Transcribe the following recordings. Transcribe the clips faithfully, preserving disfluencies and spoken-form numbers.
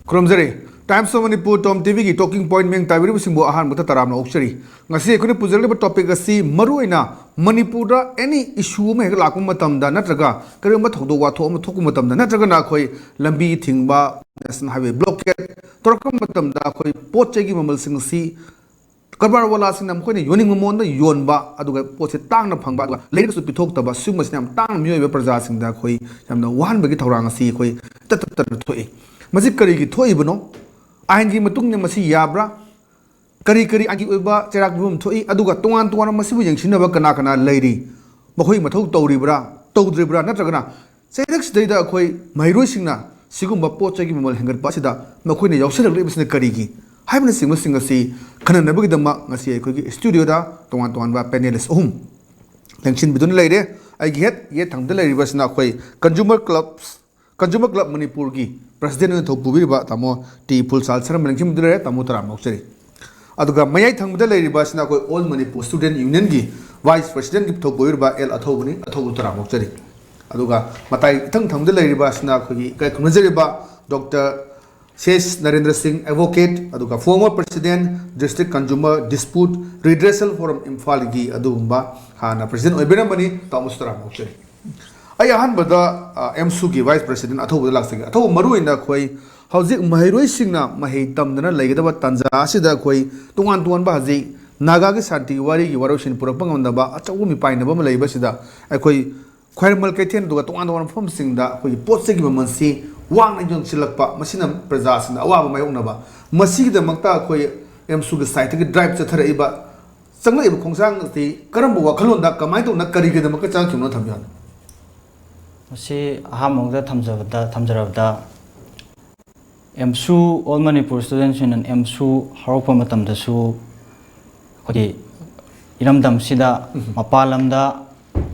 ꯈꯨꯔꯨꯝꯖꯔꯤ꯫ Times of Manipur Tom ꯇꯤꯚꯤꯒꯤ talking point ꯃꯤꯡ ꯇꯥꯕꯤꯔꯤꯕꯁꯤꯡꯕꯨ ꯑꯍꯥꯟꯕꯗ ꯇꯔꯥꯝꯅ ꯑꯣꯛꯆꯔꯤ꯫ ꯉꯁꯤ ꯑꯩꯈꯣꯏꯅ ꯄꯨꯖꯔꯛꯂꯤꯕ topic ꯑꯁꯤ ꯃꯔꯨꯑꯣꯏꯅ ꯃꯅꯤꯄꯨꯔꯗ any issue ꯑꯃ ꯍꯦꯛ ꯂꯥꯛꯄ ꯃꯇꯝꯗ, ꯅꯠꯇ꯭ꯔꯒ ꯀꯔꯤꯒꯨꯝꯕ ꯊꯧꯗꯣꯛ ꯋꯥꯊꯣꯛ ꯑꯃ ꯊꯣꯛꯄ ꯃꯇꯝꯗ, ꯅꯠꯇ꯭ꯔꯒꯅ ꯑꯩꯈꯣꯏ ꯂꯝꯕꯤ ꯊꯤꯡꯕ, national highway blockade ꯇꯧꯔꯛꯄ ꯃꯇꯝꯗ, ꯑꯩꯈꯣꯏ ꯄꯣꯠ ꯆꯩꯒꯤ ꯃꯃꯜꯁꯤꯡ ꯑꯁꯤ ꯀꯔꯕꯥꯔ ꯋꯥꯂꯥꯁꯤꯡꯅ ꯃꯈꯣꯏꯅ ꯌꯣꯟꯅꯤꯡꯕ ꯃꯑꯣꯡꯗ ꯌꯣꯟꯕ, ꯑꯗꯨꯒ ꯄꯣꯠꯁꯦ ꯇꯥꯡꯅ ꯐꯪꯕ, ꯑꯗꯨꯒ ꯂꯩꯔꯒꯁꯨ ꯄꯤꯊꯣꯛꯇꯕ, ꯁꯤꯒꯨꯝꯕꯁꯤꯅ ꯌꯥꯝ ꯇꯥꯡꯅ ꯃꯤꯑꯣꯏꯕ ꯄ꯭ꯔꯖꯥꯁꯤꯡꯗ ꯑꯩꯈꯣꯏ ꯌꯥꯝꯅ ꯋꯥꯍꯟꯕꯒꯤ ꯊꯧꯔꯥꯡ ꯑꯁꯤ ꯑꯩꯈꯣꯏ ꯇꯠ ꯇꯠ ꯇꯠꯅ ꯊꯣꯛꯏ꯫ ꯃꯁꯤ ꯀꯔꯤꯒꯤ ꯊꯣꯛꯏꯕꯅꯣ? ꯑꯥꯏꯟꯒꯤ ꯃꯇꯨꯡ ꯏꯟꯅ ꯃꯁꯤ ꯌꯥꯕ꯭ꯔꯥ? ꯀꯔꯤ ꯀꯔꯤ ꯑꯥꯏꯟꯒꯤ ꯑꯣꯏꯕ ꯆꯩꯔꯥꯛ ꯄꯤꯐꯝ ꯊꯣꯛꯏ? ꯑꯗꯨꯒ ꯇꯣꯉꯥꯟ ꯇꯣꯉꯥꯟꯕ ꯃꯁꯤꯕꯨ ꯌꯦꯡꯁꯤꯟꯅꯕ ꯀꯅꯥ ꯀꯅꯥ ꯂꯩꯔꯤ? ꯃꯈꯣꯏ ꯃꯊꯧ ꯇꯧꯔꯤꯕ꯭ꯔꯥ, ꯇꯧꯗ꯭ꯔꯤꯕ꯭ꯔꯥ? ꯅꯠꯇ꯭ꯔꯒꯅ ꯆꯩꯔꯛꯁꯤꯗꯩꯗ ꯑꯩꯈꯣꯏ ꯃꯍꯩꯔꯣꯏꯁꯤꯡꯅ ꯁꯤꯒꯨꯝꯕ ꯄꯣꯠ ꯆꯩꯒꯤ ꯃꯃꯜ ꯍꯦꯟꯒꯠꯄ ꯑꯁꯤꯗ ꯃꯈꯣꯏꯅ ꯌꯥꯎꯁꯜꯂꯛꯂꯤꯕꯁꯤꯅ ꯀꯔꯤꯒꯤ? ꯍꯥꯏꯕꯅꯆꯤꯡꯕꯁꯤꯡ ꯑꯁꯤ ꯈꯟꯅꯅꯕꯒꯤꯗꯃꯛ ꯉꯁꯤ ꯑꯩꯈꯣꯏꯒꯤ studioꯗ ꯇꯣꯉꯥꯟ ꯇꯣꯉꯥꯟꯕ panelist ꯑꯍꯨꯝ ꯂꯦꯡꯁꯤꯟꯕꯤꯗꯨꯅ ꯂꯩꯔꯦ꯫ ꯑꯩꯒꯤ ꯍꯦꯛ ꯌꯦꯠ ꯊꯪꯕꯗ ꯂꯩꯔꯤꯕꯁꯤꯅ ꯑꯩꯈꯣꯏ Consumer Club, Consumer Club ꯃꯅꯤꯄꯨꯔꯒꯤ president ꯑꯣꯏꯅ ꯊꯧ ꯄꯨꯕꯤꯔꯤꯕ ꯇꯥꯃꯣ ꯇꯤ ꯐꯨꯜꯆꯥꯜ ꯁꯔꯝ ꯂꯦꯡꯁꯤꯟꯕꯤꯗꯨꯅ ꯂꯩꯔꯦ꯫ ꯇꯥꯃꯣ ꯇꯔꯥꯝꯅ ꯑꯣꯛꯆꯔꯤ꯫ ꯑꯗꯨꯒ ꯃꯌꯥꯏ ꯊꯪꯕꯗ ꯂꯩꯔꯤꯕ ꯑꯁꯤꯅ ꯑꯩꯈꯣꯏ All Manipur Student Unionꯒꯤ vice presidentꯀꯤ ꯊꯧ ꯄꯨꯕꯤꯔꯤꯕ ꯑꯦꯜ ꯑꯊꯧꯕꯅꯤ꯫ ꯑꯊꯧꯕ ꯇꯔꯥꯝꯅ ꯑꯣꯛꯆꯔꯤ꯫ ꯑꯗꯨꯒ ꯃꯇꯥꯏ ꯏꯊꯪ ꯊꯪꯕꯗ ꯂꯩꯔꯤꯕ ꯑꯁꯤꯅ ꯑꯩꯈꯣꯏꯒꯤ ꯏꯀꯥꯏ ꯈꯨꯝꯅꯖꯔꯤꯕ ꯗꯣꯛꯇꯔ ꯁꯦꯁ ꯅꯔꯦꯟꯗ꯭ꯔ ꯁꯤꯡ, advocate, ꯑꯗꯨꯒ former president, District Consumer Dispute Redressal Forum ꯏꯝꯐꯥꯜꯒꯤ ꯑꯗꯨꯒꯨꯝꯕ ꯍꯥꯟꯅ president ꯑꯣꯏꯕꯤꯔꯝꯕꯅꯤ꯫ ꯇꯥꯃꯣꯁꯨ ꯇꯔꯥꯝꯅ ꯑꯣꯛꯆꯔꯤ꯫ ꯑꯩ ꯑꯍꯥꯟꯕꯗ ꯑꯦꯝꯁꯨꯒꯤ vice president ꯑꯊꯧꯕꯗ ꯂꯥꯛꯆꯒꯦ꯫ ꯑꯊꯧꯕ, ꯃꯔꯨꯑꯣꯏꯅ ꯑꯩꯈꯣꯏ ꯍꯧꯖꯤꯛ ꯃꯍꯩꯔꯣꯏꯁꯤꯡꯅ ꯃꯍꯩ ꯇꯝꯗꯅ ꯂꯩꯒꯗꯕ ꯇꯥꯟꯖꯥ ꯑꯁꯤꯗ ꯑꯩꯈꯣꯏ ꯇꯣꯉꯥꯟ ꯇꯣꯉꯥꯟꯕ ꯍꯧꯖꯤꯛ ꯅꯥꯒꯥꯒꯤ ꯁꯥꯟꯇꯤꯒꯤ ꯋꯥꯔꯤꯒꯤ ꯋꯥꯔꯣꯏꯁꯤꯟ ꯄꯨꯔꯛꯄ ꯉꯝꯗꯕ ꯑꯆꯧꯕ ꯃꯤꯄꯥꯏꯅꯕ ꯑꯃ ꯂꯩꯕꯁꯤꯗ ꯑꯩꯈꯣꯏ ꯈ꯭ꯋꯥꯏꯔꯝꯕꯟ ꯀꯩꯊꯦꯜ ꯑꯗꯨꯒ ꯇꯣꯉꯥꯟ ꯇꯣꯉꯥꯟꯕ ꯃꯐꯝꯁꯤꯡꯗ ꯑꯩꯈꯣꯏꯒꯤ ꯄꯣꯠ ꯆꯩꯒꯤ ꯃꯃꯜꯁꯤ ꯋꯥꯡꯅ ꯌꯣꯟꯁꯤꯜꯂꯛꯄ, ꯃꯁꯤꯅ ꯄ꯭ꯔꯖꯥꯁꯤꯡꯗ ꯑꯋꯥꯕ ꯃꯥꯌꯣꯛꯅꯕ, ꯃꯁꯤꯒꯤꯗꯃꯛꯇ ꯑꯩꯈꯣꯏ ꯑꯦꯝꯁꯨꯒꯤ sideꯇꯒꯤ drive ꯆꯠꯊꯔꯛꯏꯕ ꯆꯪꯂꯛꯏꯕ ꯈꯣꯡꯊꯥꯡ ꯑꯁꯤ ꯀꯔꯝꯕ ꯋꯥꯈꯜꯂꯣꯟꯗ, ꯀꯃꯥꯏꯅ ꯇꯧꯅ, ꯀꯔꯤꯒꯤꯗꯃꯛꯇ ꯆꯪꯉꯛꯈꯤꯕꯅꯣ ꯊꯝꯕꯤꯌꯨ꯫ ꯃꯁꯤ ꯑꯍꯥꯟꯕ ꯃꯛꯇꯗ ꯊꯝꯖꯕꯗ, ꯊꯝꯖꯔꯕꯗ, ꯑꯦꯝꯁꯨ, All Manipur Students Union, ꯑꯦꯝꯁꯨ ꯍꯧꯔꯛꯄ ꯃꯇꯝꯗꯁꯨ ꯑꯩꯈꯣꯏꯒꯤ ꯏꯔꯝꯗꯝꯁꯤꯗ, ꯎꯝ꯫ ꯃꯄꯥꯟ ꯂꯝꯗ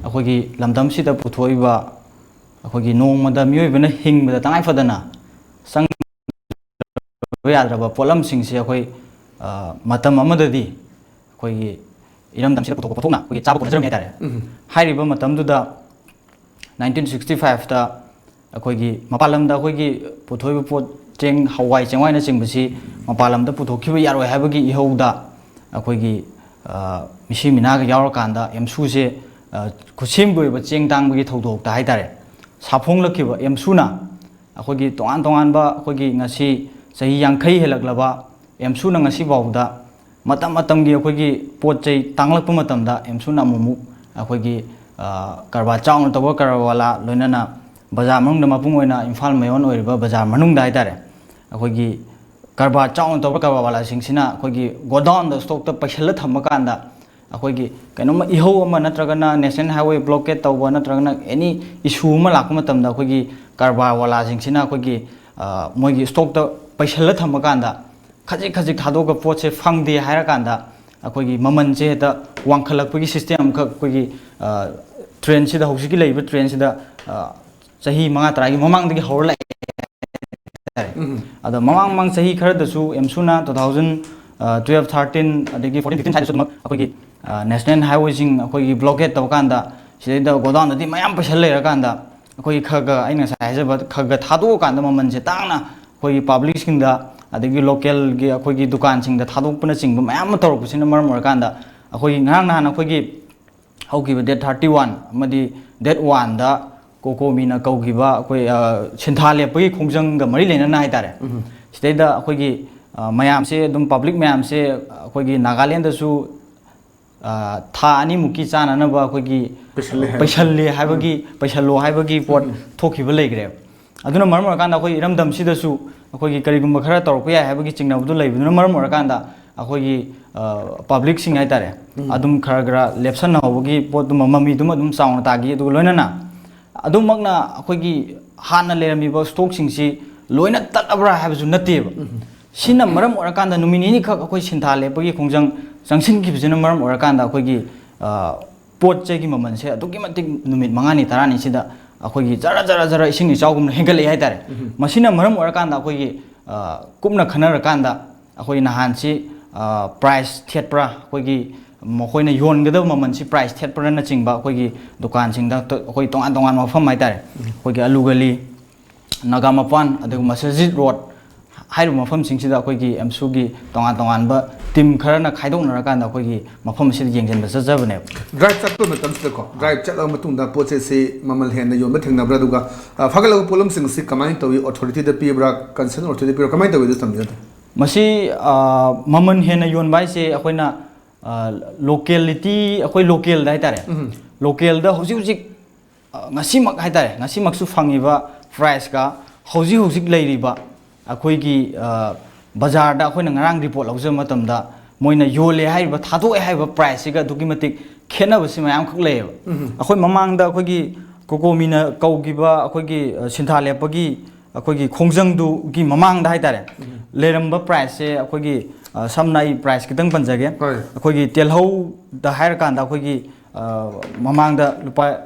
ꯑꯩꯈꯣꯏꯒꯤ ꯂꯝꯗꯝꯁꯤꯗ ꯄꯨꯊꯣꯛꯏꯕ ꯑꯩꯈꯣꯏꯒꯤ ꯅꯣꯡꯃꯗ ꯃꯤꯑꯣꯏꯕꯅ ꯍꯤꯡꯕꯗ ꯇꯉꯥꯏ ꯐꯗꯅ ꯆꯪꯗꯕ ꯌꯥꯗ꯭ꯔꯕ ꯄꯣꯠꯂꯝꯁꯤꯡꯁꯦ ꯑꯩꯈꯣꯏ, ꯑ, ꯃꯇꯝ ꯑꯃꯗꯗꯤ ꯑꯩꯈꯣꯏꯒꯤ ꯏꯔꯝꯗꯝꯁꯤꯗ ꯄꯨꯊꯣꯛꯄ ꯄꯣꯠꯊꯣꯛꯅ ꯑꯩꯈꯣꯏꯒꯤ ꯆꯥꯕ ꯀꯣꯟꯅꯖꯔꯝꯃꯤ ꯍꯥꯏꯇꯥꯔꯦ꯫ ꯎꯝ꯫ ꯍꯥꯏꯔꯤꯕ ꯃꯇꯝꯗꯨꯗ nineteen sixty fiveꯇ ꯑꯩꯈꯣꯏꯒꯤ ꯃꯄꯥꯟ ꯂꯝꯗ ꯑꯩꯈꯣꯏꯒꯤ ꯄꯨꯊꯣꯛꯏꯕ ꯄꯣꯠ ꯆꯦꯡ, ꯍꯋꯥꯏ ꯆꯦꯡꯋꯥꯏꯅꯆꯤꯡꯕꯁꯤ ꯃꯄꯥꯟ ꯂꯝꯗ ꯄꯨꯊꯣꯛꯈꯤꯕ ꯌꯥꯔꯣꯏ ꯍꯥꯏꯕꯒꯤ ꯏꯍꯧꯗ ꯑꯩꯈꯣꯏꯒꯤ, ꯑ, ꯃꯤꯁꯤ ꯃꯤꯅꯥꯒ ꯌꯥꯎꯔꯀꯥꯟꯗ ꯑꯦꯝꯁꯨꯁꯦ, ꯑ, ꯈꯨꯠꯁꯦꯝꯒꯤ ꯑꯣꯏꯕ ꯆꯦꯡ ꯇꯥꯡꯕꯒꯤ ꯊꯧꯗꯣꯛꯇ ꯍꯥꯏꯇꯥꯔꯦ, ꯁꯥꯐꯣꯡꯂꯛꯈꯤꯕ ꯑꯦꯝꯁꯨꯅ ꯑꯩꯈꯣꯏꯒꯤ ꯇꯣꯉꯥꯟ ꯇꯣꯉꯥꯟꯕ, ꯑꯩꯈꯣꯏꯒꯤ ꯉꯁꯤ ꯆꯍꯤ ꯌꯥꯡꯈꯩ ꯍꯦꯜꯂꯛꯂꯕ ꯑꯦꯝꯁꯨꯅ ꯉꯁꯤ ꯐꯥꯎꯕꯗ ꯃꯇꯝ ꯃꯇꯝꯒꯤ ꯑꯩꯈꯣꯏꯒꯤ ꯄꯣꯠ ꯆꯩ ꯇꯥꯡꯂꯛꯄ ꯃꯇꯝꯗ ꯑꯦꯝꯁꯨꯅ ꯑꯃꯨꯛ ꯑꯃꯨꯛ ꯑꯩꯈꯣꯏꯒꯤ, ꯑ, ꯀꯔꯕꯥꯔ ꯆꯥꯎꯅ ꯇꯧꯕ ꯀꯔꯕꯥꯔ ꯋꯥꯂꯥ, ꯂꯣꯏꯅꯅ ꯕꯖꯥꯔ ꯃꯅꯨꯡꯗ, ꯃꯄꯨꯡ ꯑꯣꯏꯅ ꯏꯝꯐꯥꯜ ꯃꯌꯣꯟ ꯑꯣꯏꯔꯤꯕ ꯕꯖꯥꯔ ꯃꯅꯨꯡꯗ ꯍꯥꯏꯇꯥꯔꯦ, ꯑꯩꯈꯣꯏꯒꯤ ꯀꯔꯕꯥꯔ ꯆꯥꯎꯅ ꯇꯧꯕ ꯀꯔꯕꯥꯔ ꯋꯥꯂꯥꯁꯤꯡꯁꯤꯅ ꯑꯩꯈꯣꯏꯒꯤ ꯒꯣꯗꯥꯎꯟꯗ ꯁ꯭ꯇꯣꯛꯇ ꯄꯩꯁꯤꯜꯂ ꯊꯝꯕ ꯀꯥꯟꯗ, ꯑꯩꯈꯣꯏꯒꯤ ꯀꯩꯅꯣꯝꯃ ꯏꯍꯧ ꯑꯃ, ꯅꯠꯇ꯭ꯔꯒꯅ ꯅꯦꯁꯅꯦꯜ ꯍꯥꯏꯋꯦ ꯕ꯭ꯂꯣꯀꯦꯠ ꯇꯧꯕ, ꯅꯠꯇ꯭ꯔꯒꯅ ꯑꯦꯅꯤ ꯏꯁꯨ ꯑꯃ ꯂꯥꯛꯄ ꯃꯇꯝꯗ, ꯑꯩꯈꯣꯏꯒꯤ ꯀꯔꯕꯥꯔ ꯋꯥꯂꯥꯁꯤꯡꯁꯤꯅ ꯑꯩꯈꯣꯏꯒꯤ, ꯑ, ꯃꯣꯏꯒꯤ ꯁ꯭ꯇꯣꯛꯇ ꯄꯩꯁꯤꯜꯂ ꯊꯝꯕ ꯀꯥꯟꯗ, ꯈꯖꯤꯛ ꯈꯖꯤꯛ ꯊꯥꯗꯣꯛꯑꯒ ꯄꯣꯠꯁꯦ ꯐꯪꯗꯦ ꯍꯥꯏꯔꯀꯥꯟꯗ, ꯑꯩꯈꯣꯏꯒꯤ ꯃꯃꯜꯁꯦ ꯍꯦꯛꯇ ꯋꯥꯡꯈꯠꯂꯛꯄꯒꯤ ꯁꯤꯁꯇꯦꯝ ꯑꯃꯈꯛ ꯑꯩꯈꯣꯏꯒꯤ, ꯑ, ꯇ꯭ꯔꯦꯟꯁꯤꯗ, ꯍꯧꯖꯤꯛꯀꯤ ꯂꯩꯔꯤꯕ ꯇ꯭ꯔꯦꯟꯁꯤꯗ, ꯑ, ꯆꯍꯤ ꯃꯉꯥ ꯇꯔꯥꯒꯤ ꯃꯃꯥꯡꯗꯒꯤ ꯍꯧꯔ ꯂꯥꯛꯑꯦ ꯍꯥꯏꯇꯥꯔꯦ꯫ ꯎꯝ꯫ ꯑꯗꯣ ꯃꯃꯥꯡ ꯃꯃꯥꯡ ꯆꯍꯤ ꯈꯔꯗꯁꯨ ꯑꯦꯝꯁꯨꯅ two thousand twelve, thirteen, ꯑꯗꯒꯤ fourteen, fifteen ꯁ꯭ꯋꯥꯏꯗꯁꯨ ꯑꯗꯨꯃꯛ ꯑꯩꯈꯣꯏꯒꯤ, ꯑ, ꯅꯦꯁꯅꯦꯜ ꯍꯥꯏꯋꯦꯁꯤꯡ ꯑꯩꯈꯣꯏꯒꯤ ꯕ꯭ꯂꯣꯀꯦꯠ ꯇꯧꯔꯀꯥꯟꯗ, ꯁꯤꯗꯩꯗ ꯒꯣꯗꯥꯎꯟꯗꯗꯤ ꯃꯌꯥꯝ ꯄꯩꯁꯜ ꯂꯩꯔꯀꯥꯟꯗ, ꯑꯩꯈꯣꯏꯒꯤ ꯈꯔ ꯈꯔ, ꯑꯩꯅ ꯉꯁꯥꯏ ꯍꯥꯏꯖꯕ, ꯈꯔ ꯈꯔ ꯊꯥꯗꯣꯛꯑꯀꯥꯟꯗ ꯃꯃꯜꯁꯦ ꯇꯥꯡꯅ ꯑꯩꯈꯣꯏꯒꯤ ꯄꯕ꯭ꯂꯤꯛꯁꯤꯡꯗ, ꯑꯗꯒꯤ ꯂꯣꯀꯦꯜꯒꯤ ꯑꯩꯈꯣꯏꯒꯤ ꯗꯨꯀꯥꯟꯁꯤꯡꯗ ꯊꯥꯗꯣꯛꯄꯅꯆꯤꯡꯕ ꯃꯌꯥꯝ ꯑꯃ ꯇꯧꯔꯛꯄꯁꯤꯅ ꯃꯔꯝ ꯑꯣꯏꯔꯀꯥꯟꯗ, ꯑꯩꯈꯣꯏꯒꯤ ꯉꯔꯥꯡ ꯅꯍꯥꯟ ꯑꯩꯈꯣꯏꯒꯤ ꯍꯧꯈꯤꯕ date thirty one ꯑꯃꯗꯤ date one ꯗ ꯀꯣꯀꯣꯃꯤꯅ ꯀꯧꯈꯤꯕ ꯑꯩꯈꯣꯏ, ꯑ, ꯁꯤꯟꯊꯥ ꯂꯦꯞꯄꯒꯤ ꯈꯣꯡꯖꯪꯒ ꯃꯔꯤ ꯂꯩꯅꯅ ꯍꯥꯏꯇꯥꯔꯦ꯫ ꯎꯝ꯫ ꯁꯤꯗꯩꯗ ꯑꯩꯈꯣꯏꯒꯤ, ꯑ, ꯃꯌꯥꯝꯁꯦ ꯑꯗꯨꯝ, ꯄꯕ꯭ꯂꯤꯛ ꯃꯌꯥꯝꯁꯦ ꯑꯩꯈꯣꯏꯒꯤ ꯅꯥꯒꯥꯂꯦꯟꯗꯁꯨ, ꯑ, ꯊꯥ ꯑꯅꯤꯃꯨꯛꯀꯤ ꯆꯥꯅꯅꯕ ꯑꯩꯈꯣꯏꯒꯤ ꯄꯩꯁꯜꯂꯦ ꯍꯥꯏꯕ꯫ ꯄꯩꯁꯜꯂꯦ ꯍꯥꯏꯕꯒꯤ, ꯎꯝ꯫ ꯄꯩꯁꯜꯂꯣ ꯍꯥꯏꯕꯒꯤ ꯄꯣꯠ ꯎꯝ꯫ ꯊꯣꯛꯈꯤꯕ ꯂꯩꯈ꯭ꯔꯦꯕ꯫ ꯑꯗꯨꯅ ꯃꯔꯝ ꯑꯣꯏꯔꯀꯥꯟꯗ ꯑꯩꯈꯣꯏ ꯏꯔꯝꯗꯝꯁꯤꯗꯁꯨ ꯑꯩꯈꯣꯏꯒꯤ ꯀꯔꯤꯒꯨꯝꯕ ꯈꯔ ꯇꯧꯔꯛꯄ ꯌꯥꯏ ꯍꯥꯏꯕꯒꯤ ꯆꯤꯡꯅꯕꯗꯨ ꯂꯩꯕꯗꯨꯅ ꯃꯔꯝ ꯑꯣꯏꯔꯀꯥꯟꯗ ꯑꯩꯈꯣꯏꯒꯤ, ꯑ, ꯄꯕ꯭ꯂꯤꯛꯁꯤꯡ ꯍꯥꯏꯇꯥꯔꯦ, ꯎꯝ꯫ ꯑꯗꯨꯝ ꯈꯔ ꯈꯔ ꯂꯦꯞꯁꯟꯅꯍꯧꯕꯒꯤ ꯄꯣꯠꯇꯨꯃ, ꯃꯃꯤꯗꯨꯃ ꯑꯗꯨꯝ ꯆꯥꯎꯅ ꯇꯥꯈꯤ꯫ ꯑꯗꯨꯒ ꯂꯣꯏꯅꯅ ꯑꯗꯨꯃꯛꯅ ꯑꯩꯈꯣꯏꯒꯤ ꯍꯥꯟꯅ ꯂꯩꯔꯝꯃꯤꯕ ꯁ꯭ꯇꯣꯛꯁꯤꯡꯁꯤ ꯂꯣꯏꯅ ꯇꯠꯂꯕ꯭ꯔꯥ ꯍꯥꯏꯕꯁꯨ ꯅꯠꯇꯦꯕ꯫ ꯎꯝ꯫ ꯁꯤꯅ ꯃꯔꯝ ꯑꯣꯏꯔꯀꯥꯟꯗ ꯅꯨꯃꯤꯠ ꯅꯤꯅꯤꯈꯛ ꯑꯩꯈꯣꯏ ꯁꯤꯟꯊꯥ ꯂꯦꯞꯄꯒꯤ ꯈꯣꯡꯖꯪ ꯆꯪꯁꯤꯟꯈꯤꯕꯁꯤꯅ ꯃꯔꯝ ꯑꯣꯏꯔꯀꯥꯟꯗ ꯑꯩꯈꯣꯏꯒꯤ, ꯑ, ꯄꯣꯠ ꯆꯩꯒꯤ ꯃꯃꯜꯁꯦ ꯑꯗꯨꯛꯀꯤ ꯃꯇꯤꯛ ꯅꯨꯃꯤꯠ ꯃꯉꯥꯅꯤ ꯇꯔꯥꯅꯤꯁꯤꯗ ꯑꯩꯈꯣꯏꯒꯤ ꯖꯔ ꯖꯔ ꯖꯔ ꯏꯁꯤꯡ ꯏꯆꯥꯎꯒꯨꯝꯅ ꯍꯦꯟꯒꯠꯂꯛꯑꯦ ꯍꯥꯏꯇꯥꯔꯦ꯫ ꯎꯝ꯫ ꯃꯁꯤꯅ ꯃꯔꯝ ꯑꯣꯏꯔꯀꯥꯟꯗ ꯑꯩꯈꯣꯏꯒꯤ, ꯑ, ꯀꯨꯞꯅ ꯈꯟꯅꯔꯀꯥꯟꯗ ꯑꯩꯈꯣꯏ ꯅꯍꯥꯟꯁꯤ, ꯑ, ꯄ꯭ꯔꯥꯏꯁ ꯊꯦꯠꯄ꯭ꯔꯥ, ꯑꯩꯈꯣꯏꯒꯤ ꯃꯈꯣꯏꯅ ꯌꯣꯟꯒꯗꯕ ꯃꯃꯜꯁꯤ ꯄ꯭ꯔꯥꯏꯁ ꯊꯦꯠꯄ꯭ꯔꯥꯅꯆꯤꯡꯕ ꯑꯩꯈꯣꯏꯒꯤ ꯗꯨꯀꯥꯟꯁꯤꯡꯗ ꯇ-, ꯑꯩꯈꯣꯏ ꯇꯣꯉꯥꯟ ꯇꯣꯉꯥꯟꯕ ꯃꯐꯝ ꯍꯥꯏꯇꯥꯔꯦ, ꯎꯝ꯫ ꯑꯩꯈꯣꯏꯒꯤ ꯑꯂꯨ ꯒꯂꯤ, ꯅꯥꯒꯥꯃꯄꯥꯟ, ꯑꯗꯨꯒ ꯃꯁꯖꯤꯗ ꯔꯣꯗ ꯍꯥꯏꯔꯤꯕ ꯃꯐꯝꯁꯤꯡꯁꯤꯗ ꯑꯩꯈꯣꯏꯒꯤ ꯑꯦꯝꯁꯨꯒꯤ ꯇꯣꯉꯥꯟ ꯇꯣꯉꯥꯟꯕ ꯇꯤꯝ ꯈꯔꯅ ꯈꯥꯏꯗꯣꯛꯅꯔꯀꯥꯟꯗ ꯑꯩꯈꯣꯏꯒꯤ ꯃꯐꯝ ꯑꯁꯤꯗ ꯌꯦꯡꯁꯤꯟꯕ ꯆꯠꯆꯕꯅꯦꯕ꯫ ꯗ꯭ꯔꯥꯏꯚ ꯆꯠꯄ ꯃꯇꯝꯁꯤꯗꯀꯣ, ꯗ꯭ꯔꯥꯏꯚ ꯆꯠꯂꯕ ꯃꯇꯨꯡꯗ ꯄꯣꯠ ꯆꯩꯁꯤ ꯃꯃꯜ ꯍꯦꯟꯅ ꯌꯣꯟꯕ ꯊꯦꯡꯅꯕ꯭ꯔꯥ? ꯑꯗꯨꯒ, ꯑ, ꯐꯒꯠꯂꯛꯄ ꯄꯣꯠꯂꯝꯁꯤꯡ ꯑꯁꯤ ꯀꯃꯥꯏꯅ ꯇꯧꯏ? ꯑꯣꯊꯣꯔꯤꯇꯤꯗ ꯄꯤꯕ꯭ꯔꯥ, ꯀꯟꯁꯔꯟ ꯑꯣꯊꯣꯔꯤꯇꯤꯗ ꯄꯤꯕ꯭ꯔꯥ, ꯀꯃꯥꯏꯅ ꯇꯧꯏ? ꯑꯗꯨ ꯇꯝꯕꯤꯌꯨ꯫ ꯃꯁꯤ, ꯑ, ꯃꯃꯜ ꯍꯦꯟꯅ ꯌꯣꯟꯕ ꯍꯥꯏꯁꯦ ꯑꯩꯈꯣꯏꯅ, ꯑ, ꯂꯣꯀꯦꯂꯤꯇꯤ, ꯑꯩꯈꯣꯏ ꯂꯣꯀꯦꯜꯗ ꯍꯥꯏꯇꯥꯔꯦ, ꯎꯝ꯫ ꯂꯣꯀꯦꯜꯗ ꯍꯧꯖꯤꯛ ꯍꯧꯖꯤꯛ, ꯑ, ꯉꯁꯤꯃꯛ ꯍꯥꯏꯇꯥꯔꯦ, ꯉꯁꯤꯃꯛꯁꯨ ꯐꯪꯉꯤꯕ ꯄ꯭ꯔꯥꯏꯁꯀ ꯍꯧꯖꯤꯛ ꯍꯧꯖꯤꯛ ꯂꯩꯔꯤꯕ ꯑꯩꯈꯣꯏꯒꯤ, ꯑ, ꯕꯖꯥꯔꯗ ꯑꯩꯈꯣꯏꯅ ꯉꯔꯥꯡ ꯔꯤꯄꯣꯔꯠ ꯂꯧꯖꯕ ꯃꯇꯝꯗ ꯃꯣꯏꯅ ꯌꯣꯜꯂꯦ ꯍꯥꯏꯔꯤꯕ, ꯊꯥꯗꯣꯛꯑꯦ ꯍꯥꯏꯔꯤꯕ ꯄ꯭ꯔꯥꯏꯁꯁꯤꯒ ꯑꯗꯨꯛꯀꯤ ꯃꯇꯤꯛ ꯈꯦꯠꯅꯕꯁꯤ ꯃꯌꯥꯝꯈꯛ ꯂꯩꯌꯦꯕ꯫ ꯎꯝ꯫ ꯑꯩꯈꯣꯏ ꯃꯃꯥꯡꯗ ꯑꯩꯈꯣꯏꯒꯤ ꯀꯣꯀꯣꯃꯤꯅ ꯀꯧꯈꯤꯕ ꯑꯩꯈꯣꯏꯒꯤ, ꯑ, ꯁꯤꯟꯊꯥ ꯂꯦꯞꯄꯒꯤ ꯑꯩꯈꯣꯏꯒꯤ ꯈꯣꯡꯖꯪꯗꯨꯒꯤ ꯃꯃꯥꯡꯗ ꯍꯥꯏꯇꯥꯔꯦ, ꯎꯝ꯫ ꯂꯩꯔꯝꯕ ꯄ꯭ꯔꯥꯏꯁꯁꯦ ꯑꯩꯈꯣꯏꯒꯤ, ꯑ, ꯁꯝꯅ ꯑꯩ ꯄ꯭ꯔꯥꯏꯁ ꯈꯤꯇꯪ ꯄꯟꯖꯒꯦ꯫ ꯍꯣꯏ꯫ ꯑꯩꯈꯣꯏꯒꯤ ꯇꯦꯜꯍꯧꯗ ꯍꯥꯏꯔꯀꯥꯟꯗ ꯑꯩꯈꯣꯏꯒꯤ, ꯑ, ꯃꯃꯥꯡꯗ ꯂꯨꯄꯥ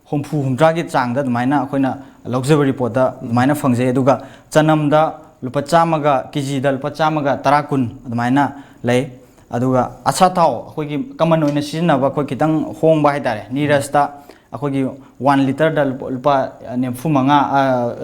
ꯍꯨꯝꯐꯨ ꯍꯨꯝꯗ꯭ꯔꯥꯒꯤ ꯆꯥꯡꯗ ꯑꯗꯨꯃꯥꯏꯅ ꯑꯩꯈꯣꯏꯅ ꯂꯧꯖꯕ ꯔꯤꯄꯣꯔꯠꯇ ꯑꯗꯨꯃꯥꯏꯅ ꯐꯪꯖꯩ꯫ ꯑꯗꯨꯒ ꯆꯅꯝꯗ ꯂꯨꯄꯥ ꯆꯥꯝꯃꯒ, ꯀꯦꯖꯤꯗ ꯂꯨꯄꯥ ꯆꯥꯝꯃꯒ ꯇꯔꯥ, ꯀꯨꯟ ꯑꯗꯨꯃꯥꯏꯅ ꯂꯩ꯫ ꯑꯗꯨꯒ ꯑꯆꯥꯊꯥꯎ, ꯑꯩꯈꯣꯏꯒꯤ ꯀꯃꯟ ꯑꯣꯏꯅ ꯁꯤꯖꯤꯟꯅꯕ, ꯑꯩꯈꯣꯏ ꯈꯤꯇꯪ ꯍꯣꯡꯕ ꯍꯥꯏꯇꯥꯔꯦ, ꯅꯤꯔꯁꯇ ꯑꯩꯈꯣꯏꯒꯤ ꯋꯥꯟ ꯂꯤꯇꯔꯗ ꯂꯨꯄꯥ, ꯂꯨꯄꯥ ꯅꯤꯐꯨ ꯃꯉꯥ, ꯑ,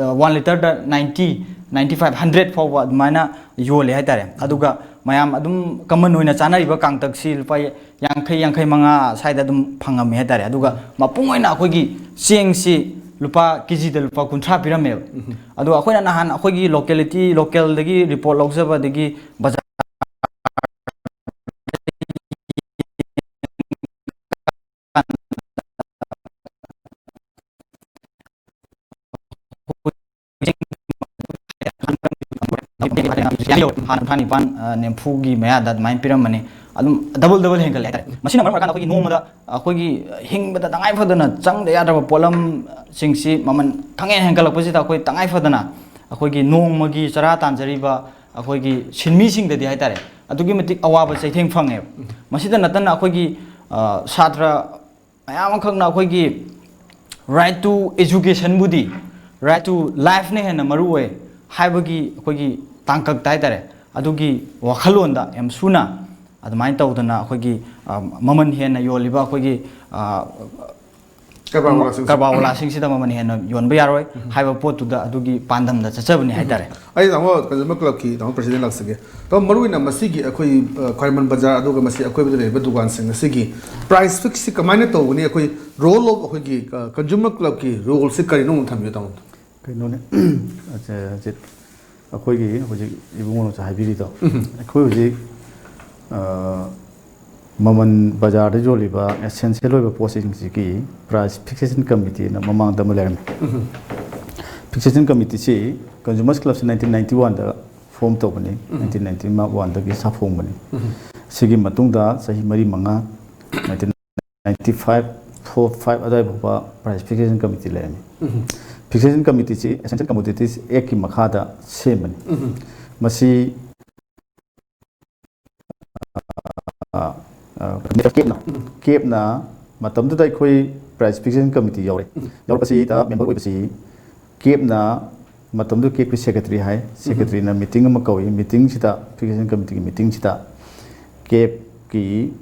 ꯑ, ꯋꯥꯟ ꯂꯤꯇꯔꯗ ꯅꯥꯏꯟꯇꯤ, ꯅꯥꯏꯟꯇꯤ ꯐꯥꯏꯚ, ꯍꯟꯗ꯭ꯔꯦꯠ ꯐꯥꯎꯕ ꯑꯗꯨꯃꯥꯏꯅ ꯌꯣꯜꯂꯦ ꯍꯥꯏꯇꯥꯔꯦ꯫ ꯑꯗꯨꯒ ꯃꯌꯥꯝ ꯑꯗꯨꯝ ꯀꯃꯟ ꯑꯣꯏꯅ ꯆꯥꯅꯔꯤꯕ ꯀꯥꯡꯇꯛꯁꯤ ꯂꯨꯄꯥ ꯌꯥꯡꯈꯩ, ꯌꯥꯡꯈꯩ ꯃꯉꯥ ꯁ꯭ꯋꯥꯏꯗ ꯑꯗꯨꯝ ꯐꯪꯉꯝꯃꯦ ꯍꯥꯏꯇꯥꯔꯦ꯫ ꯑꯗꯨꯒ ꯃꯄꯨꯡ ꯑꯣꯏꯅ ꯑꯩꯈꯣꯏꯒꯤ ꯆꯦꯡꯁꯤ ꯂꯨꯄꯥ, ꯀꯦꯖꯤꯗ ꯂꯨꯄꯥ ꯀꯨꯟꯊ꯭ꯔꯥ ꯄꯤꯔꯝꯃꯦꯕ꯫ ꯎꯝ꯫ ꯑꯗꯣ ꯑꯩꯈꯣꯏꯅ ꯅꯍꯥꯟ ꯑꯩꯈꯣꯏꯒꯤ ꯂꯣꯀꯦꯂꯤꯇꯤ, ꯂꯣꯀꯦꯜꯗꯒꯤ ꯔꯤꯄꯣꯔꯠ ꯂꯧꯖꯕ, ꯑꯗꯒꯤ ꯕꯖꯥꯔ ꯍꯥꯟꯅ ꯀꯨꯟꯊ꯭ꯔꯥ ꯅꯤꯄꯥꯟ, ꯑ, ꯅꯤꯐꯨꯒꯤ ꯃꯌꯥꯗ ꯑꯗꯨꯃꯥꯏꯅ ꯄꯤꯔꯝꯕꯅꯤ꯫ ꯑꯗꯨꯝ ꯗꯕꯜ ꯗꯕꯜ ꯍꯦꯟꯒꯠꯂꯦ ꯍꯥꯏꯇꯥꯔꯦ꯫ ꯃꯁꯤꯅ ꯃꯔꯝ ꯑꯣꯏꯔꯀꯥꯟꯗ ꯑꯩꯈꯣꯏꯒꯤ ꯅꯣꯡꯃꯗ ꯑꯩꯈꯣꯏꯒꯤ ꯍꯤꯡꯕꯗ ꯇꯉꯥꯏ ꯐꯗꯅ ꯆꯪꯗ ꯌꯥꯗ꯭ꯔꯕ ꯄꯣꯠꯂꯝꯁꯤꯡꯁꯤ ꯃꯃꯜ ꯈꯪꯍꯦꯟ ꯍꯦꯟꯒꯠꯂꯛꯄꯁꯤꯗ ꯑꯩꯈꯣꯏ ꯇꯉꯥꯏ ꯐꯗꯅ ꯑꯩꯈꯣꯏꯒꯤ ꯅꯣꯡꯃꯒꯤ ꯆꯔꯥ ꯇꯥꯟꯖꯔꯤꯕ ꯑꯩꯈꯣꯏꯒꯤ ꯁꯤꯟꯃꯤꯁꯤꯡꯗꯗꯤ ꯍꯥꯏꯇꯥꯔꯦ, ꯑꯗꯨꯛꯀꯤ ꯃꯇꯤꯛ ꯑꯋꯥꯕ ꯆꯩꯊꯦꯡ ꯐꯪꯉꯦꯕ꯫ ꯃꯁꯤꯗ ꯅꯠꯇꯅ ꯑꯩꯈꯣꯏꯒꯤ, ꯑ, ꯁꯥꯇ꯭ꯔ ꯃꯌꯥꯝ ꯑꯃꯈꯛꯅ ꯑꯩꯈꯣꯏꯒꯤ right to educationꯕꯨꯗꯤ, right to lifeꯅ ꯍꯦꯟꯅ ꯃꯔꯨ ꯑꯣꯏ ꯍꯥꯏꯕꯒꯤ ꯑꯩꯈꯣꯏꯒꯤ ꯇꯥꯡꯀꯛꯇ ꯍꯥꯏꯇꯥꯔꯦ, ꯑꯗꯨꯒꯤ ꯋꯥꯈꯜꯂꯣꯟꯗ ꯑꯦꯝꯁꯨꯅ ꯑꯗꯨꯃꯥꯏꯅ ꯇꯧꯗꯅ ꯑꯩꯈꯣꯏꯒꯤ, ꯑ, ꯃꯃꯜ ꯍꯦꯟꯅ ꯌꯣꯜꯂꯤꯕ ꯑꯩꯈꯣꯏꯒꯤ, ꯑ, ꯀꯔꯕꯥꯔ ꯋꯥꯂꯥꯁꯤꯡꯁꯨ꯫ ꯀꯔꯕꯥꯔ ꯋꯥꯂꯥꯁꯤꯡꯁꯤꯗ ꯃꯃꯜ ꯍꯦꯟꯅ ꯌꯣꯟꯕ ꯌꯥꯔꯣꯏ ꯍꯥꯏꯕ ꯄꯣꯠꯇꯨꯗ ꯑꯗꯨꯒꯤ ꯄꯥꯟꯗꯝꯗ ꯆꯠꯆꯕꯅꯤ ꯍꯥꯏꯇꯥꯔꯦ꯫ ꯑꯩ ꯇꯥꯃꯣ ꯀꯟꯖꯨꯃꯔ ꯀ꯭ꯂꯕꯀꯤ ꯇꯥꯃꯣ ꯄ꯭ꯔꯁꯤꯗꯦꯟ ꯂꯥꯛꯆꯒꯦ꯫ ꯇꯥꯃꯣ, ꯃꯔꯨꯑꯣꯏꯅ ꯃꯁꯤꯒꯤ ꯑꯩꯈꯣꯏ, ꯑ, ꯈ꯭ꯋꯥꯏꯔꯝꯕꯟ ꯕꯖꯥꯔ ꯑꯗꯨꯒ ꯃꯁꯤ ꯑꯀꯣꯏꯕꯗ ꯂꯩꯔꯤꯕ ꯗꯨꯀꯥꯟꯁꯤꯡ ꯑꯁꯤꯒꯤ ꯄ꯭ꯔꯥꯏꯁ ꯐꯤꯛꯁꯁꯤ ꯀꯃꯥꯏꯅ ꯇꯧꯒꯅꯤ? ꯑꯩꯈꯣꯏ ꯔꯣꯜ ꯑꯣꯐ ꯑꯩꯈꯣꯏꯒꯤ, ꯑ, ꯀꯟꯖꯨꯃꯔ ꯀ꯭ꯂꯕꯀꯤ ꯔꯣꯜꯁꯤ ꯀꯔꯤꯅꯣ ꯑꯃꯨꯛ ꯊꯝꯕꯤꯌꯨ ꯇꯥꯃꯣ꯫ ꯀꯩꯅꯣꯅꯦ, ꯑꯆꯥ, ꯑꯆꯥ, ꯑꯩꯈꯣꯏꯒꯤ ꯍꯧꯖꯤꯛ ꯏꯕꯨꯡꯉꯣꯅꯁꯨ ꯍꯥꯏꯕꯤꯔꯤꯗꯣ, ꯎꯝ꯫ ꯑꯩꯈꯣꯏ ꯍꯧꯖꯤꯛ, ꯑ, ꯃꯃꯜ ꯕꯖꯥꯔꯗ ꯌꯣꯜꯂꯤꯕ ꯑꯦꯁꯦꯟꯁꯤꯌꯦꯜ ꯑꯣꯏꯕ ꯄꯣꯠꯁꯤꯡꯁꯤꯒꯤ ꯄ꯭ꯔꯥꯏꯁ ꯐꯤꯛꯁꯦꯁꯟ ꯀꯃꯤꯇꯤꯅ ꯃꯃꯥꯡꯗ ꯑꯃ ꯂꯩꯔꯝꯃꯤ꯫ ꯎꯝ꯫ ꯐꯤꯛꯁꯦꯁꯟ ꯀꯃꯤꯇꯤꯁꯤ ꯀꯟꯖꯨꯃꯔꯁ ꯀ꯭ꯂꯕꯁꯤ ꯅꯥꯏꯟꯇꯤꯟ ꯅꯥꯏꯟꯇꯤ ꯋꯥꯟꯗ ꯐꯣꯝ ꯇꯧꯕꯅꯤ, ꯎꯝ꯫ Nineteen ninety ꯋꯥꯟꯗꯒꯤ ꯁꯥꯐꯣꯡꯕꯅꯤ꯫ ꯎꯝ꯫ ꯁꯤꯒꯤ ꯃꯇꯨꯡꯗ ꯆꯍꯤ ꯃꯔꯤ ꯃꯉꯥ, nineteen ninety five, four five ꯑꯗꯨꯋꯥꯏ ꯐꯥꯎꯕ ꯄ꯭ꯔꯥꯏꯁ ꯐꯤꯛꯁꯦꯁꯟ ꯀꯃꯤꯇꯤ ꯂꯩꯔꯝꯃꯤ꯫ ꯎꯝ꯫ ꯐꯤꯛꯁꯦꯁꯟ ꯀꯃꯤꯇꯤꯁꯤ ꯑꯦꯁꯦꯟꯁꯤꯌꯦꯜ ꯀꯃꯣꯗꯤꯇꯤꯁ ꯑꯦꯛꯀꯤ ꯃꯈꯥꯗ ꯁꯦꯝꯕꯅꯤ꯫ ꯎꯝ꯫ ꯃꯁꯤ, ꯑ, ꯑ, ꯀꯦꯞꯅ, ꯎꯝ꯫ ꯀꯦꯞꯅ ꯃꯇꯝꯗꯨꯗ ꯑꯩꯈꯣꯏ ꯄ꯭ꯔꯥꯏꯁ ꯐꯤꯛꯁꯦꯁꯟ ꯀꯃꯤꯇꯤ ꯌꯥꯎꯔꯦ꯫ ꯎꯝ꯫ ꯌꯥꯎꯔꯛꯄꯁꯤꯗ ꯃꯦꯝꯕꯔ ꯑꯣꯏꯕꯁꯤ ꯀꯦꯞꯅ ꯃꯇꯝꯗꯨ ꯀꯦꯞꯀꯤ ꯁꯦꯀ꯭ꯔꯦꯇꯔꯤ ꯍꯥꯏ꯫ ꯎꯝ꯫ ꯁꯦꯀ꯭ꯔꯦꯇꯔꯤꯅ ꯃꯤꯇꯤꯡ ꯑꯃ ꯀꯧꯏ꯫ ꯃꯤꯇꯤꯡꯁꯤꯗ, ꯐꯤꯛꯁꯦꯁꯟ ꯀꯃꯤꯇꯤꯒꯤ ꯃꯤꯇꯤꯡꯁꯤꯗ ꯀꯦꯞꯀꯤ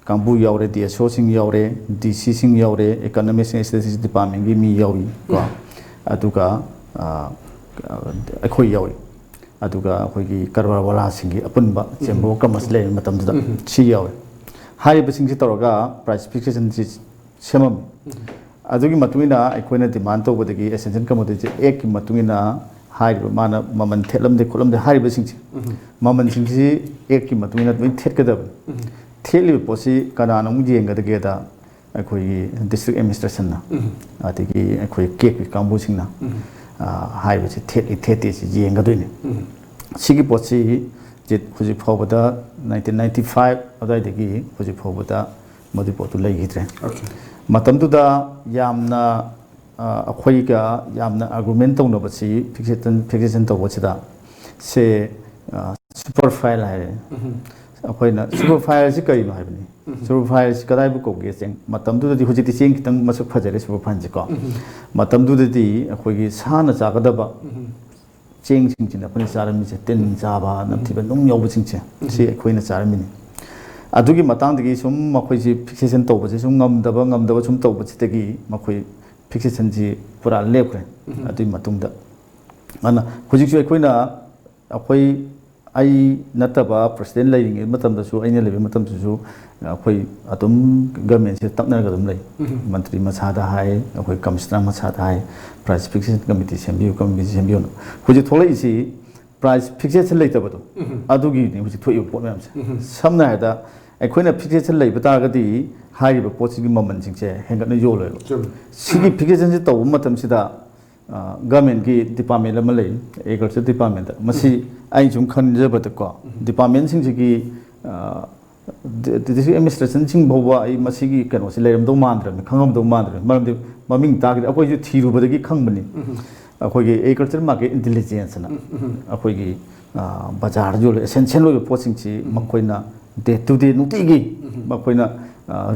ꯀꯥꯡꯕꯨ ꯌꯥꯎꯔꯦ, ꯗꯤ ꯑꯦꯁ ꯑꯣꯁꯤꯡ ꯌꯥꯎꯔꯦ, ꯗꯤ ꯁꯤꯁꯤꯡ ꯌꯥꯎꯔꯦ, ꯏꯀꯣꯅꯣꯃꯤꯛꯁ ꯑꯦꯟ ꯁ꯭ꯇꯦꯇꯤꯁꯇꯤꯛꯁ ꯗꯤꯄꯥꯔꯠꯃꯦꯟꯒꯤ ꯃꯤ ꯌꯥꯎꯔꯤ ꯀꯣ꯫ ꯎꯝ꯫ ꯑꯗꯨꯒ, ꯑ, ꯑꯩꯈꯣꯏ ꯌꯥꯎꯔꯤ꯫ ꯑꯗꯨꯒ ꯑꯩꯈꯣꯏꯒꯤ ꯀꯔꯕꯥꯔ ꯋꯥꯂꯥꯁꯤꯡꯒꯤ ꯑꯄꯨꯟꯕ ꯎꯝ꯫ ꯆꯦꯝꯕꯔ ꯑꯣꯐ ꯀꯃꯔꯁ ꯂꯩꯔꯤꯕ ꯃꯇꯝꯗꯨꯗ ꯎꯝ꯫ ꯁꯤ ꯌꯥꯎꯔꯤ꯫ ꯍꯥꯏꯔꯤꯕꯁꯤꯡꯁꯤ ꯇꯧꯔꯒ ꯄ꯭ꯔꯥꯏꯁ ꯐꯤꯛꯁꯦꯁꯟꯁꯤ ꯁꯦꯝꯃꯝꯃꯤ꯫ ꯎꯝ꯫ ꯑꯗꯨꯒꯤ ꯃꯇꯨꯡ ꯏꯟꯅ ꯑꯩꯈꯣꯏꯅ ꯗꯤꯃꯥꯟ ꯇꯧꯕꯗꯒꯤ ꯑꯦꯁꯦꯟꯁꯤꯌꯦꯜ ꯀꯃꯣꯗꯤꯇꯤ ꯑꯦꯛꯀꯤ ꯃꯇꯨꯡ ꯏꯟꯅ ꯍꯥꯏꯔꯤꯕ ꯃꯥꯅ ꯃꯃꯜ ꯊꯦꯠꯂꯝꯗꯦ ꯈꯣꯠꯂꯝꯗꯦ ꯍꯥꯏꯔꯤꯕꯁꯤꯡꯁꯦ, ꯎꯝ꯫ ꯃꯃꯜꯁꯤꯡꯁꯤ ꯑꯦꯛꯀꯤ ꯃꯇꯨꯡ ꯏꯟꯅ ꯂꯣꯏ ꯊꯦꯠꯀꯗꯕꯅꯤ꯫ ꯎꯝ꯫ ꯊꯦꯠꯂꯤꯕ ꯄꯣꯠꯁꯤ ꯀꯅꯥꯅ ꯑꯃꯨꯛ ꯌꯦꯡꯒꯗꯒꯦꯗ ꯑꯩꯈꯣꯏꯒꯤ ꯗꯤꯁꯇ꯭ꯔꯤꯛ ꯑꯦꯗꯃꯤꯅꯤꯁꯇ꯭ꯔꯦꯁꯟꯅ, ꯎꯝ꯫ ꯑꯗꯒꯤ ꯑꯩꯈꯣꯏ ꯀꯦꯞꯀꯤ ꯀꯥꯡꯕꯨꯁꯤꯡꯅ, ꯎꯝ꯫ ꯑ, ꯍꯥꯏꯕꯁꯤ ꯊꯦꯠꯂꯤ ꯊꯦꯠꯇꯦ ꯁꯤ ꯌꯦꯡꯒꯗꯣꯏꯅꯤ꯫ ꯎꯝ꯫ ꯁꯤꯒꯤ ꯄꯣꯠꯁꯤ ꯍꯧꯖꯤꯛ ꯐꯥꯎꯕꯗ ꯅꯥꯏꯟꯇꯤꯟ ꯅꯥꯏꯟꯇꯤ ꯐꯥꯏꯚ ꯑꯗꯨꯋꯥꯏꯗꯒꯤ ꯍꯧꯖꯤꯛ ꯐꯥꯎꯕꯗ ꯃꯗꯨ ꯄꯣꯠꯇꯨ ꯂꯩꯈꯤꯗ꯭ꯔꯦ꯫ ꯑꯣꯀꯦ꯫ ꯃꯇꯝꯗꯨꯗ ꯌꯥꯝꯅ, ꯑ, ꯑꯩꯈꯣꯏꯒ ꯌꯥꯝꯅ ꯑꯥꯔꯒꯨꯃꯦꯟ ꯇꯧꯅꯕꯁꯤ ꯐꯤꯛꯁꯦꯁꯟ, ꯐꯤꯛꯁꯦꯁꯟ ꯇꯧꯕꯁꯤꯗ ꯁꯦ, ꯑ, ꯁꯨꯄꯔ ꯐꯥꯏꯜ ꯍꯥꯏꯔꯦ꯫ ꯎꯝ꯫ ꯑꯩꯈꯣꯏꯅ ꯁꯨꯄꯔ ꯐꯥꯏꯜꯁꯤ ꯀꯔꯤꯅꯣ ꯍꯥꯏꯕꯅꯤ꯫ ꯎꯝ꯫ ꯁꯨꯄꯔ ꯐꯥꯏꯜꯁꯤ ꯀꯗꯥꯏꯕꯨ ꯀꯧꯒꯦ? ꯆꯦꯡ, ꯃꯇꯝꯗꯨꯗꯗꯤ, ꯍꯧꯖꯤꯛꯇꯤ ꯆꯦꯡ ꯈꯤꯇꯪ ꯃꯁꯛ ꯐꯖꯔꯦ ꯁꯨꯄꯔ ꯐꯥꯏꯜꯁꯤꯀꯣ꯫ ꯎꯝ꯫ ꯃꯇꯝꯗꯨꯗꯗꯤ ꯑꯩꯈꯣꯏꯒꯤ ꯁꯥꯅ ꯆꯥꯒꯗꯕ ꯎꯝ꯫ ꯆꯦꯡꯁꯤꯡꯁꯤꯅ ꯑꯩꯈꯣꯏꯅ ꯆꯥꯔꯝꯃꯤꯁꯦ, ꯇꯤꯟ ꯆꯥꯕ, ꯅꯝꯊꯤꯕ, ꯅꯨꯡ ꯌꯥꯎꯕꯁꯤꯡꯁꯦ, ꯁꯤ ꯑꯩꯈꯣꯏꯅ ꯆꯥꯔꯝꯃꯤꯅꯤ꯫ ꯑꯗꯨꯒꯤ ꯃꯇꯥꯡꯗꯒꯤ ꯁꯨꯝ ꯃꯈꯣꯏꯁꯤ ꯐꯤꯛꯁꯦꯁꯟ ꯇꯧꯕꯁꯦ ꯁꯨꯝ ꯉꯝꯗꯕ ꯉꯝꯗꯕ ꯁꯨꯝ ꯇꯧꯕꯁꯤꯗꯒꯤ ꯃꯈꯣꯏ ꯐꯤꯛꯁꯦꯁꯟꯁꯤ ꯄꯨꯔꯥ ꯂꯦꯞꯈ꯭ꯔꯦ꯫ ꯑꯗꯨꯒꯤ ꯃꯇꯨꯡꯗ ꯑꯗꯨꯅ ꯍꯧꯖꯤꯛꯁꯨ ꯑꯩꯈꯣꯏꯅ ꯑꯩꯈꯣꯏ ꯑꯩ ꯅꯠꯇꯕ ꯄ꯭ꯔꯁꯤꯗꯦꯟ ꯂꯩꯔꯤꯉꯩ ꯃꯇꯝꯗꯁꯨ ꯑꯩꯅ ꯂꯩꯕ ꯃꯇꯝꯗꯁꯨ ꯑꯩꯈꯣꯏ ꯑꯗꯨꯝ ꯒꯃꯦꯟꯁꯦ ꯇꯛꯅꯔꯒ ꯑꯗꯨꯝ ꯂꯩ꯫ ꯃꯟꯇ꯭ꯔꯤ ꯃꯁꯥꯗ ꯍꯥꯏ, ꯑꯩꯈꯣꯏ ꯀꯃꯤꯁꯅꯔ ꯃꯁꯥꯗ ꯍꯥꯏ, ꯄ꯭ꯔꯥꯏꯁ ꯐꯤꯛꯁꯦꯁꯟ ꯀꯃꯤꯇꯤ ꯁꯦꯝꯕꯤꯌꯨ, ꯀꯃꯤꯇꯤ ꯁꯦꯝꯕꯤꯌꯨꯅ꯫ ꯍꯧꯖꯤꯛ ꯊꯣꯛꯂꯛꯏꯁꯤ ꯄ꯭ꯔꯥꯏꯁ ꯐꯤꯛꯁꯦꯁꯟ ꯂꯩꯇꯕꯗꯣ, ꯑꯗꯨꯒꯤꯅꯤ ꯍꯧꯖꯤꯛ ꯊꯣꯛꯏꯕ ꯄꯣꯠ ꯃꯌꯥꯝꯁꯦ꯫ ꯁꯝꯅ ꯍꯥꯏꯔꯕꯗ ꯑꯩꯈꯣꯏꯅ ꯐꯤꯛꯁꯦꯁꯟ ꯂꯩꯕ ꯇꯥꯔꯒꯗꯤ ꯍꯥꯏꯔꯤꯕ ꯄꯣꯠꯁꯤꯒꯤ ꯃꯃꯜꯁꯤꯡꯁꯦ ꯍꯦꯟꯒꯠꯅ ꯌꯣꯜꯂꯣꯏꯕ꯫ ꯆꯨꯝꯃꯤ꯫ ꯁꯤꯒꯤ ꯐꯤꯛꯁꯦꯁꯟꯁꯤ ꯇꯧꯕ ꯃꯇꯝꯁꯤꯗ ꯒꯃꯦꯟꯒꯤ ꯗꯤꯄꯥꯔꯠꯃꯦꯟ ꯑꯃ ꯂꯩ, ꯑꯦꯒ꯭ꯔꯤꯀꯜꯆꯔ ꯗꯤꯄꯥꯔꯠꯃꯦꯟꯗ꯫ ꯃꯁꯤ ꯑꯩꯅ ꯁꯨꯝ ꯈꯟꯖꯕꯗꯀꯣ, ꯗꯤꯄꯥꯔꯠꯃꯦꯟꯁꯤꯡꯁꯤꯒꯤ ꯗꯤꯁꯇ꯭ꯔꯤꯛ ꯑꯦꯗꯃꯤꯅꯤꯁꯇ꯭ꯔꯦꯁꯟꯁꯤꯡ ꯐꯥꯎꯕ ꯑꯩ ꯃꯁꯤꯒꯤ ꯀꯩꯅꯣꯁꯤ ꯂꯩꯔꯝꯗꯧ ꯃꯥꯟꯗ꯭ꯔꯕꯅꯤ, ꯈꯪꯉꯝꯗꯧ ꯃꯥꯟꯗ꯭ꯔꯕꯅꯤ꯫ ꯃꯔꯝꯗꯤ ꯃꯃꯤꯡ ꯇꯥꯈꯤꯗꯦ, ꯑꯩꯈꯣꯏꯁꯨ ꯊꯤꯔꯨꯕꯗꯒꯤ ꯈꯪꯕꯅꯤ꯫ ꯑꯩꯈꯣꯏꯒꯤ ꯑꯦꯒ꯭ꯔꯤꯀꯜꯆꯔ ꯃꯥꯔꯀꯦꯠ ꯏꯟꯇꯦꯂꯤꯖꯦꯟꯁ ꯑꯅ ꯑꯩꯈꯣꯏꯒꯤ ꯕꯖꯥꯔꯗ ꯌꯣꯜꯂꯤꯕ ꯑꯦꯁꯦꯟꯁꯤꯌꯦꯜ ꯑꯣꯏꯕ ꯄꯣꯠꯁꯤꯡꯁꯤ ꯃꯈꯣꯏꯅ ꯗꯦ ꯇꯨ ꯗꯦ ꯅꯨꯡꯇꯤꯒꯤ ꯃꯈꯣꯏꯅ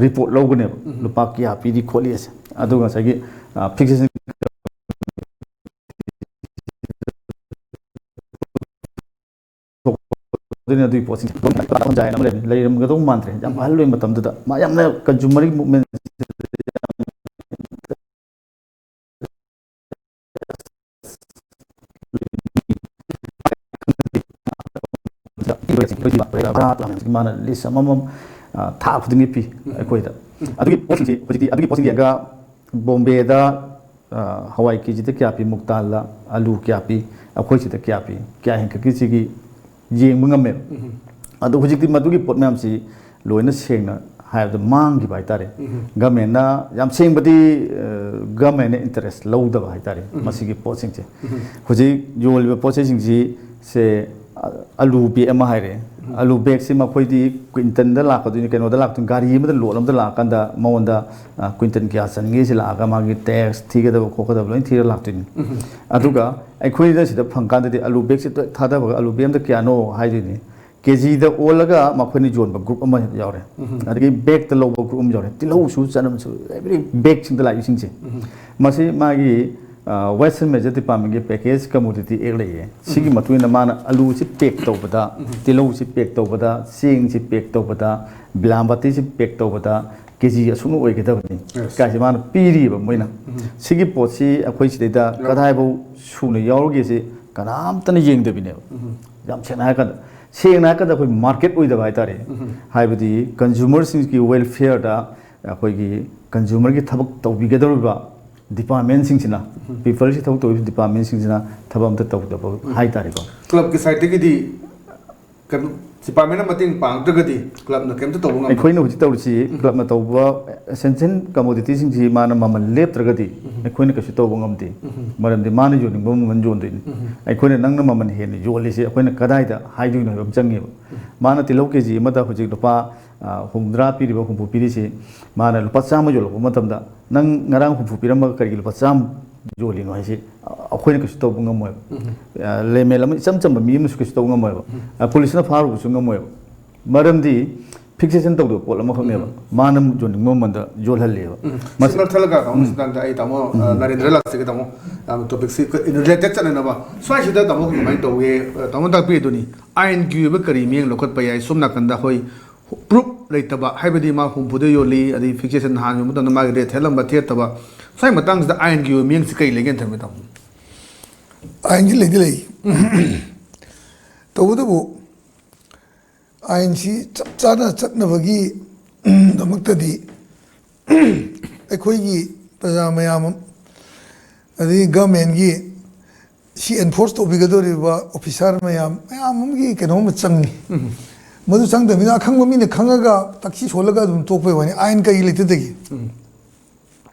ꯔꯤꯄꯣꯔꯠ ꯂꯧꯒꯅꯦꯕ, ꯂꯨꯄꯥ ꯀꯌꯥ ꯄꯤꯔꯤ ꯈꯣꯠꯂꯤ ꯑꯁꯦ꯫ ꯑꯗꯨꯒ ꯉꯁꯥꯏꯒꯤ ꯐꯤꯛꯁꯦꯁꯟ ꯑꯗꯨꯅꯤ꯫ ꯑꯗꯨꯒꯤ ꯄꯣꯠꯁꯤꯡꯁꯦ ꯂꯩꯔꯝꯒꯗꯧ ꯃꯥꯟꯗ꯭ꯔꯦ꯫ ꯌꯥꯝ ꯑꯍꯜ ꯑꯣꯏꯕ ꯃꯇꯝꯗꯨꯗ ꯃꯥ ꯌꯥꯝꯅ ꯀꯟꯖꯨꯃꯔ ꯃꯨꯞꯃꯦꯟ ꯃꯥꯅ ꯂꯤꯁ ꯑꯃꯃꯝ ꯊꯥ ꯈꯨꯗꯤꯡꯒꯤ ꯄꯤ ꯑꯩꯈꯣꯏꯗ꯫ ꯑꯗꯨꯒꯤ ꯄꯣꯠꯁꯤꯡꯁꯤ ꯍꯧꯖꯤꯛꯇꯤ ꯑꯗꯨꯒꯤ ꯄꯣꯠꯁꯤꯡ ꯌꯦꯡꯉꯒ ꯕꯣꯝꯕꯦꯗ ꯍꯋꯥꯏ ꯀꯦ ꯖꯤꯗ ꯀꯌꯥ ꯄꯤ, ꯃꯨꯛꯇꯥꯜꯗ ꯑꯂꯨ ꯀꯌꯥ ꯄꯤ, ꯑꯩꯈꯣꯏ ꯁꯤꯗ ꯀꯌꯥ ꯄꯤ, ꯀꯌꯥ ꯍꯦꯟꯒꯠꯈꯤ, ꯁꯤꯒꯤ ꯌꯦꯡꯕ ꯉꯝꯃꯦꯕ꯫ ꯑꯗꯣ ꯍꯧꯖꯤꯛꯇꯤ ꯃꯗꯨꯒꯤ ꯄꯣꯠ ꯃꯌꯥꯝꯁꯤ ꯂꯣꯏꯅ ꯁꯦꯡꯅ ꯍꯥꯏꯔꯕꯗ ꯃꯥꯡꯈꯤꯕ ꯍꯥꯏꯇꯥꯔꯦ꯫ ꯒꯃꯦꯟꯅ ꯌꯥꯝ ꯁꯦꯡꯕꯗꯤ, ꯒꯃꯦꯟꯅ ꯏꯟꯇꯔꯦꯁ ꯂꯧꯗꯕ ꯍꯥꯏꯇꯥꯔꯦ ꯃꯁꯤꯒꯤ ꯄꯣꯠꯁꯤꯡꯁꯦ꯫ ꯍꯧꯖꯤꯛ ꯌꯣꯜꯂꯤꯕ ꯄꯣꯠ ꯆꯩꯁꯤꯡꯁꯤ ꯁꯦ, ꯑ-, ꯑꯂꯨ ꯕꯦꯒ ꯑꯃ ꯍꯥꯏꯔꯦ꯫ ꯑꯂꯨ ꯕꯦꯒꯁꯤ ꯃꯈꯣꯏꯗꯤ ꯀ꯭ꯋꯤꯟꯇꯜꯗ ꯂꯥꯛꯀꯗꯣꯏꯅꯤ, ꯀꯩꯅꯣꯗ ꯂꯥꯛꯇꯣꯏꯅꯤ, ꯒꯥꯔꯤ ꯑꯃꯗ ꯂꯣꯗ ꯑꯃꯗ ꯂꯥꯛꯑꯀꯥꯟꯗ ꯃꯉꯣꯟꯗ, ꯑ, ꯀ꯭ꯋꯤꯟꯇꯜ ꯀꯌꯥ ꯆꯟꯒꯦ ꯁꯤ ꯂꯥꯛꯑꯒ ꯃꯥꯒꯤ ꯇꯦꯛꯁ ꯊꯤꯒꯗꯕ ꯈꯣꯠꯀꯗꯕ ꯂꯣꯏ ꯊꯤꯔ ꯂꯥꯛꯇꯣꯏꯅꯤ꯫ ꯑꯗꯨꯒ ꯑꯩꯈꯣꯏꯅ ꯁꯤꯗ ꯐꯪꯀꯥꯟꯗꯗꯤ ꯑꯂꯨ ꯕꯦꯒꯁꯤ ꯊꯥꯗꯕꯒ ꯑꯂꯨ ꯕꯦꯒ ꯑꯝꯗ ꯀꯌꯥꯅꯣ ꯍꯥꯏꯗꯣꯏꯅꯤ꯫ ꯀꯦ ꯖꯤꯗ ꯑꯣꯜꯂꯒ ꯃꯈꯣꯏꯅ ꯌꯣꯟꯕ ꯒ꯭ꯔꯨꯞ ꯑꯃ ꯌꯥꯎꯔꯦ꯫ ꯑꯗꯒꯤ ꯕꯦꯒꯇ ꯂꯧꯕ ꯒ꯭ꯔꯨꯞ ꯑꯃ ꯌꯥꯎꯔꯦ꯫ ꯇꯤꯜꯍꯧꯁꯨ, ꯆꯅꯝꯁꯨ, ꯑꯦꯕ꯭ꯔꯤ ꯕꯦꯒꯁꯤꯡꯗ ꯂꯥꯛꯏꯁꯤꯡꯁꯦ꯫ ꯃꯁꯤ ꯃꯥꯒꯤ Waste and Measure Departmentꯀꯤ Package Commodity Act ꯂꯩꯌꯦ꯫ ꯁꯤꯒꯤ ꯃꯇꯨꯡ ꯏꯟꯅ ꯃꯥꯅ ꯑꯂꯨꯁꯤ pack ꯇꯧꯕꯗ, ꯇꯤꯜꯍꯧꯁꯤ pack ꯇꯧꯕꯗ, ꯆꯦꯡꯁꯤ pack ꯇꯧꯕꯗ, ꯕꯤꯂꯥꯝꯕꯥꯇꯤꯁꯤ pack ꯇꯧꯕꯗ ꯀꯦ ꯖꯤ ꯑꯁꯨꯛꯅ ꯑꯣꯏꯒꯗꯕꯅꯤ꯫ Yes. ꯀꯥꯏꯁꯦ ꯃꯥꯅ ꯄꯤꯔꯤꯕ ꯃꯣꯏꯅ꯫ ꯁꯤꯒꯤ ꯄꯣꯠꯁꯤ ꯑꯩꯈꯣꯏ ꯁꯤꯗꯩꯗ ꯌꯥꯎ- ꯀꯗꯥꯏꯐꯥꯎ ꯁꯨꯅ ꯌꯥꯎꯔꯒꯦꯁꯦ ꯀꯅꯥꯝꯇꯅ ꯌꯦꯡꯗꯕꯤꯅꯦꯕ꯫ ꯌꯥꯝ ꯁꯦꯡꯅ ꯍꯥꯏꯔꯀꯥꯟꯗ, ꯁꯦꯡꯅ ꯍꯥꯏꯔꯀꯥꯟꯗ ꯑꯩꯈꯣꯏ market ꯑꯣꯏꯗꯕ ꯍꯥꯏꯇꯥꯔꯦ꯫ ꯍꯥꯏꯕꯗꯤ consumerꯁꯤꯡꯒꯤ welfareꯗ ꯑꯩꯈꯣꯏꯒꯤ consumerꯒꯤ ꯊꯕꯛ ꯇꯧꯕꯤꯒꯗꯧꯔꯤꯕ departmentꯁꯤꯡꯁꯤꯅ, peopleꯒꯤ ꯊꯕꯛ ꯇꯧꯔꯤꯕ departmentꯁꯤꯡꯁꯤꯅ ꯊꯕꯛ ꯑꯝꯇ ꯇꯧꯗꯕ ꯍꯥꯏꯇꯥꯔꯦꯀꯣ꯫ Clubꯀꯤ sideꯇꯒꯤꯗꯤ ꯀꯩꯅꯣ, departmentꯅ ꯃꯇꯦꯡ ꯄꯥꯡꯗ꯭ꯔꯒꯗꯤ clubꯅ ꯀꯩꯝꯇ ꯇꯧꯕ ꯉꯝꯗꯦ꯫ ꯑꯩꯈꯣꯏꯅ ꯍꯧꯖꯤꯛ ꯇꯧꯔꯤꯁꯤ clubꯅ ꯇꯧꯕ essential commoditiesꯁꯤꯡꯁꯤ ꯃꯥꯅ ꯃꯃꯜ ꯂꯦꯞꯇ꯭ꯔꯒꯗꯤ ꯑꯩꯈꯣꯏꯅ ꯀꯩꯁꯨ ꯇꯧꯕ ꯉꯝꯗꯦ꯫ ꯃꯔꯝꯗꯤ ꯃꯥꯅ ꯌꯣꯟꯅꯤꯡꯕ ꯃꯃꯜ ꯌꯣꯟꯗꯣꯏꯅꯤ꯫ ꯑꯩꯈꯣꯏꯅ ꯅꯪꯅ ꯃꯃꯜ ꯍꯦꯟꯅ ꯌꯣꯜꯂꯤꯁꯦ ꯑꯩꯈꯣꯏꯅ ꯀꯗꯥꯏꯗ ꯍꯥꯏꯗꯣꯏꯅꯣ ꯍꯥꯏꯕ ꯑꯃ ꯆꯪꯉꯦꯕ꯫ ꯃꯥꯅ ꯇꯤꯜꯍꯧ ꯀꯦ ꯖꯤ ꯑꯃꯗ ꯍꯧꯖꯤꯛ ꯂꯨꯄꯥ ꯍꯨꯝꯗ꯭ꯔꯥ ꯄꯤꯔꯤꯕ, ꯍꯨꯝꯐꯨ ꯄꯤꯔꯤꯁꯤ, ꯃꯥꯅ ꯂꯨꯄꯥ ꯆꯥꯝꯃ ꯌꯣꯜꯂꯛꯄ ꯃꯇꯝꯗ ꯅꯪ ꯉꯔꯥꯡ ꯍꯨꯝꯐꯨ ꯄꯤꯔꯝꯃꯒ ꯀꯔꯤꯒꯤ ꯂꯨꯄꯥ ꯆꯥꯝꯃ ꯌꯣꯜꯂꯤꯅꯣ ꯍꯥꯏꯁꯤ ꯑꯩꯈꯣꯏꯅ ꯀꯩꯁꯨ ꯇꯧꯕ ꯉꯝꯃꯣꯏꯕ꯫ Layman ꯑꯃ, ꯏꯆꯝ ꯆꯝꯕ ꯃꯤ ꯑꯃꯅꯁꯨ ꯀꯩꯁꯨ ꯇꯧꯕ ꯉꯝꯃꯣꯏꯕ꯫ Policeꯅ ꯐꯥꯔꯨꯕꯁꯨ ꯉꯝꯃꯣꯏꯕ꯫ ꯃꯔꯝꯗꯤ fixation ꯇꯧꯗꯕ ꯄꯣꯠ ꯑꯃꯈꯛꯅꯦꯕ꯫ ꯃꯥꯅ ꯌꯣꯟꯅꯤꯡꯕ ꯃꯃꯜꯗ ꯌꯣꯜꯍꯜꯂꯦꯕ꯫ ꯁꯤ ꯃꯔꯛ ꯊꯠꯂꯒ ꯇꯥꯃꯣ ꯁꯤꯗꯥꯟꯗ ꯑꯩ ꯇꯥꯃꯣ ꯅꯔꯦꯟꯗ꯭ꯔ ꯂꯥꯛꯆꯒꯦ ꯇꯥꯃꯣ꯫ Topicꯁꯤ related ꯆꯠꯅꯅꯕ ꯁ꯭ꯋꯥꯏꯁꯤꯗ ꯇꯥꯃꯣ ꯀꯃꯥꯏꯅ ꯇꯧꯒꯦ? ꯇꯥꯃꯣ ꯇꯥꯛꯄꯤꯗꯨꯅꯤ, ꯑꯥꯏꯟꯒꯤ ꯑꯣꯏꯕ ꯀꯔꯤ ꯃꯤꯠꯌꯦꯡ ꯂꯧꯈꯠꯄ ꯌꯥꯏ? ꯁꯣꯝ ꯅꯥꯀꯟꯗ ꯑꯩꯈꯣꯏ proof ꯂꯩꯇꯕ, ꯍꯥꯏꯕꯗꯤ ꯃꯥ ꯍꯨꯝꯐꯨꯗ ꯌꯣꯜꯂꯤ, ꯑꯗꯩ fixation ꯅꯍꯥꯟ ꯌꯣꯟꯕ ꯃꯇꯝꯗ ꯃꯥꯒꯤ rate ꯊꯦꯠꯂꯝꯕ ꯊꯦꯠꯇꯕ, ꯁ꯭ꯋꯥꯏ ꯃꯇꯥꯡꯁꯤꯗ ꯑꯥꯏꯟꯒꯤ ꯑꯣꯏꯕ ꯃꯤꯠꯌꯦꯡꯁꯤ ꯀꯔꯤ ꯂꯩꯒꯦꯅ ꯊꯝꯃꯤ ꯇꯥꯃꯣ? ꯑꯥꯏꯟꯒꯤ ꯂꯩꯗꯤ ꯂꯩ꯫ ꯇꯧꯕꯇꯕꯨ ꯑꯥꯏꯟꯁꯤ ꯆꯞ ꯆꯥꯅ ꯆꯠꯅꯕꯒꯤ ꯗꯃꯛꯇꯗꯤ ꯑꯩꯈꯣꯏꯒꯤ ꯄ꯭ꯔꯖꯥ ꯃꯌꯥꯝ ꯑꯃ, ꯑꯗꯒꯤ governmentꯀꯤ ꯁꯤ enforce ꯇꯧꯕꯤꯒꯗꯧꯔꯤꯕ officer ꯃꯌꯥꯝ, ꯃꯌꯥꯝ ꯑꯃꯒꯤ ꯀꯩꯅꯣꯝ ꯑꯃ ꯆꯪꯉꯤ꯫ ꯃꯗꯨ ꯆꯪꯗꯕꯅꯤꯅ ꯑꯈꯪꯕ ꯃꯤꯅ ꯈꯪꯉꯒ ꯇꯛꯁꯤ ꯁꯣꯜꯂꯒ ꯑꯗꯨꯝ ꯇꯣꯛꯄꯩ ꯋꯥꯅꯤ, ꯑꯥꯏꯟ ꯀꯔꯤ ꯂꯩꯇꯗꯒꯤ꯫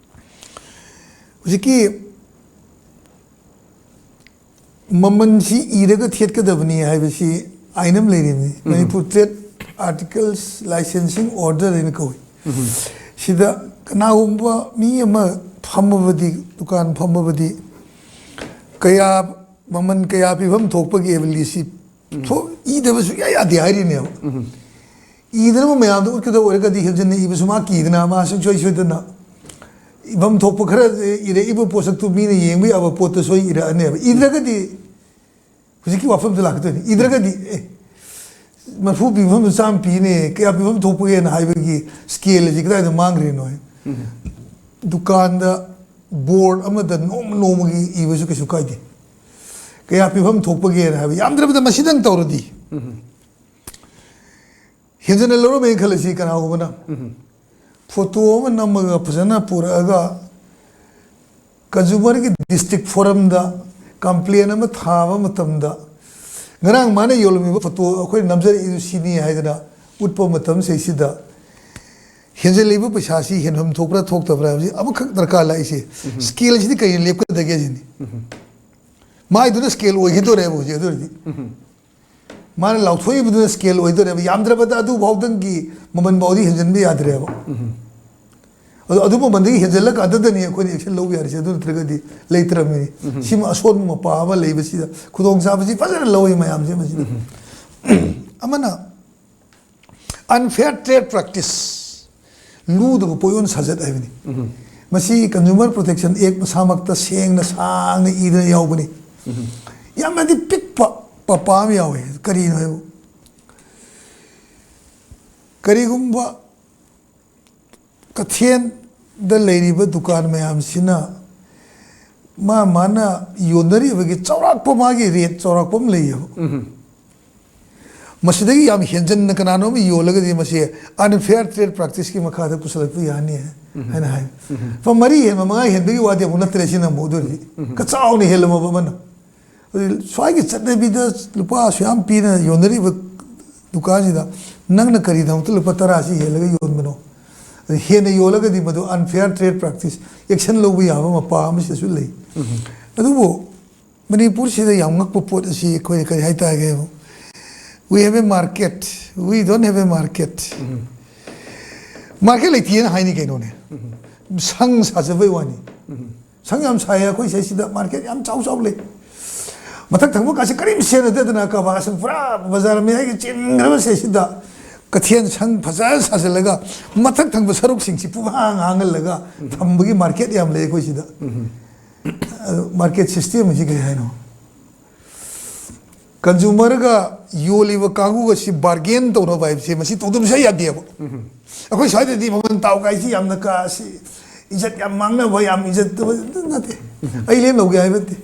ꯍꯧꯖꯤꯛꯀꯤ ꯃꯃꯜꯁꯤ ꯏꯔꯒ ꯊꯦꯠꯀꯗꯕꯅꯤ ꯍꯥꯏꯕꯁꯤ ꯑꯥꯏꯟ ꯑꯃ ꯂꯩꯔꯤꯕꯅꯤ꯫ Manipur Trade Articles Licensing Order ꯍꯥꯏꯅ ꯀꯧꯏ꯫ ꯁꯤꯗ ꯀꯅꯥꯒꯨꯝꯕ ꯃꯤ ꯑꯃ ꯐꯝꯃꯕꯗꯤ, ꯗꯨꯀꯥꯟ ꯐꯝꯃꯕꯗꯤ, ꯀꯌꯥ, ꯃꯃꯜ ꯀꯌꯥ ꯄꯤꯐꯝ ꯊꯣꯛꯄꯒꯦ ꯍꯥꯏꯕ listꯁꯤ ꯊꯣꯛ-, ꯏꯗꯕ ꯁꯨꯡꯌꯥ ꯌꯥꯗꯦ ꯍꯥꯏꯔꯤꯅꯦꯕ꯫ ꯏꯗꯅꯕ ꯃꯌꯥꯝꯗ ꯎꯠꯀꯗꯕ ꯑꯣꯏꯔꯒꯗꯤ ꯍꯦꯟꯖꯤꯟꯅ ꯏꯕꯁꯨ ꯃꯥ ꯀꯤꯗꯅ, ꯃꯥ ꯁꯨꯡꯁꯣꯏ ꯁꯣꯏꯗꯅ ꯏꯐꯝ ꯊꯣꯛꯄ ꯈꯔ ꯏꯔꯛꯏꯕ ꯄꯣꯠꯁꯛꯇꯨ ꯃꯤꯅ ꯌꯦꯡꯕ ꯌꯥꯕ ꯄꯣꯠꯇꯨ ꯁꯣꯏ ꯏꯔꯛꯑꯅꯦꯕ꯫ ꯏꯗ꯭ꯔꯒꯗꯤ ꯍꯧꯖꯤꯛꯀꯤ ꯋꯥꯐꯝꯗꯨ ꯂꯥꯛꯀꯗꯣꯏꯅꯤ꯫ ꯏꯗ꯭ꯔꯒꯗꯤ ꯑꯦ, ꯃꯔꯐꯨ ꯄꯤꯕ ꯃꯐꯝꯗ ꯆꯥꯝꯃ ꯄꯤꯅꯦ, ꯀꯌꯥ ꯄꯤꯐꯝ ꯊꯣꯛꯄꯒꯦꯅ ꯍꯥꯏꯕꯒꯤ ꯁ꯭ꯀꯦꯜ ꯑꯁꯤ ꯀꯗꯥꯏꯗ ꯃꯥꯡꯈ꯭ꯔꯤꯅꯣ ꯍꯥꯏ꯫ ꯗꯨꯀꯥꯟꯗ ꯕꯣꯔꯗ ꯑꯃꯗ ꯅꯣꯡꯃ ꯅꯣꯡꯃꯒꯤ ꯏꯕꯁꯨ ꯀꯩꯁꯨ ꯀꯥꯏꯗꯦ꯫ ꯀꯌꯥ ꯄꯤꯐꯝ ꯊꯣꯛꯄꯒꯦꯅ ꯍꯥꯏꯕ, ꯌꯥꯝꯗ꯭ꯔꯕꯗ ꯃꯁꯤꯗꯪ ꯇꯧꯔꯗꯤ꯫ ꯍꯦꯟꯖꯟꯅ ꯂꯧꯔꯝꯃꯦꯅ ꯈꯜꯂꯁꯤ, ꯀꯅꯥꯒꯨꯝꯕꯅ ꯐꯣꯇꯣ ꯑꯃ ꯅꯝꯃꯒ ꯐꯖꯅ ꯄꯨꯔꯛꯑꯒ ꯀꯟꯖꯨꯃꯔꯒꯤ ꯗꯤꯁꯇ꯭ꯔꯤꯛ ꯐꯣꯔꯝꯗ ꯀꯝꯄ꯭ꯂꯦꯟ ꯑꯃ ꯊꯥꯕ ꯃꯇꯝꯗ, ꯉꯔꯥꯡ ꯃꯥꯅ ꯌꯣꯜꯂꯝꯃꯤꯕ ꯐꯣꯇꯣ ꯑꯩꯈꯣꯏꯅ ꯅꯝꯖꯔꯛꯏꯗꯨ ꯁꯤꯅꯤ ꯍꯥꯏꯗꯅ ꯎꯠꯄ ꯃꯇꯝꯁꯤꯗꯩꯁꯤꯗ, ꯍꯦꯟꯖꯜꯂꯤꯕ ꯄꯩꯁꯥꯁꯤ ꯍꯦꯟꯐꯝ ꯊꯣꯛꯄ꯭ꯔꯥ ꯊꯣꯛꯇꯕ꯭ꯔꯥ ꯍꯥꯏꯕꯁꯤ ꯑꯃꯈꯛ ꯗꯔꯀꯥꯔ ꯂꯥꯛꯏꯁꯦ꯫ ꯁ꯭ꯀꯦꯜꯁꯤꯗꯤ ꯀꯩꯅ ꯂꯦꯞꯀꯗꯒꯦ ꯁꯤꯅꯤ꯫ ꯃꯥꯏꯗꯨꯅ ꯁ꯭ꯀꯦꯜ ꯑꯣꯏꯈꯤꯗꯣꯔꯦꯕ ꯍꯧꯖꯤꯛ꯫ ꯑꯗꯨ ꯑꯣꯏꯔꯗꯤ ꯃꯥꯅ ꯂꯥꯎꯊꯣꯛꯏꯕꯗꯨꯅ ꯁ꯭ꯀꯦꯜ ꯑꯣꯏꯗꯣꯔꯦꯕ꯫ ꯌꯥꯝꯗ꯭ꯔꯕꯗ ꯑꯗꯨ ꯐꯥꯎꯗꯪꯒꯤ ꯃꯃꯜ ꯐꯥꯎꯗꯤ ꯍꯦꯟꯖꯟꯕ ꯌꯥꯗ꯭ꯔꯦꯕ꯫ ꯑꯗꯨ ꯑꯗꯨ ꯃꯃꯜꯗꯒꯤ ꯍꯦꯟꯖꯜꯂꯀꯥꯟꯗꯗꯅꯤ ꯑꯩꯈꯣꯏꯅ ꯑꯦꯛꯁꯟ ꯂꯧꯕ ꯌꯥꯔꯤꯁꯦ꯫ ꯑꯗꯨ ꯅꯠꯇ꯭ꯔꯒꯗꯤ ꯂꯩꯇ꯭ꯔꯕꯅꯤ꯫ ꯁꯤꯃ ꯑꯁꯣꯟꯕ ꯃꯄꯥ ꯑꯃ ꯂꯩꯕꯁꯤꯗ ꯈꯨꯗꯣꯡꯆꯥꯕꯁꯤ ꯐꯖꯅ ꯂꯧꯋꯤ ꯃꯌꯥꯝꯁꯦ ꯃꯁꯤꯗ꯫ ꯑꯃꯅ unfair trade practice, ꯂꯨꯗꯕ ꯄꯣꯠꯌꯣꯟ ꯁꯥꯖꯠ ꯍꯥꯏꯕꯅꯤ꯫ ꯃꯁꯤ Consumer Protection Act ꯃꯁꯥꯃꯛꯇ ꯁꯦꯡꯅ ꯁꯥꯡꯅ ꯏꯗꯅ ꯌꯥꯎꯕꯅꯤ꯫ ꯌꯥꯝꯅꯗꯤ ꯄꯤꯛꯄ ꯄꯄꯥ ꯑꯃ ꯌꯥꯎꯋꯦ꯫ ꯀꯔꯤꯅꯣ ꯍꯥꯏꯕꯨ, ꯀꯔꯤꯒꯨꯝꯕ ꯀꯩꯊꯦꯜꯗ ꯂꯩꯔꯤꯕ ꯗꯨꯀꯥꯟ ꯃꯌꯥꯝꯁꯤꯅ ꯃꯥ ꯃꯥꯅ ꯌꯣꯟꯅꯔꯤꯕꯒꯤ ꯆꯥꯎꯔꯥꯛꯄ, ꯃꯥꯒꯤ ꯔꯦꯠ ꯆꯥꯎꯔꯥꯛꯄ ꯑꯃ ꯂꯩꯌꯦꯕ꯫ ꯃꯁꯤꯗꯒꯤ ꯌꯥꯝ ꯍꯦꯟꯖꯟꯅ ꯀꯅꯥꯅꯣꯝ ꯌꯣꯜꯂꯒꯗꯤ ꯃꯁꯤ unfair trade practiceꯀꯤ ꯃꯈꯥꯗ ꯄꯨꯁꯤꯜꯂꯛꯄ ꯌꯥꯅꯤ ꯍꯥꯏꯅ ꯍꯥꯏ꯫ ꯂꯨꯄꯥ ꯃꯔꯤ ꯍꯦꯟꯕ, ꯃꯉꯥ ꯍꯦꯟꯕꯒꯤ ꯋꯥꯗꯤ ꯑꯃꯨꯛ ꯅꯠꯇ꯭ꯔꯦ꯫ ꯁꯤꯅ ꯑꯃꯨꯛ ꯑꯗꯨꯗꯤ ꯀꯆꯥꯎꯅ ꯍꯦꯜꯂꯝꯃꯕ ꯑꯃꯅ꯫ ꯑꯗꯨ ꯁ꯭ꯋꯥꯏꯒꯤ ꯆꯠꯅꯕꯤꯗ ꯂꯨꯄꯥ ꯑꯁꯨꯛ ꯌꯥꯝ ꯄꯤꯅ ꯌꯣꯟꯅꯔꯤꯕ ꯗꯨꯀꯥꯟꯁꯤꯗ ꯅꯪꯅ ꯀꯔꯤꯗꯃꯛꯇ ꯂꯨꯄꯥ ꯇꯔꯥꯁꯤ ꯍꯦꯜꯂꯒ ꯌꯣꯟꯕꯅꯣ? ꯑꯗꯨ ꯍꯦꯟꯅ ꯌꯣꯜꯂꯒꯗꯤ ꯃꯗꯨ unfair trade practice, action ꯂꯧꯕ ꯌꯥꯕ ꯃꯄꯥ ꯑꯃꯁꯤꯗꯁꯨ ꯂꯩ꯫ ꯑꯗꯨꯕꯨ ꯃꯅꯤꯄꯨꯔꯁꯤꯗ ꯌꯥꯝ ꯉꯛꯄ ꯄꯣꯠ ꯑꯁꯤ ꯑꯩꯈꯣꯏꯅ ꯀꯔꯤ ꯍꯥꯏꯇꯥꯔꯒꯦ? We have a market, we don't have a market꯫ Market ꯂꯩꯇꯦꯅ ꯍꯥꯏꯅꯤ ꯀꯩꯅꯣꯅꯦ꯫ ꯁꯪ ꯁꯥꯖꯕꯩ ꯋꯥꯅꯤ꯫ ꯁꯪ ꯌꯥꯝ ꯁꯥꯏꯌꯦ ꯑꯩꯈꯣꯏ ꯁꯤꯗꯩꯁꯤꯗ, ꯃꯥꯔꯀꯦꯠ ꯌꯥꯝ ꯆꯥꯎ ꯆꯥꯎ ꯂꯩ꯫ ꯃꯊꯛ ꯊꯪꯕ ꯀꯥꯁꯦ ꯀꯔꯤꯝ ꯁꯦꯟꯅꯗꯗꯅ ꯀꯕꯥꯁꯤꯡ ꯄꯨꯔꯥ ꯕꯖꯥꯔ ꯃꯌꯥꯏꯒꯤ ꯆꯤꯟꯈ꯭ꯔꯕ ꯁꯤꯗꯩꯁꯤꯗ ꯀꯩꯊꯦꯜ ꯁꯪ ꯐꯖꯅ ꯁꯥꯖꯤꯜꯂꯒ ꯃꯊꯛ ꯊꯪꯕ ꯁꯔꯨꯛꯁꯤꯡꯁꯤ ꯄꯨꯡꯍꯥꯡ ꯍꯥꯡꯍꯜꯂꯒ ꯊꯝꯕꯒꯤ ꯃꯥꯔꯀꯦꯠ ꯌꯥꯝ ꯂꯩ ꯑꯩꯈꯣꯏ ꯁꯤꯗ꯫ ꯑꯗꯨ ꯃꯥꯔꯀꯦꯠ ꯁꯤꯁꯇꯦꯝ ꯑꯁꯤ ꯀꯔꯤ ꯍꯥꯏꯅꯣ? ꯀꯟꯖꯨꯃꯔꯒ ꯌꯣꯜꯂꯤꯕ ꯀꯥꯡꯕꯨꯒꯁꯤ ꯕꯥꯔꯒꯦꯟ ꯇꯧꯅꯕ ꯍꯥꯏꯕꯁꯦ ꯃꯁꯤ ꯇꯧꯗꯕ ꯁꯨꯡꯌꯥ ꯌꯥꯗꯦꯕ꯫ ꯑꯩꯈꯣꯏ ꯁ꯭ꯋꯥꯏꯗꯗꯤ ꯃꯃꯜ ꯇꯥꯎ ꯀꯥꯏꯁꯤ ꯌꯥꯝꯅ ꯀꯥ ꯁꯤ ꯏꯖꯠ ꯌꯥꯝ ꯃꯥꯡꯅꯕ, ꯌꯥꯝ ꯏꯖꯠꯇꯕ ꯅꯠꯇꯦ꯫ ꯑꯩ ꯂꯦꯝ ꯂꯧꯒꯦ ꯍꯥꯏꯕ ꯅꯠꯇꯦ꯫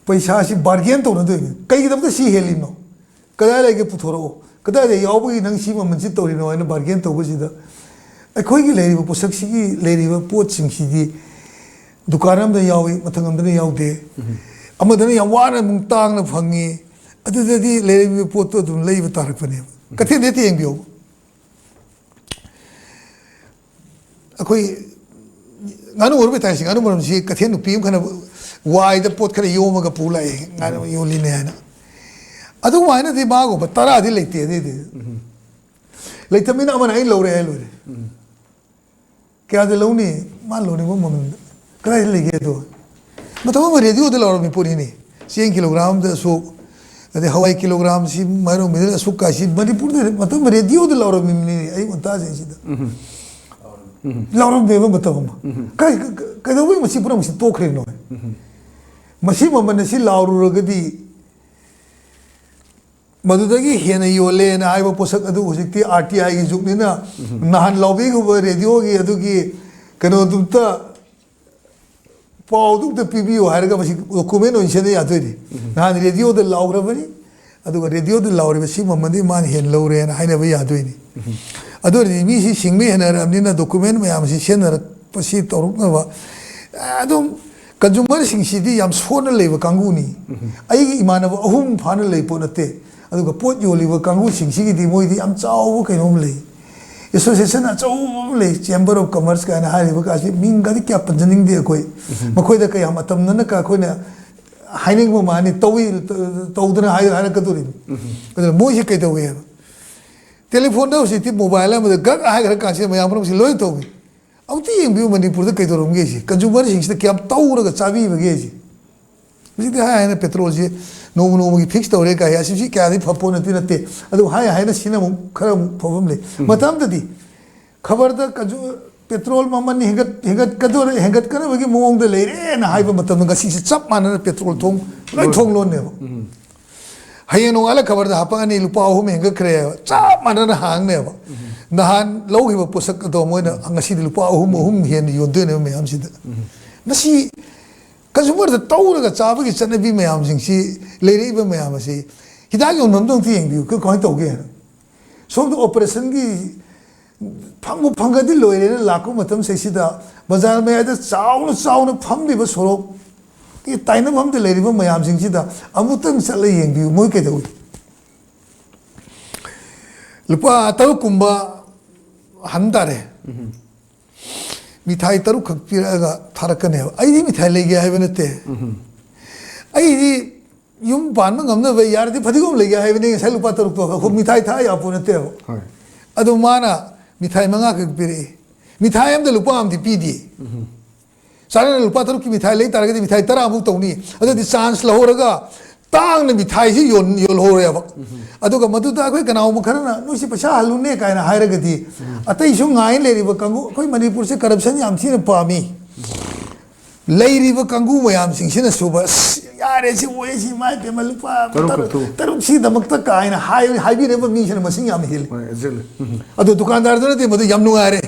ꯄꯩꯁꯥꯁꯤ ꯕꯥꯔꯒꯦꯟ ꯇꯧꯅꯗꯣꯏꯅꯤ꯫ ꯀꯩꯒꯤꯗꯃꯛꯇ ꯁꯤ ꯍꯦꯜꯂꯤꯅꯣ? ꯀꯗꯥꯏ ꯂꯩꯒꯦ ꯄꯨꯊꯣꯔꯛꯑꯣ꯫ ꯀꯗꯥꯏꯗ ꯌꯥꯎꯕꯒꯤ ꯅꯪ ꯁꯤ ꯃꯃꯜꯁꯤ ꯇꯧꯔꯤꯅꯣ ꯍꯥꯏꯅ ꯕꯥꯔꯒꯦꯟ ꯇꯧꯕꯁꯤꯗ ꯑꯩꯈꯣꯏꯒꯤ ꯂꯩꯔꯤꯕ ꯄꯣꯠꯁꯛꯁꯤꯒꯤ ꯂꯩꯔꯤꯕ ꯄꯣꯠꯁꯤꯡꯁꯤꯗꯤ ꯗꯨꯀꯥꯟ ꯑꯃꯗ ꯌꯥꯎꯏ, ꯃꯊꯪ ꯑꯃꯗꯅ ꯌꯥꯎꯗꯦ꯫ ꯑꯃꯗꯅ ꯌꯥꯝ ꯋꯥꯅ ꯑꯃꯨꯛ ꯇꯥꯡꯅ ꯐꯪꯉꯤ꯫ ꯑꯗꯨꯗꯗꯤ ꯂꯩꯔꯤꯕ ꯄꯣꯠꯇꯣ ꯑꯗꯨꯝ ꯂꯩꯕ ꯇꯥꯔꯛꯄꯅꯦꯕ꯫ ꯀꯩꯊꯦꯜꯗ ꯍꯦꯛꯇ ꯌꯦꯡꯕꯤꯌꯣ꯫ ꯑꯩꯈꯣꯏ ꯉꯥꯅꯨ ꯑꯣꯏꯔꯕ ꯇꯥꯏꯁꯤ, ꯉꯥꯅꯨ ꯃꯔꯝꯁꯤ ꯀꯩꯊꯦꯜ ꯅꯨꯄꯤ ꯑꯃ ꯈꯔ ꯋꯥꯏꯗ ꯄꯣꯠ ꯈꯔ ꯌꯣꯝꯃꯒ ꯄꯨ ꯂꯥꯛꯑꯦ, ꯉꯥꯅꯨ ꯌꯣꯜꯂꯤꯅꯦ ꯍꯥꯏꯅ꯫ ꯑꯗꯨꯃꯥꯏꯅꯗꯤ ꯃꯥꯒꯨꯝꯕ ꯇꯔꯥꯗꯤ ꯂꯩꯇꯦ ꯑꯗꯩꯗꯤ꯫ ꯂꯩꯇꯕꯅꯤꯅ ꯑꯃꯅ ꯑꯩ ꯂꯧꯔꯦ ꯍꯥꯏ ꯂꯣꯏꯔꯦ꯫ ꯀꯌꯥꯗ ꯂꯧꯅꯤ? ꯃꯥ ꯂꯧꯅꯤꯡꯕ ꯃꯃꯜꯗ꯫ ꯀꯗꯥꯏꯗ ꯂꯩꯒꯦ ꯑꯗꯣ? ꯃꯇꯝ ꯑꯃ ꯔꯦꯗꯤꯑꯣꯗ ꯂꯥꯎꯔꯝꯃꯤ ꯄꯣꯠꯅꯤꯅꯦ꯫ ꯆꯦꯡ ꯀꯤꯂꯣꯒ꯭ꯔꯥꯝ ꯑꯃꯗ ꯑꯁꯨꯛ, ꯑꯗꯩ ꯍꯋꯥꯏ ꯀꯤꯂꯣꯒ꯭ꯔꯥꯝꯁꯤ, ꯃꯥꯏꯔꯣꯡ ꯃꯤꯗꯜ ꯑꯁꯨꯛ ꯀꯥꯏꯁꯤ ꯃꯅꯤꯄꯨꯔꯗ ꯃꯇꯝ ꯑꯃ ꯔꯦꯗꯤꯑꯣꯗ ꯂꯥꯎꯔꯝꯃꯤꯕꯅꯤꯅꯦ ꯑꯌꯨꯛ ꯉꯟꯇꯥꯁꯤꯡꯁꯤꯗ꯫ ꯂꯥꯎꯔꯝꯃꯦꯕ ꯃꯇꯝ ꯑꯃ꯫ ꯀꯥꯏ-, ꯀ-, ꯀ-, ꯀꯩꯗꯧꯕꯩ ꯃꯁꯤ ꯄꯨꯝꯅꯃꯛꯁꯤ ꯇꯣꯛꯈ꯭ꯔꯤꯅꯣ? ꯃꯁꯤ ꯃꯃꯜ ꯑꯁꯤ ꯂꯥꯎꯔꯨꯔꯒꯗꯤ ꯃꯗꯨꯗꯒꯤ ꯍꯦꯟꯅ ꯌꯣꯜꯂꯦꯅ ꯍꯥꯏꯕ ꯄꯣꯠꯁꯛ ꯑꯗꯨ ꯍꯧꯖꯤꯛꯇꯤ ꯑꯥꯔ ꯇꯤ ꯑꯥꯏꯒꯤ ꯖꯨꯒꯅꯤꯅ ꯅꯍꯥꯟ ꯂꯥꯎꯕꯤꯈꯤꯕ ꯔꯦꯗꯤꯑꯣꯒꯤ ꯑꯗꯨꯒꯤ ꯀꯩꯅꯣꯗꯨꯝꯇ ꯄꯥꯎꯗꯨ ꯑꯝꯇ ꯄꯤꯕꯤꯌꯨ ꯍꯥꯏꯔꯒ ꯃꯁꯤ ꯗꯣꯀꯨꯃꯦꯟ ꯑꯣꯏꯅ ꯁꯤꯖꯤꯟꯅ ꯌꯥꯗꯣꯏꯅꯤ꯫ ꯅꯍꯥꯟ ꯔꯦꯗꯤꯑꯣꯗ ꯂꯥꯎꯈ꯭ꯔꯕꯅꯤ, ꯑꯗꯨꯒ ꯔꯦꯗꯤꯑꯣꯗ ꯂꯥꯎꯔꯤꯕ ꯁꯤ ꯃꯃꯜꯗꯤ ꯃꯥꯅ ꯍꯦꯟꯅ ꯂꯧꯔꯦꯅ ꯍꯥꯏꯅꯕ ꯌꯥꯗꯣꯏꯅꯤ꯫ ꯑꯗꯨ ꯑꯣꯏꯔꯗꯤ ꯃꯤꯁꯤ ꯁꯤꯡꯕ ꯍꯦꯟꯅꯔꯛꯑꯕꯅꯤꯅ ꯗꯣꯀꯨꯃꯦꯟ ꯃꯌꯥꯝꯁꯤ ꯁꯤꯖꯤꯟꯅꯔꯛꯄꯁꯤ ꯇꯧꯔꯛꯅꯕ ꯑꯗꯨꯝ ꯀꯟꯖꯨꯃꯔꯁꯤꯡꯁꯤꯗꯤ ꯌꯥꯝ ꯁꯣꯟꯅ ꯂꯩꯕ ꯀꯥꯡꯕꯨꯅꯤ꯫ ꯑꯩꯒꯤ ꯏꯃꯥꯟꯅꯕ ꯑꯍꯨꯝ ꯐꯥꯅ ꯂꯩ ꯄꯣꯠ ꯅꯠꯇꯦ꯫ ꯑꯗꯨꯒ ꯄꯣꯠ ꯌꯣꯜꯂꯤꯕ ꯀꯥꯡꯕꯨꯁꯤꯡꯁꯤꯒꯤꯗꯤ ꯃꯣꯏꯗꯤ ꯌꯥꯝ ꯆꯥꯎꯕ ꯀꯩꯅꯣꯝ ꯂꯩ, ꯑꯦꯁꯣꯁꯤꯌꯦꯁꯟ ꯑꯆꯧꯕ ꯑꯃ ꯂꯩ, ꯆꯦꯝꯕꯔ ꯑꯣꯐ ꯀꯃꯔꯁ ꯀꯥꯏꯅ ꯍꯥꯏꯔꯤꯕ ꯀꯥꯁꯤ ꯃꯤꯡꯒꯗꯤ ꯀꯌꯥ ꯄꯟꯖꯅꯤꯡꯗꯦ ꯑꯩꯈꯣꯏ꯫ ꯃꯈꯣꯏꯗ ꯀꯌꯥ ꯃꯇꯝꯅꯅ ꯀ-, ꯑꯩꯈꯣꯏꯅ ꯍꯥꯏꯅꯤꯡꯕ ꯃꯥꯅꯤ ꯇꯧꯏ, ꯇꯧꯗꯅ ꯍꯥꯏ-, ꯍꯥꯏꯔꯛꯀꯗꯣꯔꯤꯅꯤ꯫ ꯑꯗꯨꯅ ꯃꯣꯏꯁꯤ ꯀꯩꯗꯧꯏ ꯍꯥꯏꯕ? ꯇꯦꯂꯤꯐꯣꯟꯗ ꯍꯧꯖꯤꯛꯇꯤ ꯃꯣꯕꯥꯏꯜ ꯑꯃꯗ ꯒꯛ ꯍꯥꯏꯈ꯭ꯔ ꯀꯥꯟꯁꯤꯗ ꯃꯌꯥꯝ ꯄꯨꯝꯅꯃꯛꯁꯤ ꯂꯣꯏ ꯇꯧꯏ꯫ ꯑꯃꯨꯛꯇ ꯌꯦꯡꯕꯤꯌꯨ ꯃꯅꯤꯄꯨꯔꯗ ꯀꯩꯗꯧꯔꯝꯒꯦ ꯁꯤ, ꯀꯟꯖꯨꯃꯔꯁꯤꯡꯁꯤꯗ ꯀꯌꯥꯝ ꯇꯧꯔꯒ ꯆꯥꯕꯤꯕꯒꯦ ꯁꯤ꯫ ꯍꯧꯖꯤꯛꯇꯤ ꯍꯥꯏ ꯍꯥꯏꯅ ꯄꯦꯇ꯭ꯔꯣꯜꯁꯤ ꯅꯣꯡꯃ ꯅꯣꯡꯃꯒꯤ ꯐꯤꯛꯁ ꯇꯧꯔꯦ ꯀꯥꯏ, ꯑꯁꯤꯁꯤ ꯀꯌꯥꯗꯤ ꯐꯄꯣꯠ ꯅꯠꯇꯦ ꯅꯠꯇꯦ꯫ ꯑꯗꯨ ꯍꯥꯏ ꯍꯥꯏꯅ ꯁꯤꯅ ꯑꯃꯨꯛ ꯈꯔ ꯑꯃꯨꯛ ꯐꯕ ꯑꯃ ꯂꯩ꯫ ꯃꯇꯝꯗꯗꯤ ꯈꯕꯔꯗ ꯀꯟꯖꯨ-, ꯄꯦꯇ꯭ꯔꯣꯜ ꯃꯃꯜ ꯍꯦꯟꯒꯠ-, ꯍꯦꯟꯒꯠꯀꯗꯣꯔꯦ, ꯍꯦꯟꯒꯠꯀꯗꯕꯒꯤ ꯃꯑꯣꯡꯗ ꯂꯩꯔꯦꯅ ꯍꯥꯏꯕ ꯃꯇꯝꯗ ꯉꯁꯤꯁꯦ ꯆꯞ ꯃꯥꯟꯅꯅ ꯄꯦꯇ꯭ꯔꯣꯜ ꯊꯣꯡ ꯂꯣꯏ ꯊꯣꯡ ꯂꯣꯟꯅꯦꯕ꯫ ꯍꯌꯦꯡ ꯅꯣꯡꯉꯥꯜꯂ ꯈꯕꯔꯗ ꯍꯥꯄꯛꯑꯅꯤ, "ꯂꯨꯄꯥ ꯑꯍꯨꯝ ꯍꯦꯟꯒꯠꯈ꯭ꯔꯦ" ꯍꯥꯏꯕ, ꯆꯞ ꯃꯥꯟꯅꯅ ꯍꯥꯡꯅꯦꯕ꯫ ꯅꯍꯥꯟ ꯂꯧꯈꯤꯕ ꯄꯣꯠꯁꯛ ꯑꯗꯣ ꯃꯣꯏꯅ ꯉꯁꯤꯗꯤ ꯂꯨꯄꯥ ꯑꯍꯨꯝ, ꯑꯍꯨꯝ ꯍꯦꯟꯅ ꯌꯣꯟꯗꯣꯏꯅꯦꯕ ꯃꯌꯥꯝꯁꯤꯗ꯫ ꯃꯁꯤ ꯀꯟꯖꯨꯃꯔꯗ ꯇꯧꯔꯒ ꯆꯥꯕꯒꯤ ꯆꯠꯅꯕꯤ ꯃꯌꯥꯝꯁꯤꯡꯁꯤ ꯂꯩꯔꯛꯏꯕ ꯃꯌꯥꯝ ꯑꯁꯤ ꯍꯤꯗꯥꯛ ꯌꯣꯟꯐꯝꯗꯣ ꯑꯝꯇ ꯌꯦꯡꯕꯤꯌꯨ, ꯀ-, ꯀꯃꯥꯏꯅ ꯇꯧꯒꯦ ꯍꯥꯏꯅ꯫ ꯁꯣꯝꯗ ꯑꯣꯄꯔꯦꯁꯟꯒꯤ ꯐꯪꯕꯨ ꯐꯪꯒꯗꯤ ꯂꯣꯏꯔꯦꯅ ꯂꯥꯛꯄ ꯃꯇꯝꯁꯤꯗꯩꯁꯤꯗ ꯕꯖꯥꯔ ꯃꯌꯥꯏꯗ ꯆꯥꯎꯅ ꯆꯥꯎꯅ ꯐꯝꯂꯤꯕ ꯁꯣꯔꯣꯛꯀꯤ ꯇꯥꯏꯅꯐꯝꯗ ꯂꯩꯔꯤꯕ ꯃꯌꯥꯝꯁꯤꯡꯁꯤꯗ ꯑꯃꯨꯛꯇꯪ ꯆꯠꯂ ꯌꯦꯡꯕꯤꯌꯨ, ꯃꯣꯏ ꯀꯩꯗꯧꯏ? ꯂꯨꯄꯥ ꯇꯔꯨꯛ ꯀꯨꯝꯕ ꯍꯟ ꯇꯥꯔꯦ꯫ ꯃꯤꯊꯥꯏ ꯇꯔꯨꯛꯈꯛ ꯄꯤꯔꯛꯑꯒ ꯊꯥꯔꯛꯀꯅꯦꯕ꯫ ꯑꯩꯗꯤ ꯃꯤꯊꯥꯏ ꯂꯩꯒꯦ ꯍꯥꯏꯕ ꯅꯠꯇꯦ꯫ ꯑꯩꯗꯤ ꯌꯨꯝ ꯄꯥꯟꯕ ꯉꯝꯅꯕ ꯌꯥꯔꯗꯤ ꯐꯗꯤꯒꯣꯝ ꯂꯩꯒꯦ ꯍꯥꯏꯕꯅꯤ, ꯉꯁꯥꯏ ꯂꯨꯄꯥ ꯇꯔꯨꯛꯇꯣ꯫ ꯑꯩꯈꯣꯏ ꯃꯤꯊꯥꯏ ꯊꯥ ꯌꯥꯄꯣ ꯅꯠꯇꯦꯕ꯫ ꯍꯣꯏ꯫ ꯑꯗꯣ ꯃꯥꯅ ꯃꯤꯊꯥꯏ ꯃꯉꯥ ꯈꯛ ꯄꯤꯔꯛꯏ꯫ ꯃꯤꯊꯥꯏ ꯑꯝꯗ ꯂꯨꯄꯥ ꯑꯃꯗꯤ ꯄꯤꯗꯦ꯫ ꯆꯥꯅꯅ ꯂꯨꯄꯥ ꯇꯔꯨꯛꯀꯤ ꯃꯤꯊꯥꯏ ꯂꯩ ꯇꯥꯔꯒꯗꯤ ꯃꯤꯊꯥꯏ ꯇꯔꯥꯃꯨꯛ ꯇꯧꯅꯤ꯫ ꯑꯗꯨꯗꯤ ꯆꯥꯟꯁ ꯂꯧꯍꯧꯔꯒ ꯇꯥꯡꯅ ꯃꯤꯊꯥꯏꯁꯤ ꯌꯣꯟ-, ꯌꯣꯜꯍꯧꯔꯦꯕ꯫ ꯑꯗꯨꯒ ꯃꯗꯨꯗ ꯑꯩꯈꯣꯏ ꯀꯅꯥꯒꯨꯝꯕ ꯈꯔꯅ "ꯅꯣꯏꯁꯤ ꯄꯩꯁꯥ ꯍꯜꯂꯨꯅꯦ" ꯀꯥꯏꯅ ꯍꯥꯏꯔꯒꯗꯤ, ꯑꯇꯩꯁꯨ ꯉꯥꯏ ꯂꯩꯔꯤꯕ ꯀꯥꯡꯕꯨ, ꯑꯩꯈꯣꯏ ꯃꯅꯤꯄꯨꯔꯁꯦ ꯀꯔꯞꯁꯟ ꯌꯥꯝ ꯊꯤꯅ ꯄꯥꯝꯃꯤ꯫ ꯂꯩꯔꯤꯕ ꯀꯥꯡꯕꯨ ꯃꯌꯥꯝꯁꯤꯡꯁꯤꯅꯁꯨꯕ, "ꯑꯁ, ꯌꯥꯔꯦ, ꯁꯤ ꯑꯣꯏ, ꯁꯤ ꯃꯥꯏ ꯄꯦꯝꯃ ꯂꯨꯄꯥ ꯇꯔꯨꯛ ꯇꯔꯨꯛ, ꯈꯛꯇꯨ꯫ ꯇꯔꯨꯛꯁꯤꯒꯤꯗꯃꯛꯇ" ꯀꯥꯏꯅ ꯍꯥꯏ-, ꯍꯥꯏꯕꯤꯔꯕ ꯃꯤꯁꯤꯅ ꯃꯁꯤꯡ ꯌꯥꯝ ꯍꯦꯜꯂꯤ꯫ ꯍꯣꯏ, ꯍꯦꯜꯂꯤ꯫ ꯑꯗꯣ ꯗꯨꯀꯥꯟꯗꯥꯔꯗꯨꯅꯗꯤ ꯃꯗꯨ ꯌꯥꯝ ꯅꯨꯡꯉꯥꯏꯔꯦ꯫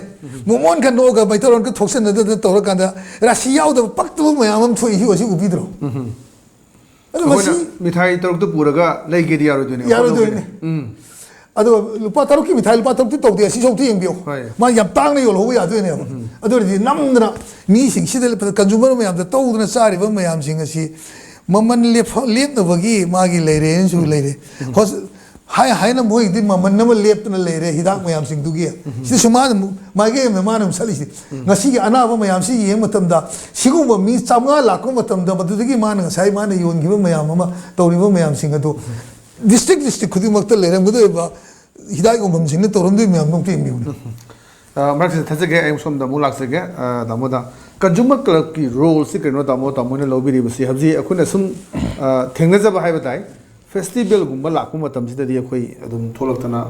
ꯃꯣꯃꯣꯟ ꯈꯔ ꯅꯣꯛꯑꯒ ꯃꯩꯇꯩꯂꯣꯟꯒ ꯊꯣꯛꯆꯟꯅꯗꯅ ꯇꯧꯔꯀꯥꯟꯗ ꯔꯥꯁꯤ ꯌꯥꯎꯗꯕ ꯄꯛꯇꯕ ꯃꯌꯥꯝ ꯑꯃ ꯊꯣꯛꯏꯁꯤ ꯑꯁꯤ ꯎꯕꯤꯗ꯭ꯔꯣ? ꯑꯗꯣ ꯑꯩꯈꯣꯏꯅ ꯃꯁꯤ ꯃꯤꯊꯥꯏ ꯇꯔꯨꯛꯇ ꯄꯨꯔꯒ ꯂꯩꯒꯦꯗꯤ ꯌꯥꯔꯣꯏꯗꯣꯏꯅꯦ, ꯌꯥꯔꯣꯏꯗꯣꯏꯅꯦ꯫ ꯎꯝ꯫ ꯑꯗꯨꯒ ꯂꯨꯄꯥ ꯇꯔꯨꯛꯀꯤ ꯃꯤꯊꯥꯏ ꯂꯨꯄꯥ ꯇꯔꯨꯛꯇꯤ ꯇꯧꯗꯦ, ꯑꯁꯤ ꯁꯔꯨꯛꯇꯤ ꯌꯦꯡꯕꯤꯌꯨ꯫ ꯍꯣꯏ꯫ ꯃꯥ ꯌꯥꯝ ꯇꯥꯡꯅ ꯌꯣꯜꯍꯧꯕ ꯌꯥꯗꯣꯏꯅꯦꯕ꯫ ꯑꯗꯨ ꯑꯣꯏꯔꯗꯤ ꯅꯝꯗꯅ ꯃꯤꯁꯤꯡꯁꯤꯗ, ꯀꯟꯖꯨꯃꯔ ꯃꯌꯥꯝꯗ ꯇꯧꯗꯅ ꯆꯥꯔꯤꯕ ꯃꯌꯥꯝꯁꯤꯡ ꯑꯁꯤ ꯃꯃꯜ ꯂꯦꯞꯐ-, ꯂꯦꯞꯅꯕꯒꯤ ꯃꯥꯒꯤ ꯂꯩꯔꯦꯅꯁꯨ ꯂꯩꯔꯦ꯫ ꯍꯣꯁ-, ꯍꯥꯏ ꯍꯥꯏꯅ ꯃꯣꯏꯒꯤꯗꯤ ꯃꯃꯜ ꯑꯃ ꯂꯦꯞꯇꯅ ꯂꯩꯔꯦ ꯍꯤꯗꯥꯛ ꯃꯌꯥꯝꯁꯤꯡꯗꯨꯒꯤ꯫ ꯁꯤꯗꯁꯨ ꯃꯥꯅ ꯑꯃꯨꯛ ꯃꯥꯏꯀꯩ ꯑꯃꯗ ꯃꯥꯅ ꯑꯃꯨꯛ ꯁꯠꯂꯤꯁꯦ꯫ ꯉꯁꯤꯒꯤ ꯑꯅꯥꯕ ꯃꯌꯥꯝꯁꯤ ꯌꯦꯡꯕ ꯃꯇꯝꯗ ꯁꯤꯒꯨꯝꯕ ꯃꯤ ꯆꯥꯝꯃꯉꯥ ꯂꯥꯛꯄ ꯃꯇꯝꯗ ꯃꯗꯨꯗꯒꯤ ꯃꯥꯅ ꯉꯁꯥꯏ ꯃꯥꯅ ꯌꯣꯟꯈꯤꯕ ꯃꯌꯥꯝ ꯑꯃ ꯇꯧꯔꯤꯕ ꯃꯌꯥꯝꯁꯤꯡ ꯑꯗꯨ ꯗꯤꯁꯇ꯭ꯔꯤꯛ ꯗꯤꯁꯇ꯭ꯔꯤꯛ ꯈꯨꯗꯤꯡꯃꯛꯇ ꯂꯩꯔꯝꯒꯗꯧꯔꯤꯕ ꯍꯤꯗꯥꯛ ꯌꯣꯟꯐꯝꯁꯤꯡꯅ ꯇꯧꯔꯝꯗꯣꯏ ꯃꯌꯥꯝꯗꯣ ꯑꯝꯇ ꯌꯦꯡꯕꯤꯌꯨꯅꯦ꯫ ꯑ, ꯃꯔꯛꯁꯤꯗ ꯊꯠꯆꯒꯦ, ꯑꯩ ꯁꯣꯝꯗ ꯑꯃꯨꯛ ꯂꯥꯛꯆꯒꯦ꯫ ꯑ, ꯇꯥꯃꯣꯗ, ꯀꯟꯖꯨꯃꯔ ꯀ꯭ꯂꯕꯀꯤ ꯔꯣꯜꯁꯤ ꯀꯩꯅꯣ, ꯇꯥꯃꯣ, ꯇꯥꯃꯣꯅ ꯂꯧꯕꯤꯔꯤꯕꯁꯤ ꯍꯧꯖꯤꯛ ꯑꯩꯈꯣꯏꯅ ꯁꯨꯝ, ꯑ, ꯊꯦꯡꯅꯖꯕ ꯍꯥꯏꯕ ꯇꯥꯏ, ꯐꯦꯁꯇꯤꯚꯦꯜꯒꯨꯝꯕ ꯂꯥꯛꯄ ꯃꯇꯝꯁꯤꯗꯗꯤ ꯑꯩꯈꯣꯏ ꯑꯗꯨꯝ ꯊꯣꯛꯂꯛꯇꯅ,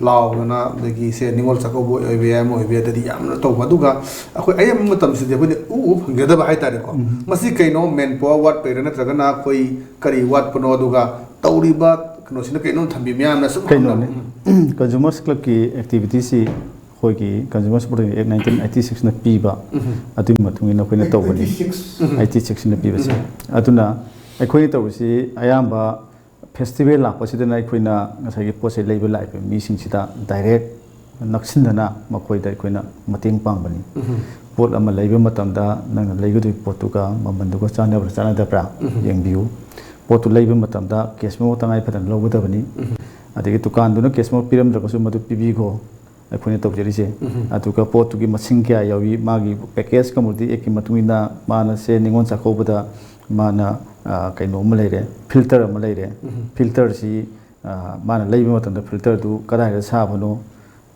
ꯂꯥꯎꯗꯅ, ꯑꯗꯒꯤ ꯁꯦ ꯅꯤꯉꯣꯜ ꯆꯥꯛꯀꯧꯕ ꯑꯣꯏꯕ ꯌꯥꯏ, ꯑꯃ ꯑꯣꯏꯕ ꯌꯥꯏ, ꯑꯗꯗꯤ ꯌꯥꯝꯅ ꯇꯧꯕ꯫ ꯑꯗꯨꯒ ꯑꯩꯈꯣꯏ ꯑꯌꯥꯝꯕ ꯃꯇꯝꯁꯤꯗꯤ ꯑꯩꯈꯣꯏꯗꯤ ꯎ ꯎ ꯐꯪꯖꯗꯕ ꯍꯥꯏ ꯇꯥꯔꯦꯀꯣ꯫ ꯎꯝ꯫ ꯃꯁꯤ ꯀꯩꯅꯣ, ꯃꯦꯟ ꯄꯥꯋꯔ ꯋꯥꯠꯄꯩꯔꯥ, ꯅꯠꯇ꯭ꯔꯒꯅ ꯑꯩꯈꯣꯏ ꯀꯔꯤ ꯋꯥꯠꯄꯅꯣ? ꯑꯗꯨꯒ ꯇꯧꯔꯤꯕ ꯀꯩꯅꯣꯁꯤꯅ ꯀꯩꯅꯣ ꯊꯝꯕꯤ ꯃꯌꯥꯝꯅ ꯁꯨꯝ ꯀꯩꯅꯣꯅꯦ꯫ ꯍꯪꯅꯕ꯫ ꯎꯝ꯫ ꯀꯟꯖꯨꯃꯔꯁ ꯀ꯭ꯂꯕꯀꯤ ꯑꯦꯛꯇꯤꯚꯤꯇꯤꯁꯤ ꯑꯩꯈꯣꯏꯒꯤ consumer supporting act nineteen eighty ꯁꯤꯛꯁꯅ ꯄꯤꯕ, ꯎꯝ꯫ ꯑꯗꯨꯒꯤ ꯃꯇꯨꯡ ꯏꯟꯅ ꯑꯩꯈꯣꯏꯅ ꯇꯧꯕꯅꯤ꯫ Eighty six. ꯎꯝ꯫ ꯑꯩꯠꯇꯤ ꯁꯤꯛꯁꯅ ꯄꯤꯕꯁꯦ꯫ ꯎꯝ꯫ ꯑꯗꯨꯅ ꯑꯩꯈꯣꯏꯅ ꯇꯧꯔꯤꯁꯤ ꯑꯌꯥꯝꯕ ꯐꯦꯁꯇꯤꯚꯦꯜ ꯂꯥꯛꯄꯁꯤꯗꯅ ꯑꯩꯈꯣꯏꯅ ꯉꯁꯥꯏꯒꯤ ꯄꯣꯠ ꯆꯩ ꯂꯩꯕ ꯂꯥꯛꯏꯕ ꯃꯤꯁꯤꯡꯁꯤꯗ ꯗꯥꯏꯔꯦꯛ ꯅꯛꯁꯤꯟꯅꯅ ꯃꯈꯣꯏꯗ ꯑꯩꯈꯣꯏꯅ ꯃꯇꯦꯡ ꯄꯥꯡꯕꯅꯤ꯫ ꯎꯝ꯫ ꯄꯣꯠ ꯑꯃ ꯂꯩꯕ ꯃꯇꯝꯗ ꯅꯪꯅ ꯂꯩꯒꯗꯧꯔꯤꯕ ꯄꯣꯠꯇꯨꯒ ꯃꯃꯟꯗꯨꯒ ꯆꯥꯟꯅꯕ꯭ꯔꯥ ꯆꯥꯟꯅꯗꯕ꯭ꯔꯥ ꯎꯝ꯫ ꯌꯦꯡꯕꯤꯌꯨ꯫ ꯄꯣꯠꯇꯨ ꯂꯩꯕ ꯃꯇꯝꯗ ꯀꯦꯁ ꯃꯦꯃꯣ ꯇꯉꯥꯏ ꯐꯗꯅ ꯂꯧꯒꯗꯕꯅꯤ꯫ ꯎꯝ꯫ ꯑꯗꯒꯤ ꯗꯨꯀꯥꯟꯗꯨꯅ ꯀꯦꯁ ꯃꯦꯃꯣ ꯄꯤꯔꯝꯗ꯭ꯔꯒꯁꯨ ꯃꯗꯨ ꯄꯤꯕꯤꯈꯣ꯫ ꯑꯩꯈꯣꯏꯅ ꯇꯧꯖꯔꯤꯁꯦ꯫ ꯎꯝ꯫ ꯑꯗꯨꯒ ꯄꯣꯠꯇꯨꯒꯤ ꯃꯁꯤꯡ ꯀꯌꯥ ꯌꯥꯎꯏ, ꯃꯥꯒꯤ ꯄꯦꯀꯦꯖ ꯀꯝꯃꯨꯅꯤꯇꯤ ꯑꯦꯛꯀꯤ ꯃꯇꯨꯡ ꯏꯟꯅ ꯃꯥꯅ ꯁꯦ ꯅꯤꯉꯣꯜ ꯆꯥꯛꯀꯧꯕꯗ ꯃꯥꯅ, ꯑ, ꯀꯩꯅꯣ ꯑꯃ ꯂꯩꯔꯦ, ꯐꯤꯜꯇꯔ ꯑꯃ ꯂꯩꯔꯦ꯫ ꯎꯝ꯫ ꯐꯤꯜꯇꯔꯁꯤ, ꯑ, ꯃꯥꯅ ꯂꯩꯕ ꯃꯇꯝꯗ ꯐꯤꯜꯇꯔꯗꯨ ꯀꯗꯥꯏꯗ ꯁꯥꯕꯅꯣ,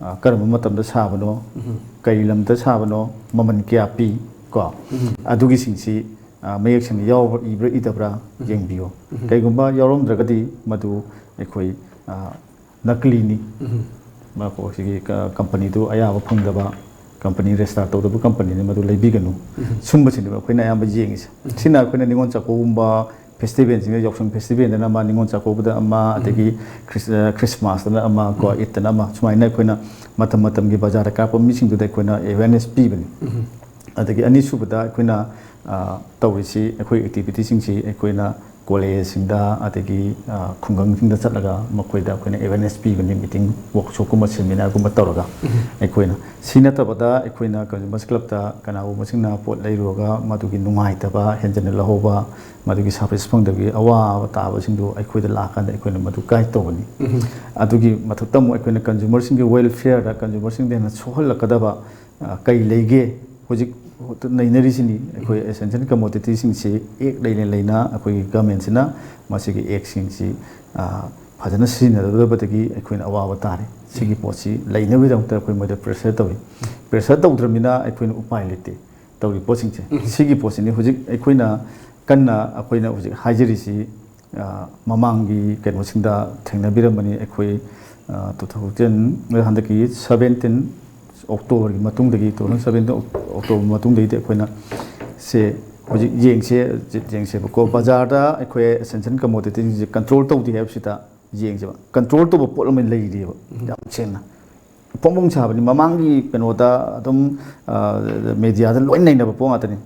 ꯑ, ꯀꯔꯝꯕ ꯃꯇꯝꯗ ꯁꯥꯕꯅꯣ, ꯎꯝ꯫ ꯀꯔꯤ ꯂꯝꯗ ꯁꯥꯕꯅꯣ, ꯃꯃꯜ ꯀꯌꯥ ꯄꯤ, ꯀꯣ? ꯎꯝ꯫ ꯑꯗꯨꯒꯤꯁꯤꯡꯁꯤ, ꯑ, ꯃꯌꯦꯛ ꯁꯦꯡꯅ ꯌꯥꯎꯕ꯭ꯔꯥ, ꯏꯕ꯭ꯔꯥ ꯏꯗꯕ꯭ꯔꯥ ꯎꯝ꯫ ꯌꯦꯡꯕꯤꯌꯨ꯫ ꯎꯝ꯫ ꯀꯩꯒꯨꯝꯕ ꯌꯥꯎꯔꯝꯗ꯭ꯔꯒꯗꯤ ꯃꯗꯨ ꯑꯩꯈꯣꯏ, ꯑ, ꯅꯀꯂꯤꯅꯤ꯫ ꯎꯝ꯫ ꯃꯈꯣꯏ ꯁꯤꯒꯤ ꯀ-, ꯀꯝꯄꯅꯤꯗꯨ ꯑꯌꯥꯕ ꯐꯪꯗꯕ, ꯀꯝꯄꯅꯤ ꯔꯦꯖꯤꯁꯇꯥꯔ ꯇꯧꯗꯕ ꯀꯝꯄꯅꯤꯅꯤ, ꯃꯗꯨ ꯂꯩꯕꯤꯒꯅꯨ꯫ ꯎꯝ꯫ ꯁꯨꯝꯕꯁꯤꯅꯦꯕ ꯑꯩꯈꯣꯏꯅ ꯑꯌꯥꯝꯕ ꯌꯦꯡꯉꯤꯁꯦ꯫ ꯎꯝ꯫ ꯁꯤꯅ ꯑꯩꯈꯣꯏꯅ ꯅꯤꯉꯣꯜ ꯆꯥꯛꯀꯧꯕꯒꯨꯝꯕ, ꯐꯦꯁꯇꯤꯚꯦꯜꯁꯤꯡꯗ, ꯌꯥꯎꯁꯪ ꯐꯦꯁꯇꯤꯚꯦꯜꯗꯅ ꯑꯃ, ꯅꯤꯉꯣꯜ ꯆꯥꯛꯀꯧꯕꯗ ꯑꯃ, ꯎꯝ꯫ ꯑꯗꯒꯤ ꯈ꯭ꯔꯤꯁ-, ꯑ, ꯈ꯭ꯔꯤꯁꯃꯥꯁꯇꯅ ꯑꯃ, ꯀꯣ, ꯎꯝ꯫ ꯏꯠꯇꯅ ꯑꯃ, ꯁꯨꯃꯥꯏꯅ ꯑꯩꯈꯣꯏꯅ ꯃꯇꯝ ꯃꯇꯝꯒꯤ ꯕꯖꯥꯔꯗ ꯀꯥꯔꯛꯄ ꯃꯤꯁꯤꯡꯗꯨꯗ ꯑꯩꯈꯣꯏꯅ ꯑꯦꯋꯦꯔꯅꯦꯁ ꯄꯤꯕꯅꯤ꯫ ꯎꯝ꯫ ꯑꯗꯒꯤ ꯑꯅꯤꯁꯨꯕꯗ ꯑꯩꯈꯣꯏꯅ, ꯑ, ꯇꯧꯔꯤꯁꯤ, ꯑꯩꯈꯣꯏ ꯑꯦꯛꯇꯤꯚꯤꯇꯤꯁꯤꯡꯁꯤ ꯑꯩꯈꯣꯏꯅ ꯀꯣꯂꯦꯖꯁꯤꯡꯗ ꯑꯗꯒꯤ, ꯑ, ꯈꯨꯡꯒꯪꯁꯤꯡꯗ ꯆꯠꯂꯒ ꯃꯈꯣꯏꯗ ꯑꯩꯈꯣꯏꯅ ꯑꯦꯋꯦꯔꯅꯦꯁ ꯄꯤꯕꯅꯤ, ꯃꯤꯇꯤꯡ, ꯋꯥꯛꯁꯣꯞꯀꯨꯝꯕ, ꯁꯦꯃꯤꯅꯥꯔꯒꯨꯝꯕ ꯇꯧꯔꯒ꯫ ꯎꯝ꯫ ꯑꯩꯈꯣꯏꯅ ꯁꯤ ꯅꯠꯇꯕꯗ ꯑꯩꯈꯣꯏꯅ ꯀꯟꯖꯨꯃꯔꯁ ꯀ꯭ꯂꯕꯇ ꯀꯅꯥꯒꯨꯝꯕꯁꯤꯡꯅ ꯄꯣꯠ ꯂꯩꯔꯨꯔꯒ ꯃꯗꯨꯒꯤ ꯅꯨꯡꯉꯥꯏꯇꯕ ꯍꯦꯟꯖꯟꯅ ꯂꯧꯍꯧꯕ, ꯃꯗꯨꯒꯤ ꯁꯥꯔꯚꯤꯁ ꯐꯪꯗꯕꯒꯤ ꯑꯋꯥꯕ ꯇꯥꯕꯁꯤꯡꯗꯨ ꯑꯩꯈꯣꯏꯗ ꯂꯥꯛꯑꯀꯥꯟꯗ ꯑꯩꯈꯣꯏꯅ ꯃꯗꯨ ꯒꯥꯏꯗ ꯇꯧꯕꯅꯤ꯫ ꯎꯝ꯫ ꯑꯗꯨꯒꯤ ꯃꯊꯛꯇ ꯑꯃꯨꯛ ꯑꯩꯈꯣꯏꯅ ꯀꯟꯖꯨꯃꯔꯁꯤꯡꯒꯤ ꯋꯦꯜꯐꯤꯌꯔꯗ, ꯀꯟꯖꯨꯃꯔꯁꯤꯡꯗ ꯍꯦꯟꯅ ꯁꯣꯛꯍꯜꯂꯛꯀꯗꯕ ꯑ, ꯀꯩ ꯂꯩꯒꯦ? ꯍꯧꯖꯤꯛ ꯅꯩꯅꯔꯤꯁꯤꯅꯤ ꯑꯩꯈꯣꯏ essential commodityꯁꯤꯡꯁꯤ ꯑꯦꯛ ꯂꯩꯅ ꯂꯩꯅ ꯑꯩꯈꯣꯏꯒꯤ ꯒꯃꯦꯟꯁꯤꯅ ꯃꯁꯤꯒꯤ ꯑꯦꯛꯁꯤꯡꯁꯤ, ꯑ, ꯐꯖꯅ ꯁꯤꯖꯤꯟꯅꯗꯕꯗꯒꯤ ꯑꯩꯈꯣꯏꯅ ꯑꯋꯥꯕ ꯇꯥꯔꯦ꯫ ꯁꯤꯒꯤ ꯄꯣꯠꯁꯤ ꯂꯩꯅꯕꯒꯤꯗꯃꯛꯇ ꯑꯩꯈꯣꯏ ꯃꯣꯏꯗ pressure ꯇꯧꯏ꯫ Pressure ꯇꯧꯗ꯭ꯔꯕꯅꯤꯅ ꯑꯩꯈꯣꯏꯅ ꯎꯄꯥꯏ ꯂꯩꯇꯦ ꯇꯧꯔꯤ ꯄꯣꯠꯁꯤꯡꯁꯦ꯫ ꯁꯤꯒꯤ ꯄꯣꯠꯁꯤꯅꯤ ꯍꯧꯖꯤꯛ ꯑꯩꯈꯣꯏꯅ ꯀꯟꯅ ꯑꯩꯈꯣꯏꯅ ꯍꯧꯖꯤꯛ ꯍꯥꯏꯖꯔꯤꯁꯤ꯫ ꯑ, ꯃꯃꯥꯡꯒꯤ ꯀꯩꯅꯣꯁꯤꯡꯗ ꯊꯦꯡꯅꯕꯤꯔꯝꯕꯅꯤ ꯑꯩꯈꯣꯏ, ꯑ, two thousand, ꯍꯟꯗꯛꯀꯤ seventeen Octoberꯒꯤ ꯃꯇꯨꯡꯗꯒꯤ, two thousand seventeen October ꯃꯇꯨꯡꯗꯒꯤꯗꯤ ꯑꯩꯈꯣꯏꯅ ꯁꯦ ꯍꯧꯖꯤꯛ ꯌꯦꯡꯁꯦ, ꯌꯦꯡꯁꯦꯕꯀꯣ꯫ ꯕꯖꯥꯔꯗ ꯑꯩꯈꯣꯏ essential commoditiesꯁꯦ control ꯇꯧꯗꯦ ꯍꯥꯏꯕꯁꯤꯗ ꯌꯦꯡꯁꯦꯕ꯫ Control ꯇꯧꯕ ꯄꯣꯠ ꯑꯃ ꯂꯩꯔꯤꯑꯕ, ꯌꯥꯝ ꯁꯦꯡꯅ꯫ ꯐꯣꯡ ꯐꯣꯡ ꯁꯥꯕꯅꯤ꯫ ꯃꯃꯥꯡꯒꯤ ꯀꯩꯅꯣꯗ ꯑꯗꯨꯝ, ꯑ, mediaꯗ ꯂꯣꯏ ꯅꯩꯅꯕ ꯄꯣꯠ ꯉꯥꯛꯇꯅꯤ꯫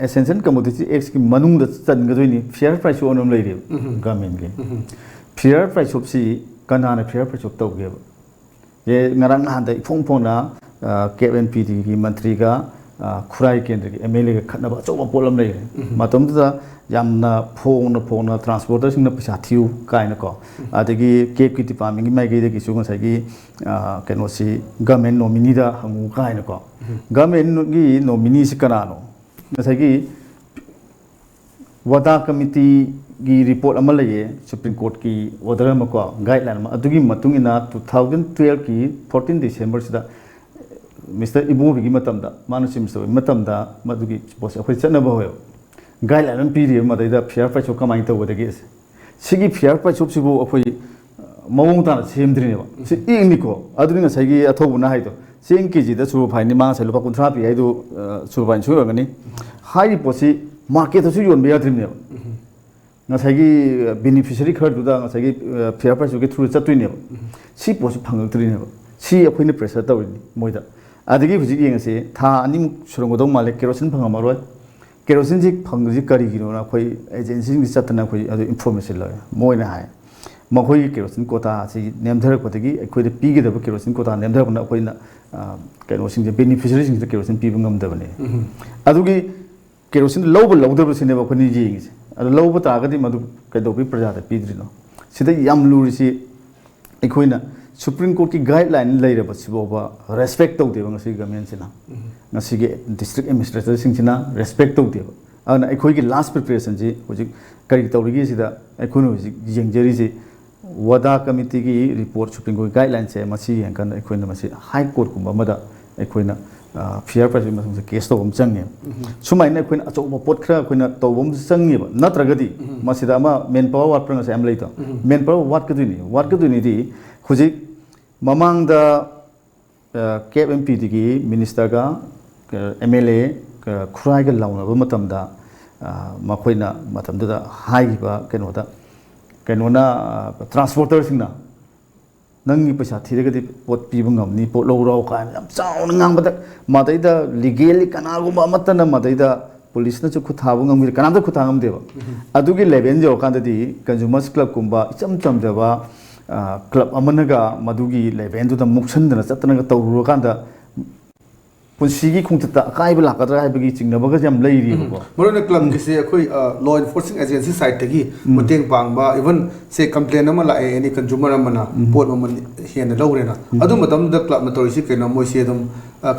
Essential Commodity Actꯀꯤ ꯃꯅꯨꯡꯗ ꯆꯟꯒꯗꯣꯏꯅꯤ꯫ Fair price shop ꯑꯅ ꯑꯃ ꯂꯩꯔꯤꯕ governmentꯀꯤ꯫ Fair price shopꯁꯤ ꯀꯅꯥꯅ fair price shop ꯇꯧꯒꯦꯕ? ꯑꯦ, ꯉꯔꯥꯡ ꯅꯍꯥꯟꯗ ꯏꯐꯣꯡ ꯐꯣꯡꯅ, ꯑ, ꯀꯦꯞ ꯑꯦꯟ ꯄꯤ ꯗꯤꯒꯤ ꯃꯟꯇ꯭ꯔꯤꯒ, ꯑ, ꯈꯨꯔꯥꯏ ꯀꯦꯟꯗ꯭ꯔꯒꯤ ꯑꯦꯝ ꯑꯦꯜ ꯑꯦꯒ ꯈꯠꯅꯕ ꯑꯆꯧꯕ ꯄꯣꯠ ꯑꯃ ꯂꯩꯔꯦ꯫ ꯃꯇꯝꯗꯨꯗ ꯌꯥꯝꯅ ꯐꯣꯡꯅ ꯐꯣꯡꯅ transporterꯁꯤꯡꯅ ꯄꯩꯁꯥ ꯊꯤꯌꯨ ꯀꯥꯏꯅꯀꯣ꯫ ꯑꯗꯒꯤ ꯀꯦꯞꯀꯤ departmentꯀꯤ ꯃꯥꯏꯀꯩꯗꯒꯤꯁꯨ ꯉꯁꯥꯏꯒꯤ, ꯑ, ꯀꯩꯅꯣꯁꯤ government nomineeꯗ ꯍꯪꯉꯨ ꯀꯥꯏꯅꯀꯣ꯫ Governmentꯒꯤ nomineeꯁꯤ ꯀꯅꯥꯅꯣ? ꯉꯁꯥꯏꯒꯤ WADA committeeꯒꯤ report ꯑꯃ ꯂꯩꯌꯦ, Supreme Courtꯀꯤ order ꯑꯃ ꯀꯣ, guideline ꯑꯃ, ꯑꯗꯨꯒꯤ ꯃꯇꯨꯡ ꯏꯟꯅ two thousand twelveꯀꯤ fourteen Decemberꯁꯤꯗ Mister ꯏꯕꯣꯕꯤꯒꯤ ꯃꯇꯝꯗ, ꯃꯥꯅ Chief Minister ꯑꯣꯏꯕ ꯃꯇꯝꯗ ꯃꯗꯨꯒꯤ ꯄꯣꯠꯁꯦ ꯑꯩꯈꯣꯏ ꯆꯠꯅꯕ ꯍꯧꯋꯦꯕ꯫ Guideline ꯑꯃ ꯄꯤꯔꯤꯕ ꯃꯗꯩꯗ fair price shop ꯀꯃꯥꯏꯅ ꯇꯧꯒꯗꯒꯦ? ꯁꯤꯒꯤ fair price shopꯁꯤꯕꯨ ꯑꯩꯈꯣꯏ, ꯑ, ꯃꯑꯣꯡ ꯇꯥꯅ ꯁꯦꯝꯗ꯭ꯔꯤꯅꯦꯕ꯫ ꯁꯤ ꯏꯪꯅꯤꯀꯣ꯫ ꯑꯗꯨꯅꯤ ꯉꯁꯥꯏꯒꯤ ꯑꯊꯧꯕꯅ ꯍꯥꯏꯗꯣ, ꯆꯦꯡ ꯀꯦꯖꯤꯗ superfineꯅꯤ, ꯃꯥ ꯉꯁꯥꯏ ꯂꯨꯄꯥ ꯀꯨꯟꯊ꯭ꯔꯥ ꯄꯤ ꯍꯥꯏꯗꯣ, ꯑ, superfine ꯁꯣꯏ ꯑꯣꯏꯔꯝꯒꯅꯤ꯫ ꯍꯥꯏꯔꯤꯕ ꯄꯣꯠꯁꯤ marketꯇꯁꯨ ꯌꯣꯟꯕ ꯌꯥꯗ꯭ꯔꯤꯕꯅꯦꯕ꯫ ꯉꯁꯥꯏꯒꯤ, ꯑ, beneficiary ꯈꯔꯗꯨꯗ ꯉꯁꯥꯏꯒꯤ, ꯑ, fair price shopꯀꯤ through ꯆꯠꯇꯣꯏꯅꯦꯕ꯫ ꯁꯤ ꯄꯣꯠꯁꯤ ꯐꯪꯉꯛꯇ꯭ꯔꯤꯅꯦꯕ꯫ ꯁꯤ ꯑꯩꯈꯣꯏꯅ pressure ꯇꯧꯔꯤꯅꯤ ꯃꯣꯏꯗ꯫ ꯑꯗꯒꯤ ꯍꯧꯖꯤꯛ ꯌꯦꯡꯉꯁꯤ, ꯊꯥ ꯑꯅꯤꯃꯨꯛ ꯁꯨꯔꯝꯒꯗꯧ ꯃꯥꯜꯂꯦ, ꯀꯦꯔꯣꯁꯤꯟ ꯐꯪꯉꯝꯃꯔꯣꯏ꯫ ꯀꯦꯔꯣꯁꯤꯟꯁꯤ ꯐꯪꯗ꯭ꯔꯤꯁꯤ ꯀꯔꯤꯒꯤꯅꯣꯅ ꯑꯩꯈꯣꯏ agencyꯁꯤꯡꯗ ꯆꯠꯇꯅ ꯑꯩꯈꯣꯏ ꯑꯗꯨ information ꯂꯧꯋꯦ꯫ ꯃꯣꯏꯅ ꯍꯥꯏ, ꯃꯈꯣꯏꯒꯤ ꯀꯦꯔꯣꯁꯤꯟ quota ꯑꯁꯤ ꯅꯦꯝꯊꯔꯛꯄꯗꯒꯤ ꯑꯩꯈꯣꯏꯗ ꯄꯤꯒꯗꯕ ꯀꯦꯔꯣꯁꯤꯟ quota ꯅꯦꯝꯊꯔꯛꯄꯅ ꯑꯩꯈꯣꯏꯅ, ꯑ, ꯀꯩꯅꯣꯁꯤꯡꯁꯦ, beneficiaryꯁꯤꯡꯁꯤꯗ ꯀꯦꯔꯣꯁꯤꯟ ꯄꯤꯕ ꯉꯝꯗꯕꯅꯦ꯫ ꯑꯗꯨꯒꯤ ꯀꯦꯔꯣꯁꯤꯟ ꯂꯧꯕ ꯂꯧꯗꯕꯁꯤꯅꯦꯕ ꯑꯩꯈꯣꯏꯅ ꯌꯦꯡꯉꯤꯁꯦ꯫ ꯑꯗꯨ ꯂꯧꯕ ꯇꯥꯔꯒꯗꯤ ꯃꯗꯨ ꯀꯩꯗꯧꯕꯒꯤ ꯄ꯭ꯔꯖꯥꯗ ꯄꯤꯗ꯭ꯔꯤꯅꯣ? ꯁꯤꯗ ꯌꯥꯝ ꯂꯨꯔꯤꯁꯤ ꯑꯩꯈꯣꯏꯅ Supreme Courtꯀꯤ guideline ꯂꯩꯔꯕꯁꯤꯐꯥꯎꯕ respect ꯇꯧꯗꯦꯕ ꯉꯁꯤꯒꯤ governmentꯁꯤꯅ꯫ ꯉꯁꯤꯒꯤ district administratorꯁꯤꯡꯁꯤꯅ respect ꯇꯧꯗꯦꯕ꯫ ꯑꯗꯨꯅ ꯑꯩꯈꯣꯏꯒꯤ ꯂꯥꯁ ꯄ꯭ꯔꯤꯄꯦꯔꯦꯁꯟꯁꯤ ꯍꯧꯖꯤꯛ ꯀꯔꯤ ꯇꯧꯔꯤꯒꯦ ꯁꯤꯗ ꯑꯩꯈꯣꯏꯅ ꯍꯧꯖꯤꯛ ꯌꯦꯡꯖꯔꯤꯁꯤ꯫ ꯋꯥꯗꯥ ꯀꯃꯤꯇꯤꯒꯤ ꯔꯤꯄꯣꯔꯠ, ꯁꯨꯄ꯭ꯔꯤꯝ ꯀꯣꯔꯠ ꯒꯥꯏꯗꯂꯥꯏꯟꯁꯦ ꯃꯁꯤ ꯌꯦꯡꯉꯀꯥꯟꯗ ꯑꯩꯈꯣꯏꯅ ꯃꯁꯤ ꯍꯥꯏ ꯀꯣꯔꯠꯀꯨꯝꯕ ꯑꯃꯗ ꯑꯩꯈꯣꯏꯅ ꯐꯤꯌꯔ ꯄ꯭ꯔꯥꯏꯁꯀꯤ ꯃꯇꯨꯡꯗ ꯀꯦꯁ ꯇꯧꯕ ꯑꯃ ꯆꯪꯉꯦꯕ꯫ ꯁꯨꯃꯥꯏꯅ ꯑꯩꯈꯣꯏꯅ ꯑꯆꯧꯕ ꯄꯣꯠ ꯈꯔ ꯑꯩꯈꯣꯏꯅ ꯇꯧꯕ ꯑꯃꯁꯨ ꯆꯪꯉꯦꯕ꯫ ꯅꯠꯇ꯭ꯔꯒꯗꯤ ꯃꯁꯤꯗ ꯑꯃ ꯃꯦꯟ ꯄꯥꯋꯔ ꯋꯥꯠꯄ꯭ꯔꯥ ꯉꯁꯥꯏ ꯑꯃ ꯂꯩꯗꯣ, ꯃꯦꯟ ꯄꯥꯋꯔ ꯋꯥꯠꯀꯗꯣꯏꯅꯤ꯫ ꯋꯥꯠꯀꯗꯣꯏꯅꯤꯗꯤ ꯍꯧꯖꯤꯛ ꯃꯃꯥꯡꯗ ꯀꯦꯞ ꯑꯦꯝ ꯄꯤꯗꯒꯤ ꯃꯤꯅꯤꯁꯇꯔꯒ ꯑꯦꯝ ꯑꯦꯜ ꯑꯦ ꯈꯨꯔꯥꯏꯒ ꯂꯥꯎꯅꯕ ꯃꯇꯝꯗ ꯃꯈꯣꯏꯅ ꯃꯇꯝꯗꯨꯗ ꯍꯥꯏꯈꯤꯕ ꯀꯩꯅꯣꯗ, ꯀꯩꯅꯣꯅ, ꯇ꯭ꯔꯥꯟꯁꯄꯣꯔꯇꯔꯁꯤꯡꯅ ꯅꯪꯒꯤ ꯄꯩꯁꯥ ꯊꯤꯔꯒꯗꯤ ꯄꯣꯠ ꯄꯤꯕ ꯉꯝꯅꯤ, ꯄꯣꯠ ꯂꯧꯔꯣ ꯀꯥꯏꯅ ꯌꯥꯝ ꯆꯥꯎꯅ ꯉꯥꯡꯕꯗ, ꯃꯗꯩꯗ ꯂꯤꯒꯦꯜꯂꯤ ꯀꯅꯥꯒꯨꯝꯕ ꯑꯃꯠꯇꯅ ꯃꯗꯩꯗ ꯄꯨꯂꯤꯁꯅꯁꯨ ꯈꯨꯠ ꯊꯥꯕ ꯉꯝꯈꯤꯗꯦ, ꯀꯅꯥꯝꯇ ꯈꯨꯠ ꯊꯥ ꯉꯝꯗꯦꯕ꯫ ꯑꯗꯨꯒꯤ ꯂꯦꯚꯦꯜ ꯌꯧꯔꯀꯥꯟꯗꯗꯤ ꯀꯟꯖꯨꯃꯔꯁ ꯀ꯭ꯂꯕꯀꯨꯝꯕ ꯏꯆꯝ ꯆꯝꯖꯕ ꯀ꯭ꯂꯕ ꯑꯃꯅꯒ ꯃꯗꯨꯒꯤ ꯂꯦꯚꯦꯜꯗꯨꯗ ꯃꯨꯛꯁꯟꯗꯅ ꯆꯠꯇꯅꯒ ꯇꯧꯔꯨꯔꯀꯥꯟꯗ ꯄꯨꯟꯁꯤꯒꯤ ꯈꯣꯡꯆꯠꯇ ꯑꯀꯥꯏꯕ ꯂꯥꯛꯀꯗ꯭ꯔꯥ ꯍꯥꯏꯕꯒꯤ ꯆꯤꯡꯅꯕꯒꯁꯨ ꯌꯥꯝ ꯂꯩꯔꯤꯕꯀꯣ꯫ ꯃꯔꯨ ꯑꯣꯏꯅ ꯀ꯭ꯂꯕꯀꯤꯁꯦ ꯑꯩꯈꯣꯏ ꯂꯣ ꯑꯦꯟꯐꯣꯔꯁꯤꯡ ꯑꯦꯖꯦꯟꯁꯤ ꯁꯥꯏꯠꯇꯒꯤ ꯃꯇꯦꯡ ꯄꯥꯡꯕ, ꯏꯚꯟ ꯁꯦ ꯀꯝꯄ꯭ꯂꯦꯟ ꯑꯃ ꯂꯥꯛꯑꯦ, ꯑꯦꯅꯤ ꯀꯟꯖꯨꯃꯔ ꯑꯃꯅ ꯄꯣꯠ ꯃꯃꯜ ꯍꯦꯟꯅ ꯂꯧꯔꯦꯅ, ꯑꯗꯨ ꯃꯇꯝꯗ ꯀ꯭ꯂꯕꯅ ꯇꯧꯔꯤꯁꯤ ꯀꯩꯅꯣ? ꯃꯣꯏꯁꯦ ꯑꯗꯨꯝ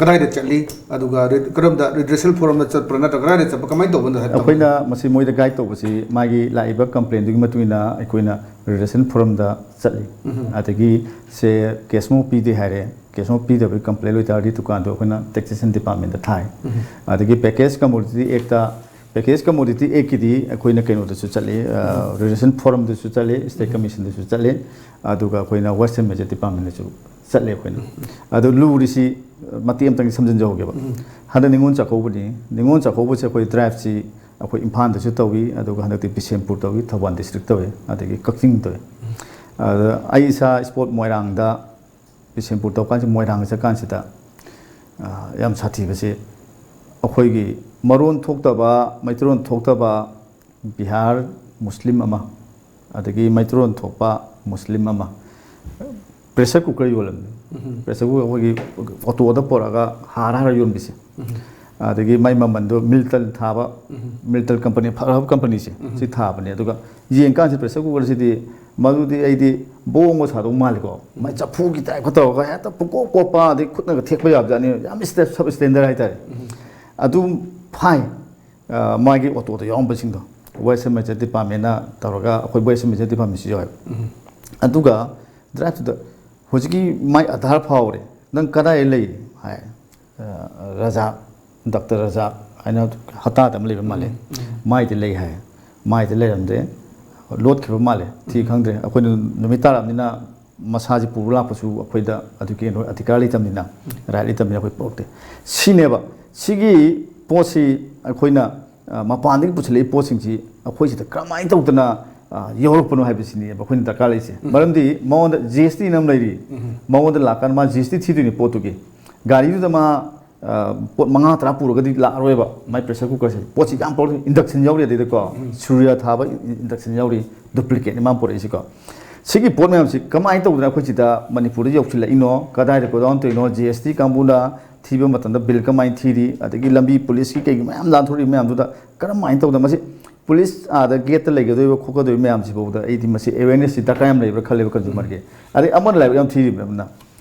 ꯀꯗꯥꯏꯗ ꯆꯠꯂꯤ, ꯑꯗꯨꯒ ꯀꯔꯝꯗ ꯔꯤꯗ꯭ꯔꯦꯁꯦꯜ ꯐꯣꯔꯝꯗ ꯆꯠꯄ꯭ꯔꯥ ꯅꯠꯇ꯭ꯔꯒ ꯀꯗꯥꯏꯗ ꯆꯠꯄ, ꯀꯃꯥꯏꯅ ꯇꯧꯕꯅꯣ ꯍꯥꯏꯕ? ꯑꯩꯈꯣꯏꯅ ꯃꯁꯤ ꯃꯣꯏꯗ ꯒꯥꯏꯗ ꯇꯧꯕꯁꯤ ꯃꯥꯒꯤ ꯂꯥꯛꯏꯕ ꯀꯝꯄ꯭ꯂꯦꯟꯗꯨꯒꯤ ꯃꯇꯨꯡ ꯏꯟꯅ ꯑꯩꯈꯣꯏꯅ ꯔꯤꯗ꯭ꯔꯦꯁꯦꯜ ꯐꯣꯔꯝꯗ ꯆꯠꯂꯤ꯫ ꯑꯗꯒꯤ ꯁꯦ ꯀꯦꯁ ꯃꯣ ꯄꯤꯗꯦ ꯍꯥꯏꯔꯦ, ꯀꯦꯁ ꯃꯣ ꯄꯤꯗꯕꯒꯤ ꯀꯝꯄ꯭ꯂꯦꯟ ꯑꯣꯏꯇꯥꯔꯗꯤ ꯗꯨꯀꯥꯟꯗꯣ ꯑꯩꯈꯣꯏꯅ ꯇꯦꯛꯁꯦꯁꯟ ꯗꯤꯄꯥꯔꯠꯃꯦꯟꯗ ꯊꯥꯏ꯫ ꯑꯗꯒꯤ ꯄꯦꯀꯦꯖ ꯀꯃꯣꯗꯤꯇꯤ ꯑꯦꯛꯇ, ꯄꯦꯀꯦꯖ ꯀꯃꯣꯗꯤꯇꯤ ꯑꯦꯛꯀꯤꯗꯤ ꯑꯩꯈꯣꯏꯅ ꯀꯩꯅꯣꯗꯁꯨ ꯆꯠꯂꯤ, ꯔꯤꯗ꯭ꯔꯦꯁꯦꯜ ꯐꯣꯔꯝꯗꯁꯨ ꯆꯠꯂꯤ, ꯁ꯭ꯇꯦꯠ ꯀꯃꯤꯁꯟꯗꯁꯨ ꯆꯠꯂꯤ, ꯑꯗꯨꯒ ꯑꯩꯈꯣꯏꯅ ꯋꯦꯁꯇꯔꯟ ꯃꯦꯖꯔ ꯗꯤꯄꯥꯔꯠꯃꯦꯟꯗꯁꯨ ꯆꯠꯂꯦ ꯑꯩꯈꯣꯏꯅ꯫ ꯑꯗꯨ ꯂꯨꯔꯤꯁꯤ ꯃꯇꯦꯛ ꯑꯃꯇꯪ ꯁꯝꯖꯤꯟꯖꯍꯧꯒꯦꯕ꯫ ꯍꯟꯗꯛ ꯅꯤꯉꯣꯜ ꯆꯥꯛꯀꯧꯕꯅꯤ꯫ ꯅꯤꯉꯣꯜ ꯆꯥꯛꯀꯧꯕꯁꯦ ꯑꯩꯈꯣꯏ ꯗ꯭ꯔꯥꯏꯚꯁꯤ ꯑꯩꯈꯣꯏ ꯏꯝꯐꯥꯜꯗꯁꯨ ꯇꯧꯏ, ꯑꯗꯨꯒ ꯍꯟꯗꯛꯇꯤ ꯕꯤꯁꯦꯝꯄꯨꯔ ꯇꯧꯏ, ꯊꯧꯕꯥꯜ ꯗꯤꯁꯇ꯭ꯔꯤꯛ ꯇꯧꯏ, ꯑꯗꯒꯤ ꯀꯛꯆꯤꯡ ꯇꯧꯏ꯫ ꯑꯗ ꯑꯩ ꯏꯁꯥ ꯏꯁꯄꯣꯔꯠ ꯃꯣꯏꯔꯥꯡꯗ, ꯕꯤꯁꯦꯝꯄꯨꯔ ꯇꯧꯀꯥꯟꯁꯤ, ꯃꯣꯏꯔꯥꯡ ꯆꯠꯀꯥꯟꯁꯤꯗ ꯌꯥꯝ ꯁꯥꯊꯤꯕꯁꯤ, ꯑꯩꯈꯣꯏꯒꯤ ꯃꯔꯣꯟ ꯊꯣꯛꯇꯕ, ꯃꯩꯇꯩꯂꯣꯟ ꯊꯣꯛꯇꯕ ꯕꯤꯍꯥꯔ ꯃꯨꯁꯂꯤꯝ ꯑꯃ, ꯑꯗꯒꯤ ꯃꯩꯇꯩꯂꯣꯟ ꯊꯣꯛꯄ ꯃꯨꯁꯂꯤꯝ ꯑꯃ ꯄ꯭ꯔꯦꯁꯔ ꯀꯨꯀꯔ ꯌꯣꯜꯂꯝꯃꯤ꯫ ꯄ꯭ꯔꯦꯁꯔ ꯀꯨꯀꯔ ꯑꯩꯈꯣꯏꯒꯤ ꯑꯣꯇꯣꯗ ꯄꯨꯔꯛꯑꯒ ꯍꯥꯔ ꯍꯥꯔ ꯌꯣꯟꯕꯤꯁꯦ꯫ ꯑꯗꯒꯤ ꯃꯥꯏ ꯃꯃꯟꯗꯣ ꯃꯤꯜꯇꯟ ꯊꯥꯕ, ꯃꯤꯜꯇꯟ ꯀꯝꯄꯅꯤ, ꯐꯈ꯭ꯔꯕ ꯀꯝꯄꯅꯤꯁꯦ, ꯁꯤ ꯊꯥꯕꯅꯦ꯫ ꯑꯗꯨꯒ ꯌꯦꯡꯀꯥꯟꯁꯤ ꯄ꯭ꯔꯦꯁꯔ ꯀꯨꯀꯔꯁꯤꯗꯤ ꯃꯗꯨꯗꯤ ꯑꯩꯗꯤ ꯕꯣꯡꯒ ꯁꯥꯗꯧ ꯃꯥꯜꯂꯤꯀꯣ, ꯃꯥꯏ ꯆꯐꯨꯒꯤ ꯇꯥꯏꯞꯀ ꯇꯧꯔꯒ ꯍꯦꯛꯇ ꯄꯨꯡꯀꯣꯞ ꯀꯣꯞꯄ, ꯑꯗꯩ ꯈꯨꯠꯅꯒ ꯊꯦꯛꯄ ꯌꯥꯕꯖꯥꯠꯅꯤ, ꯌꯥꯝ ꯁꯕ ꯁ꯭ꯇꯦꯟꯗꯔ ꯍꯥꯏꯇꯥꯔꯦ꯫ ꯑꯗꯨ ꯐꯥꯏ꯫ ꯑ, ꯃꯥꯒꯤ ꯑꯣꯇꯣꯗ ꯌꯥꯎꯔꯝꯕꯁꯤꯡꯗꯣ, ꯋꯦꯁ ꯃꯦꯖꯔ ꯗꯤꯄꯥꯔꯠꯃꯦꯟꯅ ꯇꯧꯔꯒ, ꯑꯩꯈꯣꯏ ꯋꯦꯁ ꯃꯦꯖꯔ ꯗꯤꯄꯥꯔꯠꯃꯦꯟꯁꯨ ꯌꯥꯎꯋꯦꯕ꯫ ꯑꯗꯨꯒ ꯗ꯭ꯔꯥꯏꯚꯇꯨꯗ, "ꯍꯧꯖꯤꯛꯀꯤ ꯃꯥꯏ ꯑꯙꯥꯔ ꯐꯥꯎꯔꯦ, ꯅꯪ ꯀꯗꯥꯏꯗ ꯂꯩ?" ꯍꯥꯏ꯫ ꯑ, ꯔꯖꯥꯛ, ꯗꯥꯛꯇꯔ ꯔꯖꯥꯛ ꯍꯥꯏꯅ ꯍꯇꯥꯗ ꯑꯃ ꯂꯩꯕ ꯃꯥꯜꯂꯦ꯫ ꯎꯝ, ꯎꯝ꯫ "ꯃꯥꯏꯗ ꯂꯩ" ꯍꯥꯏ꯫ "ꯃꯥꯏꯗ ꯂꯩꯔꯝꯗꯦ, ꯂꯣꯠꯈꯤꯕ ꯃꯥꯜꯂꯦ, ꯊꯤ ꯈꯪꯗ꯭ꯔꯦ꯫ ꯑꯩꯈꯣꯏꯅ ꯅꯨꯃꯤꯠ ꯇꯥꯔꯛꯑꯕꯅꯤꯅ ꯃꯁꯥꯁꯤ ꯄꯨꯔ ꯂꯥꯛꯄꯁꯨ ꯑꯩꯈꯣꯏꯗ ꯑꯗꯨꯒꯤ ꯀꯩꯅꯣ ꯑꯙꯤꯀꯥꯔ ꯂꯩꯇꯕꯅꯤꯅ, ꯔꯥꯏꯠ ꯂꯩꯇꯕꯅꯤꯅ ꯑꯩꯈꯣꯏ ꯄꯨꯔꯛꯇꯦ"꯫ ꯁꯤꯅꯦꯕ꯫ ꯁꯤꯒꯤ ꯄꯣꯠꯁꯤ ꯑꯩꯈꯣꯏꯅ, ꯑ, ꯃꯄꯥꯟꯗꯒꯤ ꯄꯨꯁꯤꯜꯂꯛꯏ ꯄꯣꯠꯁꯤꯡꯁꯤ ꯑꯩꯈꯣꯏ ꯁꯤꯗ ꯀꯔꯝꯍꯥꯏꯅ ꯇꯧꯗꯅ, ꯑ, ꯌꯧꯔꯛꯄꯅꯣ ꯍꯥꯏꯕꯁꯤꯅꯤꯕ ꯑꯩꯈꯣꯏꯅ ꯗꯔꯀꯥꯔ ꯂꯩꯔꯤꯁꯦ꯫ ꯎꯝ꯫ ꯃꯔꯝꯗꯤ ꯃꯉꯣꯟꯗ ꯖꯤ ꯑꯦꯁ ꯇꯤ ꯑꯃ ꯂꯩꯔꯤ꯫ ꯎꯝ꯫ ꯃꯉꯣꯟꯗ ꯂꯥꯛꯀꯥꯟꯗ ꯃꯥ ꯖꯤ ꯑꯦꯁ ꯇꯤ ꯊꯤꯗꯣꯏꯅꯤ ꯄꯣꯠꯇꯨꯒꯤ꯫ ꯒꯥꯔꯤꯗꯨꯗ ꯃꯥ, ꯑ, ꯄꯣꯠ ꯃꯉꯥ ꯇꯔꯥ ꯄꯨꯔꯒꯗꯤ ꯂꯥꯛꯑꯔꯣꯏꯕ꯫ ꯃꯥꯏ pressure cooker ꯁꯦ꯫ ꯄꯣꯠꯁꯤ ꯌꯥꯝ ꯄꯨꯔꯛꯇꯦ꯫ Induction ꯌꯥꯎꯔꯤ ꯑꯗꯩꯗꯀꯣ꯫ ꯎꯝ꯫ ꯁꯨꯔꯤꯌꯥ ꯊꯥꯕ induction ꯌꯥꯎꯔꯤ꯫ Duplicate ꯅꯤ ꯃꯥ ꯄꯨꯔꯛꯏꯁꯤꯀꯣ꯫ ꯁꯤꯒꯤ ꯄꯣꯠ ꯃꯌꯥꯝꯁꯤ ꯀꯃꯥꯏꯅ ꯇꯧꯗꯅ ꯑꯩꯈꯣꯏ ꯁꯤꯗ ꯃꯅꯤꯄꯨꯔꯗ ꯌꯧꯁꯤꯜꯂꯛꯏꯅꯣ? ꯀꯗꯥꯏꯗ godown ꯇꯧꯔꯤꯅꯣ? ꯖꯤ ꯑꯦꯁ ꯇꯤ ꯀꯥꯡꯕꯨꯅ ꯊꯤꯕ ꯃꯇꯝꯗ ꯕꯤꯜ ꯀꯃꯥꯏꯅ ꯊꯤꯔꯤ? ꯑꯗꯒꯤ ꯂꯝꯕꯤ ꯄꯨꯂꯤꯁꯀꯤ ꯀꯩꯒꯤ ꯃꯌꯥꯝ ꯂꯥꯟꯊꯣꯔꯛꯏ ꯃꯌꯥꯝꯗꯨꯗ ꯀꯔꯝꯍꯥꯏꯅ ꯇꯧꯗꯅ ꯃꯁꯤ ꯄꯨꯂꯤꯁ ꯑꯥꯗ ꯒꯦꯠꯇ ꯂꯩꯒꯗꯣꯏꯕ ꯈꯣꯠꯀꯗꯣꯏꯕ ꯃꯌꯥꯝꯁꯤꯐꯥꯎꯗ ꯑꯩꯗꯤ ꯃꯁꯤ awareness ꯁꯤ ꯗꯔꯀꯥꯔ ꯌꯥꯝ ꯂꯩꯕ꯭ꯔꯥ ꯈꯜꯂꯦꯕ consumer ꯒꯤ꯫ ꯑꯗꯩ ꯑꯃꯅ ꯂꯥꯏꯕꯛ ꯌꯥꯝ ꯊꯤꯔꯤꯕ ꯑꯃꯅ,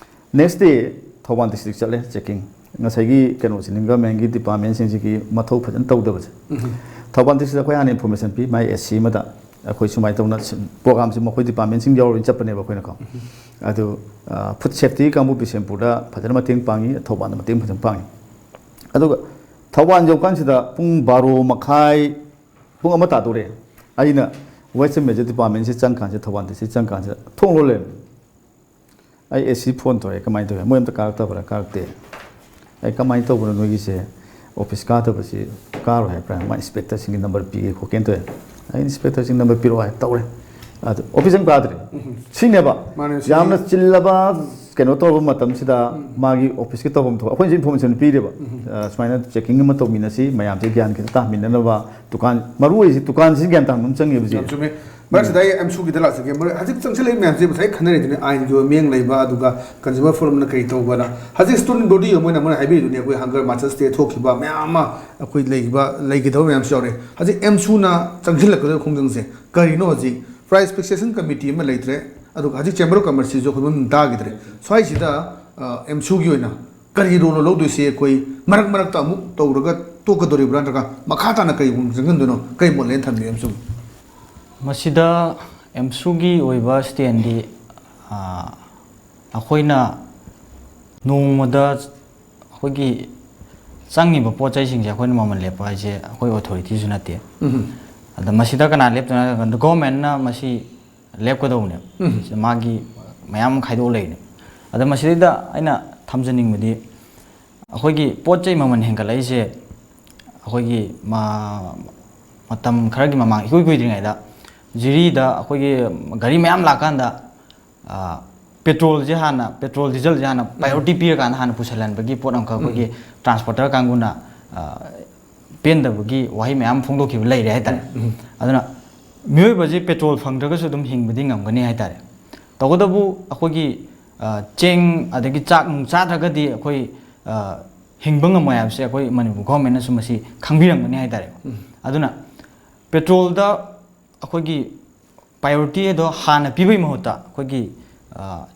next day ꯊꯧꯕꯥꯜ district ꯆꯠꯂꯦ checking꯫ ꯉꯁꯥꯏꯒꯤ ꯀꯩꯅꯣꯁꯤꯅꯤ, government ꯀꯤ department ꯁꯤꯡꯁꯤꯒꯤ ꯃꯊꯧ ꯐꯖꯅ ꯇꯧꯗꯕꯁꯦ꯫ ꯎꯝ꯫ ꯊꯧꯕꯥꯜ district ꯇ ꯑꯩꯈꯣꯏ ꯍꯥꯟꯅ information ꯄꯤ, ꯃꯥꯏ ꯑꯦꯁ ꯁꯤ ꯑꯃꯗ ꯑꯩꯈꯣꯏ ꯁꯨꯃꯥꯏꯅ ꯇꯧꯅ ꯁꯤ-, program ꯁꯤ ꯃꯈꯣꯏ department ꯁꯤꯡ ꯌꯥꯎꯔꯒ ꯆꯠꯄꯅꯦꯕ ꯑꯩꯈꯣꯏꯅꯀꯣ꯫ ꯎꯝ꯫ ꯑꯗꯨ, ꯑ, food safety ꯀꯥꯡꯕꯨ ꯕꯤꯁꯦꯝꯄꯨꯔꯗ ꯐꯖꯅ ꯃꯇꯦꯡ ꯄꯥꯡꯉꯤ, ꯊꯧꯕꯥꯜꯗ ꯃꯇꯦꯡ ꯐꯖꯅ ꯄꯥꯡꯉꯤ꯫ ꯑꯗꯨꯒ ꯊꯧꯕꯥꯜ ꯌꯧꯀꯥꯟꯁꯤꯗ ꯄꯨꯡ ꯕꯥꯔꯣ ꯃꯈꯥꯏ, ꯄꯨꯡ ꯑꯃ ꯇꯥꯗꯣꯔꯦ꯫ ꯑꯩꯅ Western Major Department ꯁꯤ ꯆꯪꯀꯥꯟꯁꯤꯗ, ꯊꯧꯕꯥꯜ district ꯆꯪꯀꯥꯟꯁꯤꯗ ꯊꯣꯡ ꯂꯣꯜ ꯂꯩꯔꯝꯃꯦ꯫ ꯑꯩ ꯑꯦꯁ ꯁꯤ ꯐꯣꯟ ꯇꯧꯔꯦ, "ꯀꯃꯥꯏꯅ ꯇꯧꯋꯦ? ꯃꯣꯏ ꯑꯝꯇ ꯀꯥꯔꯛꯇꯕ꯭ꯔꯥ?" "ꯀꯥꯔꯛꯇꯦ"꯫ "ꯑꯩ ꯀꯃꯥꯏꯅ ꯇꯧꯕꯅꯣ ꯅꯣꯏꯒꯤꯁꯦ? ꯑꯣꯐꯤꯁ ꯀꯥꯗꯕꯁꯤ ꯀꯥꯔꯣꯏ ꯍꯥꯏꯕ꯭ꯔꯥ? ꯃꯥ ꯏꯟꯁꯄꯦꯛꯇꯔꯁꯤꯡꯒꯤ ꯅꯝꯕꯔ ꯄꯤꯒꯦ ꯈꯣꯠꯀꯦꯅ ꯇꯧꯋꯦ"꯫ ꯑꯩ, "ꯏꯟꯁꯄꯦꯛꯇꯔꯁꯤꯡ ꯅꯝꯕꯔ ꯄꯤꯔꯛꯑꯣ" ꯍꯥꯏ ꯇꯧꯔꯦ꯫ ꯑꯗꯨ ꯑꯣꯐꯤꯁ ꯑꯃ ꯀꯥꯗ꯭ꯔꯦ꯫ ꯎꯝ꯫ ꯁꯤꯅꯦꯕ꯫ ꯃꯥꯅꯦ, ꯁꯤ ꯌꯥꯝꯅ ꯆꯤꯜꯂꯕ ꯀꯩꯅꯣ ꯇꯧꯔꯕ ꯃꯇꯝꯁꯤꯗ ꯎꯝ꯫ ꯃꯥꯒꯤ ꯑꯣꯐꯤꯁꯀꯤ ꯇꯧꯐꯝ ꯊꯣꯛꯄ ꯑꯩꯈꯣꯏꯅꯁꯨ ꯏꯟꯐꯣꯔꯃꯦꯁꯟ ꯄꯤꯔꯦꯕ꯫ ꯎꯝ꯫ ꯑ, ꯁꯨꯃꯥꯏꯅ ꯆꯦꯀꯤꯡ ꯑꯃ ꯇꯧꯃꯤꯟꯅꯁꯤ, ꯃꯌꯥꯝꯁꯦ ꯒ꯭ꯌꯥꯟ ꯈꯤꯇ ꯇꯥꯍꯟꯃꯤꯟꯅꯅꯕ꯫ ꯗꯨꯀꯥꯟ, ꯃꯔꯨ ꯑꯣꯏꯔꯤꯁꯤ ꯗꯨꯀꯥꯟꯁꯤꯅ ꯒ꯭ꯌꯥꯟ ꯇꯥꯍꯟꯕ ꯑꯃ ꯆꯪꯉꯦꯕ ꯍꯧꯖꯤꯛ꯫ ꯌꯥꯝ ꯆꯨꯝꯃꯦ꯫ ꯃꯔꯛꯁꯤꯗ ꯑꯩ ꯑꯦꯝꯁꯨꯒꯤꯗ ꯂꯥꯛꯆꯒꯦ꯫ ꯃꯔꯨ-, ꯍꯧꯖꯤꯛ ꯆꯪꯁꯤꯜꯂꯛꯏ ꯃꯌꯥꯝꯁꯦ ꯉꯁꯥꯏ ꯈꯟꯅꯔꯤꯗꯨꯅꯤ, ꯑꯥꯏꯟꯒꯤ ꯑꯣꯏꯕ ꯃꯤꯠꯌꯦꯡ ꯂꯩꯕ, ꯑꯗꯨꯒ consumer forum ꯅ ꯀꯔꯤ ꯇꯧꯕꯅ꯫ ꯍꯧꯖꯤꯛ student body ꯑꯃ ꯑꯣꯏꯅ ꯃꯣꯏꯅ ꯍꯥꯏꯕꯤꯔꯤꯗꯨꯅꯤ, ꯑꯩꯈꯣꯏ hunger march stay ꯊꯣꯛꯈꯤꯕ ꯃꯌꯥꯝ ꯑꯃ ꯑꯩꯈꯣꯏ ꯂꯩꯈꯤꯕ, ꯂꯩꯈꯤꯗꯕ ꯃꯌꯥꯝꯁꯨ ꯌꯥꯎꯔꯦ꯫ ꯍꯧꯖꯤꯛ ꯑꯦꯝꯁꯨꯅ ꯆꯪꯁꯤꯜꯂꯛꯀꯗꯕ ꯈꯣꯡꯖꯪꯁꯦ ꯀꯔꯤꯅꯣ? ꯍꯧꯖꯤꯛ price fixation committee ꯑꯃ ꯂꯩꯇ꯭ꯔꯦ, ꯑꯗꯨꯒ ꯍꯧꯖꯤꯛ chamber of commerce ꯁꯤꯁꯨ ꯑꯩꯈꯣꯏ ꯃꯃꯤꯡ ꯇꯥꯈꯤꯗ꯭ꯔꯦ꯫ ꯁ꯭ꯋꯥꯏꯁꯤꯗ, ꯑ, ꯑꯦꯝꯁꯨꯒꯤ ꯑꯣꯏꯅ ꯀꯔꯤ role ꯂꯧꯗꯣꯏꯁꯦ? ꯑꯩꯈꯣꯏ ꯃꯔꯛ ꯃꯔꯛꯇ ꯑꯃꯨꯛ ꯇꯧꯔꯒ ꯇꯣꯛꯀꯗꯧꯔꯤꯕ꯭ꯔꯥ, ꯅꯠꯇ꯭ꯔꯒ ꯃꯈꯥ ꯇꯥꯅ ꯀꯔꯤꯒꯨꯝꯕ ꯆꯪꯁꯤꯟꯗꯣꯏꯅꯣ, ꯀꯔꯤ ꯃꯣꯠ ꯂꯩꯅ ꯊꯝꯕꯤ ꯑꯦꯝꯁꯨ? ꯃꯁꯤꯗ ꯑꯦꯝꯁꯨꯒꯤ ꯑꯣꯏꯕ ꯁ꯭ꯇꯦꯟꯗꯤ, ꯑ, ꯑꯩꯈꯣꯏꯅ ꯅꯣꯡꯃꯗ ꯑꯩꯈꯣꯏꯒꯤ ꯆꯪꯉꯤꯕ ꯄꯣꯠ ꯆꯩꯁꯤꯡꯁꯦ ꯑꯩꯈꯣꯏꯅ ꯃꯃꯜ ꯂꯦꯞꯄ ꯍꯥꯏꯁꯦ ꯑꯩꯈꯣꯏ ꯑꯣꯊꯣꯔꯤꯇꯤꯁꯨ ꯅꯠꯇꯦ꯫ ꯑꯗ ꯃꯁꯤꯗ ꯀꯅꯥ ꯂꯦꯞꯇꯣꯏꯅꯣ ꯍꯥꯏ ꯀꯥꯟꯗ ꯒꯣꯔꯃꯦꯟꯅ ꯃꯁꯤ ꯂꯦꯞꯀꯗꯧꯕꯅꯦꯕ꯫ ꯁꯤ ꯃꯥꯒꯤ ꯃꯌꯥꯝ ꯑꯃ ꯈꯥꯏꯗꯣꯛꯑ ꯂꯩꯔꯤꯅꯦ꯫ ꯑꯗ ꯃꯁꯤꯗꯩꯗ ꯑꯩꯅ ꯊꯝꯖꯅꯤꯡꯕꯗꯤ ꯑꯩꯈꯣꯏꯒꯤ ꯄꯣꯠ ꯆꯩ ꯃꯃꯜ ꯍꯦꯟꯒꯠꯂꯛꯏꯁꯦ ꯑꯩꯈꯣꯏꯒꯤ ꯃ-, ꯃꯇꯝ ꯈꯔꯒꯤ ꯃꯃꯥꯡ ꯏꯀꯨꯏ ꯀꯨꯏꯗ꯭ꯔꯤꯉꯩꯗ ꯖꯤꯔꯤꯗ ꯑꯩꯈꯣꯏꯒꯤ ꯒꯥꯔꯤ ꯃꯌꯥꯝ ꯂꯥꯛꯀꯥꯟꯗ, ꯑ, ꯄꯦꯇ꯭ꯔꯣꯜꯁꯦ ꯍꯥꯟꯅ, ꯄꯦꯇ꯭ꯔꯣꯜ ꯗꯤꯖꯜꯁꯦ ꯍꯥꯟꯅ ꯄ꯭ꯔꯥꯏꯌꯣꯔꯤꯇꯤ ꯄꯤꯔꯀꯥꯟꯗ ꯍꯥꯟꯅ ꯄꯨꯁꯜꯍꯟꯕꯒꯤ ꯄꯣꯠ ꯑꯃꯈꯛ ꯑꯩꯈꯣꯏꯒꯤ ꯇ꯭ꯔꯥꯟꯁꯄꯣꯔꯇꯔ ꯀꯥꯡꯕꯨꯅ, ꯑ, ꯄꯦꯟꯗꯕꯒꯤ ꯋꯥꯍꯩ ꯃꯌꯥꯝ ꯐꯣꯡꯗꯣꯛꯈꯤꯕ ꯂꯩꯔꯦ ꯍꯥꯏꯇꯥꯔꯦ꯫ ꯑꯗꯨꯅ ꯃꯤꯑꯣꯏꯕꯁꯦ ꯄꯦꯇ꯭ꯔꯣꯜ ꯐꯪꯗ꯭ꯔꯒꯁꯨ ꯑꯗꯨꯝ ꯍꯤꯡꯕꯗꯤ ꯉꯝꯒꯅꯤ ꯍꯥꯏꯇꯥꯔꯦ꯫ ꯇꯧꯕꯇꯕꯨ ꯑꯩꯈꯣꯏꯒꯤ, ꯑ, ꯆꯦꯡ ꯑꯗꯒꯤ ꯆꯥꯛ ꯅꯨꯡ ꯆꯥꯗ꯭ꯔꯒꯗꯤ ꯑꯩꯈꯣꯏ, ꯑ, ꯍꯤꯡꯕ ꯉꯝꯃꯣꯏ ꯍꯥꯏꯕꯁꯦ ꯑꯩꯈꯣꯏ ꯃꯅꯤꯄꯨꯔ ꯒꯣꯔꯃꯦꯟꯅꯁꯨ ꯃꯁꯤ ꯈꯪꯕꯤꯔꯝꯒꯅꯤ ꯍꯥꯏꯇꯥꯔꯦ꯫ ꯑꯗꯨꯅ ꯄꯦꯇ꯭ꯔꯣꯜꯗ ꯑꯩꯈꯣꯏꯒꯤ ꯄ꯭ꯔꯥꯏꯌꯣꯔꯤꯇꯤ ꯑꯗꯣ ꯍꯥꯟꯅ ꯄꯤꯕꯒꯤ ꯃꯍꯨꯠꯇ ꯑꯩꯈꯣꯏꯒꯤ, ꯑ,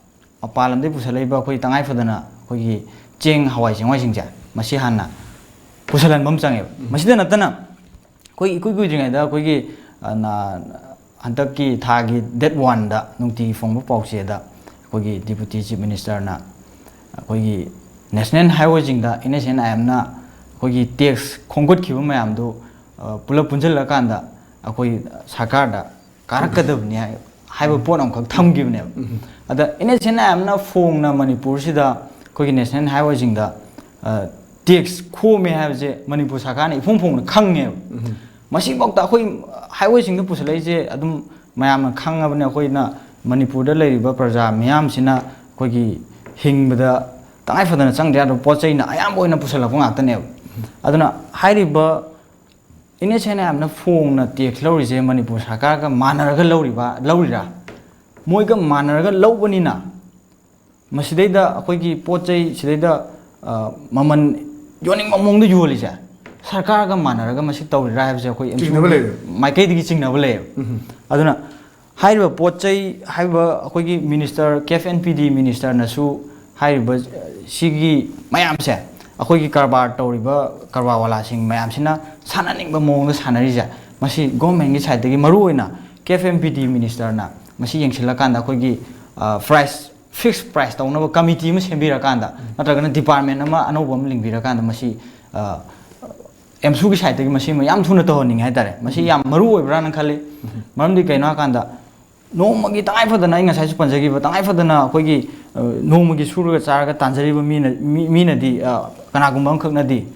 ꯃꯄꯥꯟ ꯂꯝꯗꯒꯤ ꯄꯨꯁꯜꯂꯛꯏꯕ ꯑꯩꯈꯣꯏ ꯇꯉꯥꯏ ꯐꯗꯅ ꯑꯩꯈꯣꯏꯒꯤ ꯆꯦꯡ, ꯍꯋꯥꯏ ꯆꯦꯡꯋꯥꯏꯁꯤꯡꯁꯦ ꯃꯁꯤ ꯍꯥꯟꯅ ꯄꯨꯁꯜꯍꯟꯕ ꯑꯃ ꯆꯪꯉꯦꯕ꯫ ꯃꯁꯤꯗ ꯅꯠꯇꯅ ꯑꯩꯈꯣꯏ ꯏꯀꯨꯏ ꯀꯨꯏꯗ꯭ꯔꯤꯉꯩꯗ ꯑꯩꯈꯣꯏꯒꯤ, ꯑ, ꯅ-, ꯍꯟꯗꯛꯀꯤ ꯊꯥꯒꯤ ꯗꯦꯠ ꯋꯥꯟꯗ ꯅꯨꯡꯇꯤꯒꯤ ꯐꯣꯡꯕ ꯄꯥꯎꯆꯦꯗ ꯑꯩꯈꯣꯏꯒꯤ ꯗꯤꯄꯨꯇꯤ ꯆꯤꯐ ꯃꯤꯅꯤꯁꯇꯔꯅ ꯑꯩꯈꯣꯏꯒꯤ ꯅꯦꯁꯅꯦꯜ ꯍꯥꯏꯋꯦꯁꯤꯡꯗ ꯑꯦꯟ ꯑꯦꯁ ꯑꯦꯟ ꯑꯥꯏ ꯑꯦꯝꯅ ꯑꯩꯈꯣꯏꯒꯤ ꯇꯦꯛꯁ ꯈꯣꯝꯒꯠꯈꯤꯕ ꯃꯌꯥꯝꯗꯨ, ꯑ, ꯄꯨꯂꯞ ꯄꯨꯟꯁꯤꯜꯂꯀꯥꯟꯗ ꯑꯩꯈꯣꯏ ꯁꯔꯀꯥꯔꯗ ꯀꯥꯔꯛꯀꯗꯕꯅꯤ ꯍꯥꯏ-, ꯍꯥꯏꯕ ꯄꯣꯠ ꯑꯃꯈꯛ ꯊꯝꯈꯤꯕꯅꯦꯕ꯫ ꯑꯗ ꯏꯟ ꯑꯦꯁ ꯑꯦꯟ ꯑꯥꯏ ꯑꯦꯝꯅ ꯐꯣꯡꯅ ꯃꯅꯤꯄꯨꯔꯁꯤꯗ ꯑꯩꯈꯣꯏꯒꯤ ꯅꯦꯁꯅꯦꯜ ꯍꯥꯏꯋꯦꯁꯤꯡꯗ, ꯑ, ꯇꯦꯛꯁ ꯈꯣꯝꯃꯦ ꯍꯥꯏꯕꯁꯦ ꯃꯅꯤꯄꯨꯔ ꯁꯔꯀꯥꯔꯅ ꯏꯐꯣꯡ ꯐꯣꯡꯅ ꯈꯪꯉꯦꯕ꯫ ꯃꯁꯤꯐꯥꯎꯗ ꯑꯩꯈꯣꯏ ꯍꯥꯏꯋꯦꯁꯤꯡꯗ ꯄꯨꯁꯜꯂꯛꯏꯁꯦ ꯑꯗꯨꯝ ꯃꯌꯥꯝꯅ ꯈꯪꯉꯕꯅꯤ꯫ ꯑꯩꯈꯣꯏꯅ ꯃꯅꯤꯄꯨꯔꯗ ꯂꯩꯔꯤꯕ ꯄ꯭ꯔꯖꯥ ꯃꯤꯌꯥꯝꯁꯤꯅ ꯑꯩꯈꯣꯏꯒꯤ ꯍꯤꯡꯕꯗ ꯇꯉꯥꯏ ꯐꯗꯅ ꯆꯪꯗ ꯌꯥꯗꯕ ꯄꯣꯠ ꯆꯩꯅ ꯑꯌꯥꯝꯕ ꯑꯣꯏꯅ ꯄꯨꯁꯜꯂꯛꯄ ꯉꯥꯛꯇꯅꯦꯕ꯫ ꯑꯗꯨꯅ ꯍꯥꯏꯔꯤꯕ ꯏꯟ ꯑꯦꯁ ꯑꯦꯟ ꯑꯥꯏ ꯑꯦꯝꯅ ꯐꯣꯡꯅ ꯇꯦꯛꯁ ꯂꯧꯔꯤꯁꯦ ꯃꯅꯤꯄꯨꯔ ꯁꯔꯀꯥꯔꯒ ꯃꯥꯟꯅꯔꯒ ꯂꯧꯔꯤꯕ, ꯂꯧꯔꯤꯔꯥ? ꯃꯣꯏꯒ ꯃꯥꯟꯅꯔꯒ ꯂꯧꯕꯅꯤꯅ ꯃꯁꯤꯗꯩꯗ ꯑꯩꯈꯣꯏꯒꯤ ꯄꯣꯠ ꯆꯩ ꯁꯤꯗꯩꯗ, ꯑ, ꯃꯃꯜ ꯌꯣꯟꯅꯤꯡꯕ ꯃꯑꯣꯡꯗ ꯌꯣꯜꯂꯤꯁꯦ ꯁꯔꯀꯥꯔꯒ ꯃꯥꯟꯅꯔꯒ ꯃꯁꯤ ꯇꯧꯔꯤꯔꯥ ꯍꯥꯏꯕꯁꯦ ꯑꯩꯈꯣꯏ ꯑꯦꯝꯁꯨ ꯆꯤꯡꯅꯕ ꯂꯩꯔꯦ꯫ ꯃꯥꯏꯀꯩꯗꯒꯤ ꯆꯤꯡꯅꯕ ꯂꯩꯌꯦꯕ꯫ ꯑꯗꯨꯅ ꯍꯥꯏꯔꯤꯕ ꯄꯣꯠ ꯆꯩ ꯍꯥꯏꯔꯤꯕ ꯑꯩꯈꯣꯏꯒꯤ ꯃꯤꯅꯤꯁꯇꯔ, ꯀꯦꯐ ꯑꯦꯟ ꯄꯤ ꯗꯤ ꯃꯤꯅꯤꯁꯇꯔꯅꯁꯨ ꯍꯥꯏꯔꯤꯕ, ꯑ, ꯁꯤꯒꯤ ꯃꯌꯥꯝꯁꯦ ꯑꯩꯈꯣꯏꯒꯤ ꯀꯔꯕꯥꯔ ꯇꯧꯔꯤꯕ ꯀꯔꯕꯥꯔ ꯋꯥꯂꯥꯁꯤꯡ ꯃꯌꯥꯝꯁꯤꯅ ꯁꯥꯟꯅꯅꯤꯡꯕ ꯃꯑꯣꯡꯗ ꯁꯥꯟꯅꯔꯤꯁꯦ, ꯃꯁꯤ ꯒꯣꯔꯃꯦꯟꯒꯤ ꯁꯥꯏꯠꯇꯒꯤ, ꯃꯔꯨꯑꯣꯏꯅ ꯀꯦ ꯑꯦꯐ ꯑꯦꯝ ꯄꯤ ꯗꯤ ꯃꯤꯅꯤꯁꯇꯔꯅ ꯃꯁꯤ ꯌꯦꯡꯁꯤꯜꯂꯀꯥꯟꯗ ꯑꯩꯈꯣꯏꯒꯤ ꯄ꯭ꯔꯥꯏꯁ, ꯐꯤꯛꯁ ꯄ꯭ꯔꯥꯏꯁ ꯇꯧꯅꯕ ꯀꯃꯤꯇꯤ ꯑꯃ ꯁꯦꯝꯕꯤꯔꯀꯥꯟꯗ, ꯅꯠꯇ꯭ꯔꯒꯅ ꯗꯤꯄꯥꯔꯠꯃꯦꯟ ꯑꯃ ꯑꯅꯧꯕ ꯑꯃ ꯂꯤꯡꯕꯤꯔꯀꯥꯟꯗ, ꯃꯁꯤ ꯑꯦꯝꯁꯨꯒꯤ ꯁꯥꯏꯠꯇꯒꯤ ꯃꯁꯤ ꯑꯃ ꯌꯥꯝ ꯊꯨꯅ ꯇꯧꯍꯟꯅꯤꯡꯉꯦ ꯍꯥꯏꯇꯥꯔꯦ꯫ ꯃꯁꯤ ꯌꯥꯝ ꯃꯔꯨ ꯑꯣꯏꯕ꯭ꯔꯥꯅ ꯈꯜꯂꯤ꯫ ꯃꯔꯝꯗꯤ ꯀꯩꯅꯣ ꯍꯥꯏꯀꯥꯟꯗ, ꯅꯣꯡꯃꯒꯤ ꯇꯉꯥꯏ ꯐꯗꯅ, ꯑꯩ ꯉꯁꯥꯏꯁꯨ ꯄꯟꯖꯈꯤꯕ, ꯇꯉꯥꯏ ꯐꯗꯅ ꯑꯩꯈꯣꯏꯒꯤ, ꯑ, ꯅꯣꯡꯃꯒꯤ ꯁꯨꯔꯒ ꯆꯥꯔꯒ ꯇꯥꯟꯖꯔꯤꯕ ꯃꯤꯅ, ꯃꯤ-, ꯃꯤꯅꯗꯤ, ꯑ, ꯀꯅꯥꯒꯨꯝꯕ ꯑꯃꯈꯛꯅꯗꯤ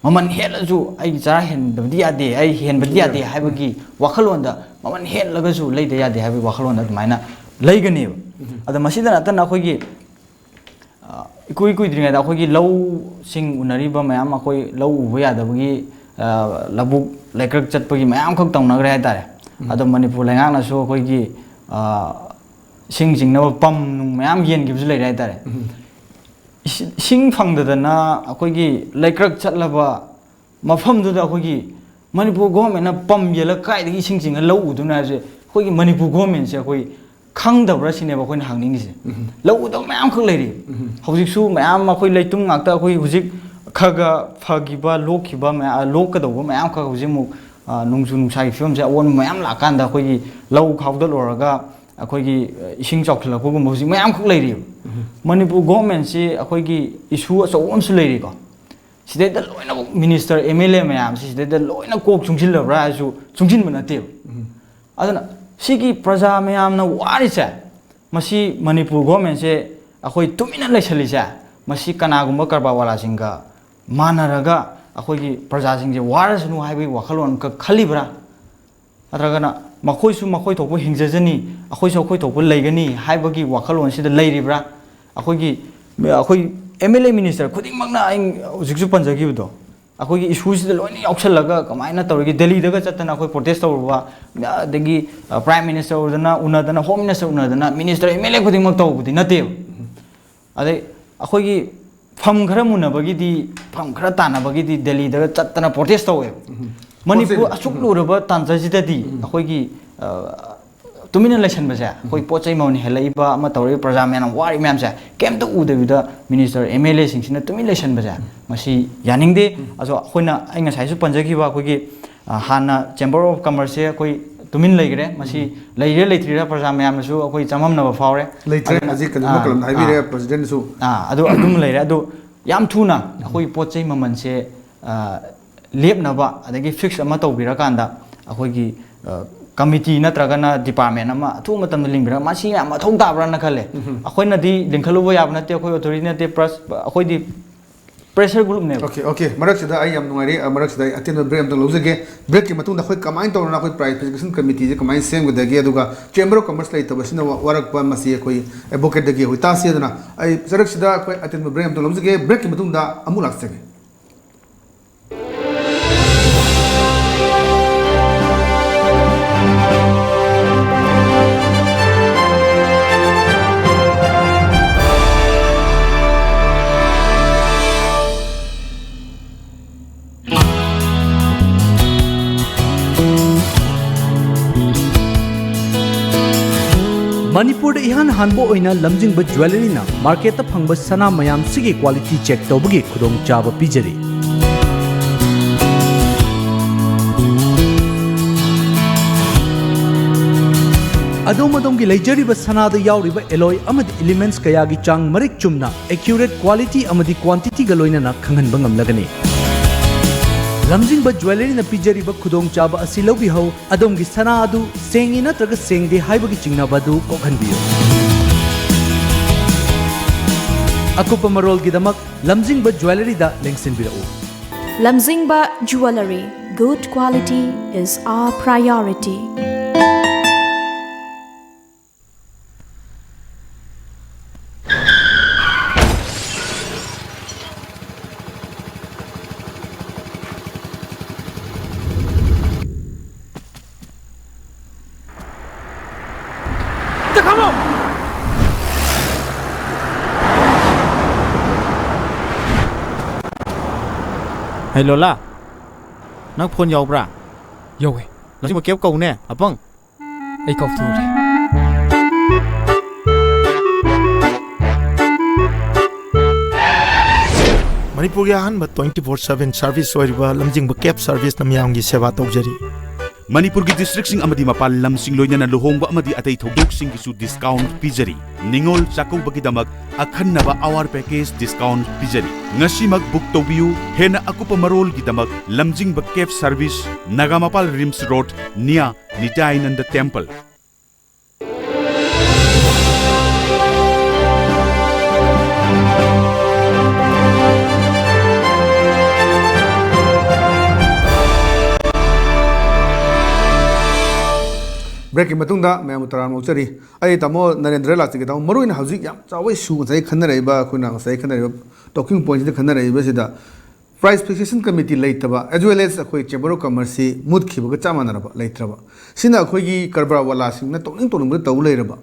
ꯃꯃꯜ ꯍꯦꯜꯂꯁꯨ ꯑꯩꯒꯤ ꯆꯔꯥ ꯍꯦꯟꯗꯕꯗꯤ ꯌꯥꯗꯦ, ꯑꯩ ꯍꯦꯟꯕꯗꯤ ꯌꯥꯗꯦ ꯍꯥꯏꯕꯒꯤ ꯋꯥꯈꯜꯂꯣꯟꯗ, ꯃꯃꯜ ꯍꯦꯜꯂꯒꯁꯨ ꯂꯩꯗ ꯌꯥꯗꯦ ꯍꯥꯏꯕꯒꯤ ꯋꯥꯈꯜꯂꯣꯟꯗ ꯑꯗꯨꯃꯥꯏꯅ ꯂꯩꯒꯅꯦꯕ꯫ ꯑꯗꯣ ꯃꯁꯤꯗ ꯅꯠꯇꯅ ꯑꯩꯈꯣꯏꯒꯤ, ꯑ, ꯏꯀꯨꯏ ꯀꯨꯏꯗ꯭ꯔꯤꯉꯩꯗ ꯑꯩꯈꯣꯏꯒꯤ ꯂꯧꯁꯤꯡ ꯎꯅꯔꯤꯕ ꯃꯌꯥꯝ, ꯑꯩꯈꯣꯏ ꯂꯧ ꯎꯕ ꯌꯥꯗꯕꯒꯤ, ꯑ, ꯂꯧꯕꯨꯛ ꯂꯩꯀ꯭ꯔꯛ ꯆꯠꯄꯒꯤ ꯃꯌꯥꯝꯈꯛ ꯇꯧꯅꯈ꯭ꯔꯦ ꯍꯥꯏꯇꯥꯔꯦ꯫ ꯑꯗꯣ ꯃꯅꯤꯄꯨꯔ ꯂꯩꯉꯥꯛꯅꯁꯨ ꯑꯩꯈꯣꯏꯒꯤ, ꯑ, ꯏꯁꯤꯡ ꯆꯤꯡꯅꯕ ꯄꯝ ꯅꯨꯡ ꯃꯌꯥꯝ ꯌꯦꯟꯈꯤꯕꯁꯨ ꯂꯩꯔꯦ ꯍꯥꯏꯇꯥꯔꯦ꯫ ꯏꯁꯤ-, ꯏꯁꯤꯡ ꯐꯪꯗꯗꯅ ꯑꯩꯈꯣꯏꯒꯤ ꯂꯩꯀ꯭ꯔꯛ ꯆꯠꯂꯕ ꯃꯐꯝꯗꯨꯗ ꯑꯩꯈꯣꯏꯒꯤ ꯃꯅꯤꯄꯨꯔ ꯒꯣꯔꯃꯦꯟꯅ ꯄꯝ ꯌꯦꯜꯂꯒ ꯀꯥꯏꯗꯒꯤ ꯏꯁꯤꯡ ꯆꯤꯡꯉ ꯂꯧ ꯎꯗꯣꯏꯅꯣ ꯍꯥꯏꯕꯁꯦ, ꯑꯩꯈꯣꯏꯒꯤ ꯃꯅꯤꯄꯨꯔ ꯒꯣꯔꯃꯦꯟꯁꯦ ꯑꯩꯈꯣꯏ ꯈꯪꯗꯕ꯭ꯔꯥ ꯁꯤꯅꯦꯕ ꯑꯩꯈꯣꯏꯅ ꯍꯪꯅꯤꯡꯉꯤꯁꯦ꯫ ꯂꯧ ꯎꯗꯕ ꯃꯌꯥꯝ ꯈꯛ ꯂꯩꯔꯤ꯫ ꯍꯧꯖꯤꯛꯁꯨ ꯃꯌꯥꯝ ꯑꯩꯈꯣꯏ ꯂꯩꯇꯨꯝ ꯉꯥꯛꯇ, ꯑꯩꯈꯣꯏ ꯍꯧꯖꯤꯛ ꯈꯔ ꯈ ꯐꯈꯤꯕ, ꯂꯣꯛꯈꯤꯕ ꯃꯌꯥꯝ, ꯂꯣꯛꯀꯗꯧꯕ ꯃꯌꯥꯝ ꯈꯛ ꯍꯧꯖꯤꯛ ꯑꯃꯨꯛ, ꯑ, ꯅꯣꯡꯖꯨ ꯅꯨꯡꯁꯥꯒꯤ ꯐꯤꯕꯝꯁꯦ ꯑꯑꯣꯟꯕ ꯃꯌꯥꯝ ꯂꯥꯛꯀꯥꯟꯗ ꯑꯩꯈꯣꯏꯒꯤ ꯂꯧ ꯈꯥꯎꯗꯠꯂꯨꯔꯒ ꯑꯩꯈꯣꯏꯒꯤ, ꯑ, ꯏꯁꯤꯡ ꯆꯥꯎꯁꯤꯜꯂꯛꯄꯒꯨꯝꯕ ꯍꯧꯖꯤꯛ ꯃꯌꯥꯝ ꯈꯛ ꯂꯩꯔꯤꯕ꯫ ꯃꯅꯤꯄꯨꯔ ꯒꯣꯔꯃꯦꯟꯁꯤ ꯑꯩꯈꯣꯏꯒꯤ ꯏꯁꯨ ꯑꯆꯧꯕ ꯑꯃꯁꯨ ꯂꯩꯔꯤꯀꯣ꯫ ꯁꯤꯗꯩꯗ ꯂꯣꯏꯅꯃꯛ ꯃꯤꯅꯤꯁꯇꯔ, ꯑꯦꯝ ꯑꯦꯜ ꯑꯦ ꯃꯌꯥꯝꯁꯤ ꯁꯤꯗꯩꯗ ꯂꯣꯏꯅ ꯀꯣꯛ ꯆꯨꯡꯁꯤꯜꯂꯕ꯭ꯔꯥ ꯍꯥꯏꯔꯁꯨ ꯆꯨꯡꯁꯤꯟꯕ ꯅꯠꯇꯦꯕ꯫ ꯑꯗꯨꯅ ꯁꯤꯒꯤ ꯄ꯭ꯔꯖꯥ ꯃꯌꯥꯝꯅ ꯋꯥꯔꯤꯁꯦ, ꯃꯁꯤ ꯃꯅꯤꯄꯨꯔ ꯒꯣꯔꯃꯦꯟꯁꯦ ꯑꯩꯈꯣꯏ ꯇꯨꯃꯤꯟꯅ ꯂꯩꯁꯜꯂꯤꯁꯦ, ꯃꯁꯤ ꯀꯅꯥꯒꯨꯝꯕ ꯀꯔꯕꯥꯔ ꯋꯥꯂꯥꯁꯤꯡꯒ ꯃꯥꯟꯅꯔꯒ ꯑꯩꯈꯣꯏꯒꯤ ꯄ꯭ꯔꯖꯥꯁꯤꯡꯁꯦ ꯋꯥꯔꯁꯅꯨ ꯍꯥꯏꯕꯒꯤ ꯋꯥꯈꯜꯂꯣꯟ ꯈꯛ ꯈꯜꯂꯤꯕ꯭ꯔꯥ? ꯅꯠꯇ꯭ꯔꯒꯅ ꯃꯈꯣꯏꯁꯨ ꯃꯈꯣꯏ ꯊꯣꯛꯄ ꯍꯤꯡꯖꯖꯅꯤ, ꯑꯩꯈꯣꯏꯁꯨ ꯑꯩꯈꯣꯏ ꯊꯣꯛꯄ ꯂꯩꯒꯅꯤ ꯍꯥꯏꯕꯒꯤ ꯋꯥꯈꯜꯂꯣꯟꯁꯤꯗ ꯂꯩꯔꯤꯕ꯭ꯔꯥ? ꯑꯩꯈꯣꯏꯒꯤ, ꯑꯩꯈꯣꯏ ꯑꯦꯝ ꯑꯦꯜ ꯑꯦ ꯃꯤꯅꯤꯁꯇꯔ ꯈꯨꯗꯤꯡꯃꯛꯅ, ꯑꯩ ꯍꯧꯖꯤꯛꯁꯨ ꯄꯟꯖꯈꯤꯕꯗꯣ, ꯑꯩꯈꯣꯏꯒꯤ ꯏꯁꯨꯁꯤꯗ ꯂꯣꯏꯅ ꯌꯥꯎꯁꯜꯂꯒ ꯀꯃꯥꯏꯅ ꯇꯧꯔꯤꯒꯦ? ꯗꯦꯜꯂꯤꯗꯒ ꯆꯠꯇꯅ ꯑꯩꯈꯣꯏ ꯄ꯭ꯔꯣꯇꯦꯁ ꯇꯧꯔꯨꯕ, ꯑꯗꯒꯤ, ꯑ, ꯄ꯭ꯔꯥꯏꯝ ꯃꯤꯅꯤꯁꯇꯔ ꯎꯅꯗꯅ, ꯎꯅꯗꯅ, ꯍꯣꯝ ꯃꯤꯅꯤꯁꯇꯔ ꯎꯅꯗꯅ, ꯃꯤꯅꯤꯁꯇꯔ, ꯑꯦꯝ ꯑꯦꯜ ꯑꯦ ꯈꯨꯗꯤꯡꯃꯛ ꯇꯧꯕꯗꯤ ꯅꯠꯇꯦꯕ꯫ ꯑꯗꯩ ꯑꯩꯈꯣꯏꯒꯤ ꯐꯝ ꯈꯔ ꯃꯨꯟꯅꯕꯒꯤꯗꯤ, ꯐꯝ ꯈꯔ ꯇꯥꯟꯅꯕꯒꯤꯗꯤ ꯗꯦꯜꯂꯤꯗ ꯆꯠꯇꯅ ꯄ꯭ꯔꯣꯇꯦꯁ ꯇꯧꯋꯦꯕ꯫ ꯃꯅꯤꯄꯨꯔ ꯑꯁꯨꯛ ꯂꯨꯔꯕ ꯇꯥꯟꯖꯥꯁꯤꯗꯗꯤ ꯑꯩꯈꯣꯏꯒꯤ, ꯑ, ꯇꯨꯃꯤꯟꯅ ꯂꯩꯁꯟꯕꯁꯦ, ꯑꯩꯈꯣꯏ ꯄꯣꯠ ꯆꯩ ꯃꯃꯜ ꯍꯦꯜꯂꯛꯏꯕ, ꯑꯃ ꯇꯧꯔꯛꯏꯕ, ꯄ꯭ꯔꯖꯥ ꯃꯌꯥꯝ ꯋꯥꯔꯤ ꯃꯌꯥꯝꯁꯦ ꯀꯩꯝꯇ ꯎꯗꯕꯤꯗ ꯃꯤꯅꯤꯁꯇꯔ, ꯑꯦꯝ ꯑꯦꯜ ꯑꯦꯁꯤꯡꯁꯤꯅ ꯇꯨꯃꯤꯟ ꯂꯩꯁꯟꯕꯁꯦ, ꯃꯁꯤ ꯌꯥꯅꯤꯡꯗꯦ꯫ ꯑꯗꯣ ꯑꯩꯈꯣꯏꯅ, ꯑꯩ ꯉꯁꯥꯏꯁꯨ ꯄꯟꯖꯈꯤꯕ, ꯑꯩꯈꯣꯏꯒꯤ, ꯑ, ꯍꯥꯟꯅ ꯆꯦꯝꯕꯔ ꯑꯣꯐ ꯀꯃꯔꯁꯁꯦ ꯑꯩꯈꯣꯏ ꯇꯨꯃꯤꯟ ꯂꯩꯈ꯭ꯔꯦ꯫ ꯃꯁꯤ ꯂꯩꯔꯤꯔꯥ ꯂꯩꯇ꯭ꯔꯤꯔꯥ ꯄ꯭ꯔꯖꯥ ꯃꯌꯥꯝꯅꯁꯨ ꯑꯩꯈꯣꯏ ꯆꯃꯝꯅꯕ ꯐꯥꯎꯔꯦ꯫ ꯂꯩꯇ꯭ꯔꯦ꯫ ꯑꯗꯨꯅ, ꯍꯧꯖꯤꯛ ꯀꯩꯅꯣ ꯑꯥ, ꯃꯈꯜ ꯑꯃ ꯍꯥꯏꯕꯤꯔꯦ, ꯑꯥ, ꯄ꯭ꯔꯁꯤꯗꯦꯟꯁꯨ꯫ ꯑꯥ, ꯑꯗꯨ ꯑꯗꯨꯝ ꯂꯩꯔꯦ꯫ ꯑꯗꯨ ꯌꯥꯝ ꯊꯨꯅ ꯑꯩꯈꯣꯏꯒꯤ ꯄꯣꯠ ꯆꯩ ꯃꯃꯜꯁꯦ, ꯑ, ꯂꯦꯞꯅꯕ, ꯑꯗꯒꯤ ꯐꯤꯛꯁ ꯑꯃ ꯇꯧꯕꯤꯔꯀꯥꯟꯗ, ꯑꯩꯈꯣꯏꯒꯤ, ꯑ, ꯀꯃꯤꯇꯤ ꯅꯠꯇ꯭ꯔꯒꯅ ꯗꯤꯄꯥꯔꯠꯃꯦꯟ ꯑꯃ ꯑꯊꯨꯕ ꯃꯇꯝꯗ ꯂꯤꯡꯕꯤꯔꯒ, ꯃꯁꯤ ꯌꯥꯝ ꯃꯊꯧ ꯇꯥꯕ꯭ꯔꯥꯅ ꯈꯜꯂꯦ꯫ ꯎꯝ꯫ ꯑꯩꯈꯣꯏꯅꯗꯤ ꯂꯤꯡꯈꯠꯂꯨꯕ ꯌꯥꯕ ꯅꯠꯇꯦ, ꯑꯩꯈꯣꯏ ꯑꯣꯊꯣꯔꯤꯇꯤ ꯅꯠꯇꯦ, ꯄ꯭ꯂꯁ ꯑꯩꯈꯣꯏꯗꯤ ꯄ꯭ꯔꯦꯁꯔ ꯒ꯭ꯔꯨꯞꯅꯦꯕ꯫ Okay, okay. ꯃꯔꯛꯁꯤꯗ ꯑꯩ ꯌꯥꯝ ꯅꯨꯡꯉꯥꯏꯔꯦ꯫ ꯑ, ꯃꯔꯛꯁꯤꯗ ꯑꯩ ꯑꯇꯦꯟꯕ ꯕ꯭ꯔꯦꯛ ꯑꯝꯇꯪ ꯂꯧꯖꯒꯦ꯫ ꯕ꯭ꯔꯦꯛꯀꯤ ꯃꯇꯨꯡꯗ ꯑꯩꯈꯣꯏ ꯀꯃꯥꯏꯅ ꯇꯧꯗꯅ ꯑꯩꯈꯣꯏ ꯄ꯭ꯔꯥꯏꯁ ꯐꯤꯛꯁꯦꯁꯟ ꯀꯃꯤꯇꯤꯁꯦ ꯀꯃꯥꯏꯅ ꯁꯦꯝꯒꯗꯒꯦ, ꯑꯗꯨꯒ ꯆꯦꯝꯕꯔ ꯑꯣꯐ ꯀꯃꯔꯁ ꯂꯩꯇꯕꯁꯤꯅ ꯋꯥ-, ꯋꯥꯔꯛꯄ, ꯃꯁꯤ ꯑꯩꯈꯣꯏ ꯑꯦꯗꯚꯣꯀꯦꯠꯇꯒꯤ ꯑꯩꯈꯣꯏ ꯇꯥꯁꯤ꯫ ꯑꯗꯨꯅ ꯑꯩ ꯃꯔꯛꯁꯤꯗ ꯑꯩꯈꯣꯏ ꯑꯇꯦꯟꯕ ꯕ꯭ꯔꯦꯛ ꯑꯝꯇꯪ ꯂꯧꯖꯒꯦ꯫ ꯕ꯭ꯔꯦꯛꯀꯤ ꯃꯇꯨꯡꯗ ꯑꯃꯨꯛ ꯂꯥꯛꯆꯒꯦ꯫ ꯃꯅꯤꯄꯨꯔꯗ ꯏꯍꯥꯟ ꯍꯥꯟꯕ ꯑꯣꯏꯅ ꯂꯝꯖꯤꯡꯕ ꯖ꯭ꯋꯦꯂꯔꯤꯅ ꯃꯥꯔꯀꯦꯠꯇ ꯐꯪꯕ ꯁꯅꯥ ꯃꯌꯥꯝꯁꯤꯒꯤ ꯀ꯭ꯋꯥꯂꯤꯇꯤ ꯆꯦꯛ ꯇꯧꯕꯒꯤ ꯈꯨꯗꯣꯡꯆꯥꯕ ꯄꯤꯖꯔꯤ꯫ ꯑꯗꯣꯝ ꯑꯗꯣꯝꯒꯤ ꯂꯩꯖꯔꯤꯕ ꯁꯅꯥꯗ ꯌꯥꯎꯔꯤꯕ ꯑꯦꯂꯣꯏ ꯑꯃꯗꯤ ꯏꯂꯤꯃꯦꯟꯠꯁ ꯀꯌꯥꯒꯤ ꯆꯥꯡ ꯃꯔꯤꯛ ꯆꯨꯝꯅ, ꯑꯦꯀ꯭ꯌꯨꯔꯦꯠ ꯀ꯭ꯋꯥꯂꯤꯇꯤ ꯑꯃꯗꯤ ꯀ꯭ꯋꯥꯟꯇꯤꯇꯤꯒ ꯂꯣꯏꯅꯅ ꯈꯪꯍꯟꯕ ꯉꯝꯂꯒꯅꯤ꯫ ꯂꯝꯖꯤꯡꯕ ꯖ꯭ꯋꯦꯂꯔꯤꯅ ꯄꯤꯖꯔꯤꯕ ꯈꯨꯗꯣꯡꯆꯥꯕ ꯑꯁꯤ ꯂꯧꯕꯤꯍꯧ꯫ ꯑꯗꯣꯝꯒꯤ ꯁꯅꯥ ꯑꯗꯨ ꯁꯦꯡꯉꯤ ꯅꯠꯇ꯭ꯔꯒ ꯁꯦꯡꯗꯦ ꯍꯥꯏꯕꯒꯤ ꯆꯤꯡꯅꯕ ꯑꯗꯨ ꯀꯣꯛꯍꯟꯕꯤꯌꯨ꯫ ꯑꯀꯨꯞꯄ ꯃꯔꯣꯜꯒꯤꯗꯃꯛ ꯂꯝꯖꯤꯡꯕ ꯖ꯭ꯋꯦꯂꯔꯤꯗ ꯂꯦꯡꯁꯤꯟꯕꯤꯔꯛꯎ꯫ Lamzingba Jewellery, good quality is our priority. ꯍꯩ ꯂꯣꯂꯥ, ꯅꯪ ꯐꯣꯟ ꯌꯥꯎꯕ꯭ꯔꯥ? ꯌꯥꯎꯋꯦ꯫ ꯂꯝꯖꯤꯡꯕ ꯀꯦꯞ ꯀꯧꯅꯦ, ꯑꯄꯪ꯫ ꯑꯩ ꯀꯥꯎꯊꯣꯛꯎꯔꯦ꯫ ꯃꯅꯤꯄꯨꯔꯒꯤ ꯑꯍꯥꯟꯕ twenty four seven service ꯑꯣꯏꯔꯤꯕ ꯂꯝꯖꯤꯡꯕ cab serviceꯅ ꯃꯤꯌꯥꯝꯒꯤ ꯁꯦꯕꯥ ꯇꯧꯖꯔꯤ꯫ ꯃꯅꯤꯄꯨꯔꯒꯤ districtꯁꯤꯡ ꯑꯃꯗꯤ ꯃꯄꯥꯟ ꯂꯝꯁꯤꯡ, ꯂꯣꯏꯅꯅ ꯂꯨꯍꯣꯡꯕ ꯑꯃꯗꯤ ꯑꯇꯩ ꯊꯧꯗꯣꯛꯁꯤꯡꯒꯤꯁꯨ discount ꯄꯤꯖꯔꯤ꯫ ꯅꯤꯉꯣꯜ ꯆꯥꯛꯀꯧꯕꯒꯤꯗꯃꯛ ꯑꯈꯟꯅꯕ award package discount ꯄꯤꯖꯔꯤ꯫ ꯉꯁꯤꯃꯛ book ꯇꯧꯕꯤꯌꯨ꯫ ꯍꯦꯟꯅ ꯑꯀꯨꯞꯄ ꯃꯔꯣꯜꯒꯤꯗꯃꯛ ꯂꯝꯖꯤꯡꯕ cab service, Nagampal RIMS road, near ꯅꯤꯇꯥꯏꯅꯟꯗ temple꯫ Breakꯀꯤ ꯃꯇꯨꯡꯗ ꯃꯌꯥꯝꯕꯨ ꯇꯔꯥꯝꯅ ꯑꯣꯛꯆꯔꯤ꯫ ꯑꯩ ꯇꯥꯃꯣ ꯅꯔꯦꯟꯗ꯭ꯔ ꯂꯥꯛꯆꯒꯦ꯫ ꯇꯥꯃꯣ, ꯃꯔꯨ ꯑꯣꯏꯅ ꯍꯧꯖꯤꯛ ꯌꯥꯝ ꯆꯥꯎꯕ issue ꯉꯁꯥꯏ ꯈꯟꯅꯔꯛꯏꯕ, ꯑꯩꯈꯣꯏꯅ ꯉꯁꯥꯏ ꯈꯟꯅꯔꯤꯕ talking pointꯁꯤꯗ ꯈꯟꯅꯔꯛꯏꯕꯁꯤꯗ, price fixation committee ꯂꯩꯇꯕ, as well as ꯑꯩꯈꯣꯏ Chamber of Commerceꯁꯤ ꯃꯨꯠꯈꯤꯕꯒ ꯆꯞ ꯃꯥꯟꯅꯔꯕ, ꯂꯩꯇ꯭ꯔꯕ꯫ ꯁꯤꯅ ꯑꯩꯈꯣꯏꯒꯤ ꯀꯔꯕꯥꯔ ꯋꯥꯂꯥꯁꯤꯡꯅ ꯇꯧꯅꯤꯡ ꯇꯧꯅꯤꯡꯕꯗ ꯇꯧ ꯂꯩꯔꯕ꯫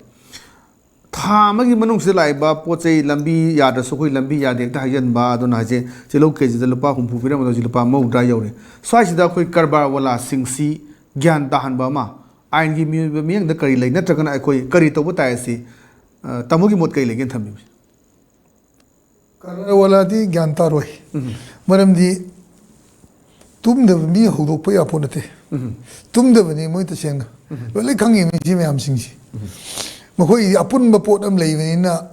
ꯊꯥ ꯑꯃꯒꯤ ꯃꯅꯨꯡꯁꯤꯗ ꯂꯥꯛꯏꯕ ꯄꯣꯠ ꯆꯩ ꯂꯝꯕꯤ ꯌꯥꯗ꯭ꯔꯁꯨ ꯑꯩꯈꯣꯏ ꯂꯝꯕꯤ ꯌꯥꯗꯦ ꯍꯦꯛꯇ ꯍꯥꯏꯖꯟꯕ, ꯑꯗꯨꯅ ꯍꯥꯏꯁꯦ ꯇꯤꯜꯍꯧ KGꯗ ꯂꯨꯄꯥ ꯍꯨꯝꯐꯨ ꯄꯤꯔꯝꯕꯗꯣ ꯍꯧꯖꯤꯛ ꯂꯨꯄꯥ ꯃꯧꯗ꯭ꯔꯥ ꯌꯧꯔꯦ꯫ ꯁ꯭ꯋꯥꯏꯁꯤꯗ ꯑꯩꯈꯣꯏ ꯀꯔꯕꯥꯔ ꯋꯥꯂꯥꯁꯤꯡꯁꯤ ꯒ꯭ꯌꯥꯟ ꯇꯥꯍꯟꯕ ꯑꯃ, ꯑꯥꯏꯟꯒꯤ ꯃꯤꯑꯣꯏꯕ ꯃꯤꯠꯌꯦꯡꯗ ꯀꯔꯤ ꯂꯩ, ꯅꯠꯇ꯭ꯔꯒꯅ ꯑꯩꯈꯣꯏ ꯀꯔꯤ ꯇꯧꯕ ꯇꯥꯏ ꯑꯁꯤ, ꯑ, ꯇꯥꯃꯣꯒꯤ ꯃꯣꯠ ꯀꯔꯤ ꯂꯩꯒꯦꯅ ꯊꯝꯕꯤꯕꯁꯦ? ꯀꯔꯕꯥꯔ ꯋꯥꯂꯥꯗꯤ ꯒ꯭ꯌꯥꯟ ꯇꯥꯔꯣꯏ꯫ ꯎꯝ꯫ ꯃꯔꯝꯗꯤ ꯇꯨꯝꯗꯕ ꯃꯤ ꯍꯧꯗꯣꯛꯄ ꯌꯥꯄꯣꯠ ꯅꯠꯇꯦ꯫ ꯎꯝ꯫ ꯇꯨꯝꯗꯕꯅꯤ ꯃꯣꯏ ꯇꯁꯦꯡꯅ꯫ ꯎꯝ꯫ ꯂꯣꯏ, ꯂꯣꯏ ꯈꯪꯉꯤꯕꯅꯤ ꯁꯤ ꯃꯌꯥꯝꯁꯤꯡꯁꯤ꯫ ꯎꯝ꯫ ꯃꯈꯣꯏꯒꯤ ꯑꯄꯨꯟꯕ ꯄꯣꯠ ꯑꯃ ꯂꯩꯕꯅꯤꯅ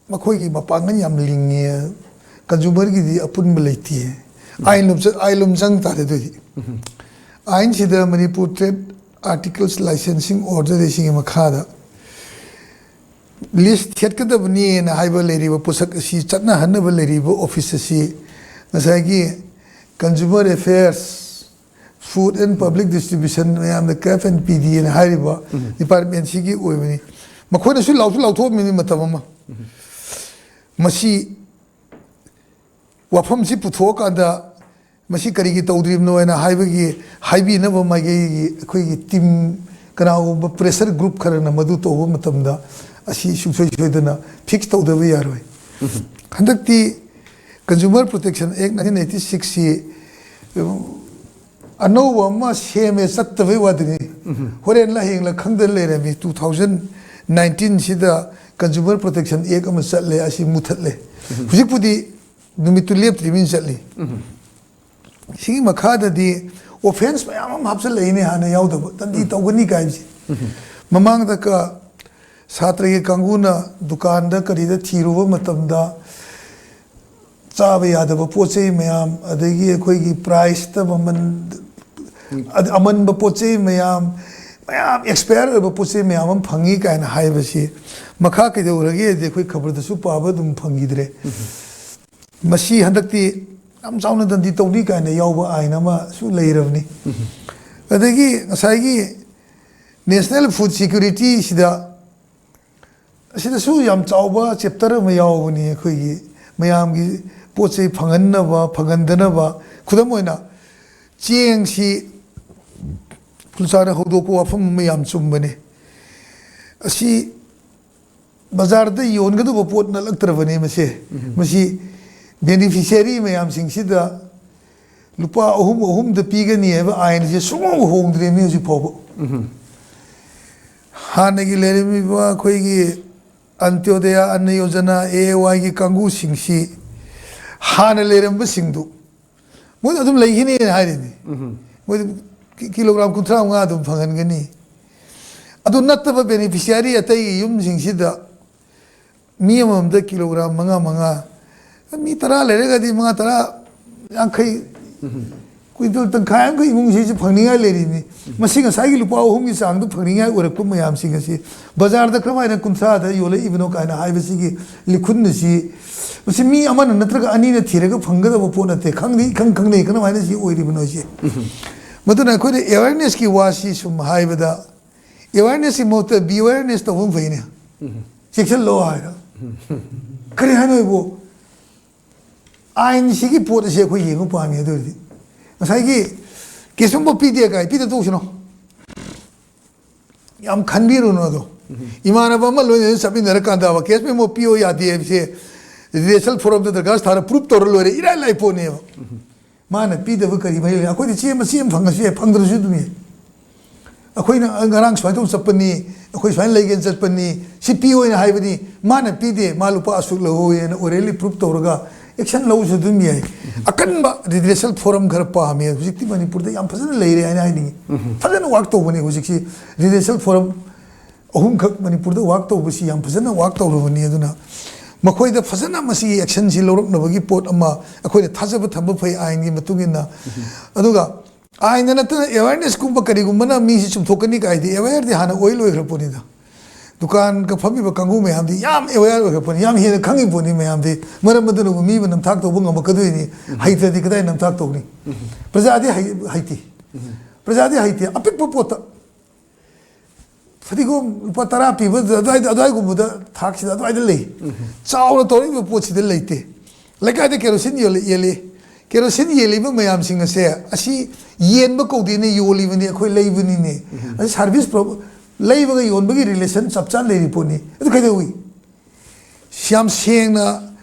ꯃꯈꯣꯏꯒꯤ ꯃꯄꯥꯡꯒꯜ ꯌꯥꯝ ꯂꯤꯡꯉꯦ꯫ Consumerꯒꯤꯗꯤ ꯑꯄꯨꯟꯕ ꯂꯩꯇꯦ꯫ ꯎꯝ꯫ ꯑꯥꯏꯟ ꯂꯨꯝꯆ-, ꯑꯥꯏꯟ ꯂꯨꯝ ꯆꯪ ꯇꯥꯔꯦ ꯑꯗꯨꯑꯣꯏꯗꯤ꯫ ꯎꯝ꯫ ꯑꯥꯏꯟꯁꯤꯗ Manipur Trade Articles Licensing Order ꯁꯤꯒꯤ ꯃꯈꯥꯗ list ꯊꯦꯠꯀꯗꯕꯅꯤꯅ ꯍꯥꯏꯕ ꯂꯩꯔꯤꯕ ꯄꯣꯠꯁꯛ ꯑꯁꯤ ꯆꯠꯅꯍꯟꯅꯕ ꯂꯩꯔꯤꯕ office ꯑꯁꯤ ꯉꯁꯥꯏꯒꯤ Consumer Affairs, Food and Public Distribution, ꯃꯌꯥꯝꯗ CAF and PDꯅ ꯍꯥꯏꯔꯤꯕ ꯎꯝ꯫ Departmentꯁꯤꯒꯤ ꯑꯣꯏꯕꯅꯤ꯫ ꯃꯈꯣꯏꯅꯁꯨ ꯂꯥꯎꯁꯨ ꯂꯥꯎꯊꯣꯛꯑꯝꯃꯤꯅꯤ ꯃꯇꯝ ꯑꯃ꯫ ꯎꯝ꯫ ꯃꯁꯤ ꯋꯥꯐꯝꯁꯤ ꯄꯨꯊꯣꯛꯑꯀꯥꯟꯗ ꯃꯁꯤ ꯀꯔꯤꯒꯤ ꯇꯧꯗ꯭ꯔꯤꯕꯅꯣ ꯍꯥꯏꯅ ꯍꯥꯏꯕꯒꯤ, ꯍꯥꯏꯕꯤꯅꯕ ꯃꯥꯏꯀꯩꯒꯤ ꯑꯩꯈꯣꯏꯒꯤ team, ꯀꯅꯥꯒꯨꯝꯕ pressure group ꯈꯔꯅ ꯃꯗꯨ ꯇꯧꯕ ꯃꯇꯝꯗ ꯑꯁꯤ ꯁꯨꯡꯁꯣꯏ ꯁꯣꯏꯗꯅ fix ꯇꯧꯗꯕ ꯌꯥꯔꯣꯏ꯫ ꯎꯝ꯫ ꯍꯟꯗꯛꯇꯤ Consumer Protection Act nineteen eighty sixꯁꯤ, ꯎꯝ, ꯑꯅꯧꯕ ꯑꯃ ꯁꯦꯝꯃꯦ, ꯆꯠꯇꯕꯩ ꯋꯥꯗꯨꯅꯤ꯫ ꯍꯣꯔꯦꯟ ꯂꯥꯏꯌꯦꯡꯂ ꯈꯪꯗꯅ ꯂꯩꯔꯝꯃꯤ꯫ Two thousand nineteen ꯁꯤꯗ Consumer Protection Act ꯑꯃ ꯆꯠꯂꯦ, ꯑꯁꯤ ꯃꯨꯊꯠꯂꯦ꯫ ꯍꯧꯖꯤꯛꯄꯨꯗꯤ ꯅꯨꯃꯤꯠꯇꯨ ꯂꯦꯞꯇ꯭ꯔꯤꯕꯅꯤꯅ ꯆꯠꯂꯤ꯫ ꯁꯤꯒꯤ ꯃꯈꯥꯗꯗꯤ offence ꯃꯌꯥꯝ ꯑꯃ ꯍꯥꯞꯆꯤꯜꯂꯛꯏꯅꯦ, ꯍꯥꯟꯅ ꯌꯥꯎꯗꯕ꯫ ꯗꯟꯗꯤ ꯇꯧꯒꯅꯤ ꯀꯥꯏꯕꯁꯦ꯫ ꯃꯃꯥꯡꯗ ꯀ-, ꯁꯥꯇ꯭ꯔꯒꯤ ꯀꯥꯡꯕꯨꯅ ꯗꯨꯀꯥꯟꯗ ꯀꯔꯤꯗ ꯊꯤꯔꯨꯕ ꯃꯇꯝꯗ ꯆꯥꯕ ꯌꯥꯗꯕ ꯄꯣꯠ ꯆꯩ ꯃꯌꯥꯝ, ꯑꯗꯒꯤ ꯑꯩꯈꯣꯏꯒꯤ priceꯇ ꯃꯃꯜ, ꯑꯗ-, ꯑꯃꯟꯕ ꯄꯣꯠ ꯆꯩ ꯃꯌꯥꯝ, ꯃꯌꯥꯝ expire ꯑꯣꯏꯕ ꯄꯣꯠ ꯆꯩ ꯃꯌꯥꯝ ꯑꯃ ꯐꯪꯉꯤ ꯀꯥꯏꯅ ꯍꯥꯏꯕꯁꯤ ꯃꯈꯥ ꯀꯩꯗꯧꯔꯒꯦꯗꯤ ꯑꯩꯈꯣꯏ ꯈꯕꯔꯗꯁꯨ ꯄꯥꯕ ꯑꯗꯨꯝ ꯐꯪꯈꯤꯗ꯭ꯔꯦ꯫ ꯃꯁꯤ ꯍꯟꯗꯛꯇꯤ ꯌꯥꯝ ꯆꯥꯎꯅ ꯗꯟꯗꯤ ꯇꯧꯅꯤ ꯀꯥꯏꯅ ꯌꯥꯎꯕ ꯑꯥꯏꯟ ꯑꯃꯁꯨ ꯂꯩꯔꯕꯅꯤ꯫ ꯑꯗꯒꯤ ꯉꯁꯥꯏꯒꯤ National Food Security ꯁꯤꯗ, ꯑꯁꯤꯗꯁꯨ ꯌꯥꯝ ꯆꯥꯎꯕ chapter ꯑꯃ ꯌꯥꯎꯕꯅꯤ꯫ ꯑꯩꯈꯣꯏꯒꯤ ꯃꯌꯥꯝꯒꯤ ꯄꯣꯠ ꯆꯩ ꯐꯪꯍꯟꯅꯕ, ꯐꯪꯍꯟꯗꯅꯕ, ꯈꯨꯗꯝ ꯑꯣꯏꯅ ꯆꯦꯡꯁꯤ ꯄꯨꯂꯤꯁꯥꯅ ꯍꯧꯗꯣꯛꯄ ꯋꯥꯐꯝ ꯑꯃ ꯌꯥꯝ ꯆꯨꯝꯕꯅꯤ꯫ ꯑꯁꯤ ꯕꯖꯥꯔꯗ ꯌꯣꯟꯒꯗꯧꯕ ꯄꯣꯠ ꯅꯠꯂꯛꯇ꯭ꯔꯕꯅꯤ ꯃꯁꯦ꯫ ꯃꯁꯤ beneficiary ꯃꯌꯥꯝꯁꯤꯡꯁꯤꯗ ꯂꯨꯄꯥ ꯑꯍꯨꯝ ꯑꯍꯨꯝꯗ ꯄꯤꯒꯅꯤ ꯍꯥꯏꯕ ꯑꯥꯏꯟꯁꯦ ꯁꯨꯡꯍꯣꯡ ꯍꯣꯡꯗ꯭ꯔꯦ ꯃꯤ ꯍꯧꯖꯤꯛ ꯐꯥꯎꯕ꯫ ꯍꯥꯟꯅꯒꯤ ꯂꯩꯔꯝꯃꯤꯕ ꯑꯩꯈꯣꯏꯒꯤ Antyodaya ꯑꯟꯅ Yojana, A A Y ꯒꯤ ꯀꯥꯡꯕꯨꯁꯤꯡꯁꯤ ꯍꯥꯟꯅ ꯂꯩꯔꯝꯕꯁꯤꯡꯗꯨ ꯃꯣꯏ ꯑꯗꯨꯝ ꯂꯩꯈꯤꯅꯦꯅ ꯍꯥꯏꯔꯤꯅꯤ꯫ ꯃꯣꯏ ꯑꯗꯨꯝ ꯀꯤ-, ꯀꯤꯂꯣꯒ꯭ꯔꯥꯝ ꯀꯨꯟꯊ꯭ꯔꯥ ꯃꯉꯥ ꯑꯗꯨꯝ ꯐꯪꯍꯟꯒꯅꯤ꯫ ꯑꯗꯨ ꯅꯠꯇꯕ beneficiary ꯑꯇꯩꯒꯤ ꯌꯨꯝꯁꯤꯡꯁꯤꯗ ꯃꯤ ꯑꯃꯃꯝꯗ ꯀꯤꯂꯣꯒ꯭ꯔꯥꯝ ꯃꯉꯥ ꯃꯉꯥ, ꯃꯤ ꯇꯔꯥ ꯂꯩꯔꯒꯗꯤ ꯃꯉꯥ, ꯇꯔꯥ, ꯌꯥꯡꯈꯩ, ꯀ꯭ꯋꯤꯟꯇꯜ ꯇꯪꯈꯥꯏ ꯑꯃꯒ ꯏꯃꯨꯡꯁꯤꯁꯨ ꯐꯪꯅꯤꯡꯉꯥꯏ ꯂꯩꯔꯤꯅꯤ꯫ ꯃꯁꯤ ꯉꯁꯥꯏꯒꯤ ꯂꯨꯄꯥ ꯑꯍꯨꯝꯒꯤ ꯆꯥꯡꯗꯨ ꯐꯪꯅꯤꯡꯉꯥꯏ ꯑꯣꯏꯔꯛꯄ ꯃꯌꯥꯝꯁꯤꯡ ꯑꯁꯤ ꯕꯖꯥꯔꯗ ꯀꯔꯝꯍꯥꯏꯅ ꯀꯨꯟꯊ꯭ꯔꯥꯗ ꯌꯣꯜꯂꯛꯏꯕꯅꯣ ꯀꯥꯏꯅ ꯍꯥꯏꯕꯁꯤꯒꯤ ꯂꯤꯈꯨꯟ ꯑꯁꯤ, ꯃꯁꯤ ꯃꯤ ꯑꯃꯅ ꯅꯠꯇ꯭ꯔꯒ ꯑꯅꯤꯅ ꯊꯤꯔꯒ ꯐꯪꯒꯗꯕ ꯄꯣꯠ ꯅꯠꯇꯦ꯫ ꯈꯪꯗꯦ, ꯏꯈꯪ ꯈꯪꯅꯩ꯫ ꯀꯔꯝꯍꯥꯏꯅ ꯁꯤ ꯑꯣꯏꯔꯤꯕꯅꯣ ꯁꯤ? ꯃꯗꯨꯅ ꯑꯩꯈꯣꯏꯅ awareness ꯀꯤ ꯋꯥꯁꯤ ꯁꯨꯝ ꯍꯥꯏꯕꯗ, awareness ꯀꯤ ꯃꯍꯨꯠꯇ be awareness ꯇꯧꯕ ꯑꯃ ꯐꯩꯅꯦ꯫ ꯆꯦꯛꯁꯤꯜꯂꯣ ꯍꯥꯏꯅ꯫ ꯀꯔꯤ ꯍꯥꯏꯅꯣ ꯑꯩꯕꯨ? ꯑꯥꯏꯟꯁꯤꯒꯤ ꯄꯣꯠ ꯑꯁꯤ ꯑꯩꯈꯣꯏ ꯌꯦꯡꯕ ꯄꯥꯝꯃꯤ꯫ ꯑꯗꯨ ꯑꯣꯏꯔꯗꯤ ꯉꯁꯥꯏꯒꯤ cash memo ꯄꯤꯗꯦ ꯀꯥꯏ, ꯄꯤꯗ ꯇꯣꯛꯁꯤꯅꯣ꯫ ꯌꯥꯝ ꯈꯟꯕꯤꯔꯨꯅꯨ ꯑꯗꯣ꯫ ꯏꯃꯥꯟꯅꯕ ꯑꯃ ꯂꯣꯏꯅꯅ ꯆꯠꯃꯤꯟꯅꯔꯀꯥꯟꯗ cash memo ꯄꯤꯌꯣ ꯌꯥꯗꯦ ꯍꯥꯏꯕꯁꯦ judicial forum ꯗ ꯗꯔꯈꯥꯁ ꯊꯥꯔ proof ꯇꯧꯔ ꯂꯣꯏꯔꯦ, ꯏꯔꯥꯏ ꯂꯥꯏ ꯄꯣꯠꯅꯦꯕ꯫ ꯃꯥꯅ ꯄꯤꯗꯕ ꯀꯔꯤ ꯃꯍꯩ ꯂꯩ? ꯑꯩꯈꯣꯏꯗꯤ ꯆꯦ ꯃꯆꯦ ꯑꯃ ꯐꯪꯉꯁꯨ ꯌꯥꯏ, ꯐꯪꯗ꯭ꯔꯁꯨ ꯑꯗꯨꯝ ꯌꯥꯏ꯫ ꯑꯩꯈꯣꯏꯅ ꯉꯔꯥꯡ ꯁꯨꯃꯥꯏꯅ ꯇꯧ ꯆꯠꯄꯅꯤ, ꯑꯩꯈꯣꯏ ꯁꯨꯃꯥꯏꯅ ꯂꯩꯒꯦꯅ ꯆꯠꯄꯅꯤ, ꯁꯤ ꯄꯤꯌꯣꯅ ꯍꯥꯏꯕꯅꯤ, ꯃꯥꯅ ꯄꯤꯗꯦ, ꯃꯥ ꯂꯨꯄꯥ ꯑꯁꯨꯛ ꯂꯧꯍꯧꯋꯦꯅ orally proof ꯇꯧꯔꯒ action ꯂꯧꯕꯁꯨ ꯑꯗꯨꯝ ꯌꯥꯏ꯫ ꯑꯀꯟꯕ redressal forum ꯈꯔ ꯄꯥꯝꯃꯦ꯫ ꯍꯧꯖꯤꯛꯇꯤ ꯃꯅꯤꯄꯨꯔꯗ ꯌꯥꯝ ꯐꯖꯅ ꯂꯩꯔꯦ ꯍꯥꯏꯅ ꯍꯥꯏꯅꯤꯡꯉꯤ꯫ ꯐꯖꯅ work ꯇꯧꯕꯅꯤ ꯍꯧꯖꯤꯛꯁꯤ꯫ Redressal forum ꯑꯍꯨꯝꯈꯛ ꯃꯅꯤꯄꯨꯔꯗ work ꯇꯧꯕꯁꯤ ꯌꯥꯝ ꯐꯖꯅ work ꯇꯧꯔꯕꯅꯤ꯫ ꯑꯗꯨꯅ ꯃꯈꯣꯏꯗ ꯐꯖꯅ ꯃꯁꯤꯒꯤ actionꯁꯤ ꯂꯧꯔꯛꯅꯕꯒꯤ ꯄꯣꯠ ꯑꯃ ꯑꯩꯈꯣꯏꯅ ꯊꯥꯖꯕ ꯊꯝꯕ ꯐꯩ ꯑꯥꯏꯟꯒꯤ ꯃꯇꯨꯡ ꯏꯟꯅ꯫ ꯑꯗꯨꯒ ꯑꯥꯏꯟꯗ ꯅꯠꯇꯅ awarenessꯀꯨꯝꯕ ꯀꯔꯤꯒꯨꯝꯕꯅ ꯃꯤꯁꯤ ꯆꯨꯝꯊꯣꯛꯀꯅꯤ ꯀꯥꯏꯗꯤ awareꯗꯤ ꯍꯥꯟꯅ ꯑꯣꯏ ꯂꯣꯏꯈ꯭ꯔ ꯄꯣꯠꯅꯤꯗ꯫ ꯗꯨꯀꯥꯟꯒ ꯐꯝꯃꯤꯕ ꯀꯥꯡꯕꯨ ꯃꯌꯥꯝꯗꯤ ꯌꯥꯝ aware ꯑꯣꯏꯈ꯭ꯔ ꯄꯣꯠꯅꯤ, ꯌꯥꯝ ꯍꯦꯟꯅ ꯈꯪꯉꯤ ꯄꯣꯠꯅꯤ ꯃꯌꯥꯝꯗꯤ꯫ ꯃꯔꯝ ꯑꯗꯨꯅꯕꯨ ꯃꯤꯕꯨ ꯅꯝꯊꯥꯛ ꯇꯧꯕ ꯉꯝꯃꯛꯀꯗꯣꯏꯅꯤ꯫ ꯍꯩꯇ꯭ꯔꯗꯤ ꯀꯗꯥꯏ ꯅꯝꯊꯥꯛ ꯇꯧꯅꯤ? ꯄ꯭ꯔꯖꯥꯗꯤ ꯍꯩ-, ꯍꯩꯇꯦ꯫ ꯄ꯭ꯔꯖꯥꯗꯤ ꯍꯩꯇꯦ꯫ ꯑꯄꯤꯛꯄ ꯄꯣꯠꯇ ꯐꯗꯤꯒꯣꯝ ꯂꯨꯄꯥ ꯇꯔꯥ ꯄꯤꯕ ꯑꯗꯨꯋꯥꯏꯗ, ꯑꯗꯨꯋꯥꯏꯒꯨꯝꯕꯗ ꯊꯥꯛꯁꯤꯗ ꯑꯗꯨꯋꯥꯏꯗ ꯂꯩ꯫ ꯆꯥꯎꯅ ꯇꯧꯔꯛꯏꯕ ꯄꯣꯠꯁꯤꯗ ꯂꯩꯇꯦ꯫ ꯂꯩꯀꯥꯏꯗ ꯀꯦꯔꯣꯁꯤꯟ ꯌꯣꯜꯂꯤ, ꯌꯦꯜꯂꯤ꯫ ꯀꯦꯔꯣꯁꯤꯟ ꯌꯦꯜꯂꯤꯕ ꯃꯌꯥꯝꯁꯤꯡ ꯑꯁꯦ ꯑꯁꯤ ꯌꯦꯟꯕ ꯀꯧꯗꯦꯅꯦ, ꯌꯣꯜꯂꯤꯕꯅꯤ, ꯑꯩꯈꯣꯏ ꯂꯩꯕꯅꯤꯅꯦ꯫ ꯑꯁꯤ service pro-, ꯂꯩꯕꯒ ꯌꯣꯟꯕꯒꯤ relation ꯆꯞ ꯆꯥꯅ ꯂꯩꯔꯤ ꯄꯣꯠꯅꯤ꯫ ꯑꯗꯨ ꯀꯩꯗꯧꯏ? ꯌꯥꯝ ꯁꯦꯡꯅ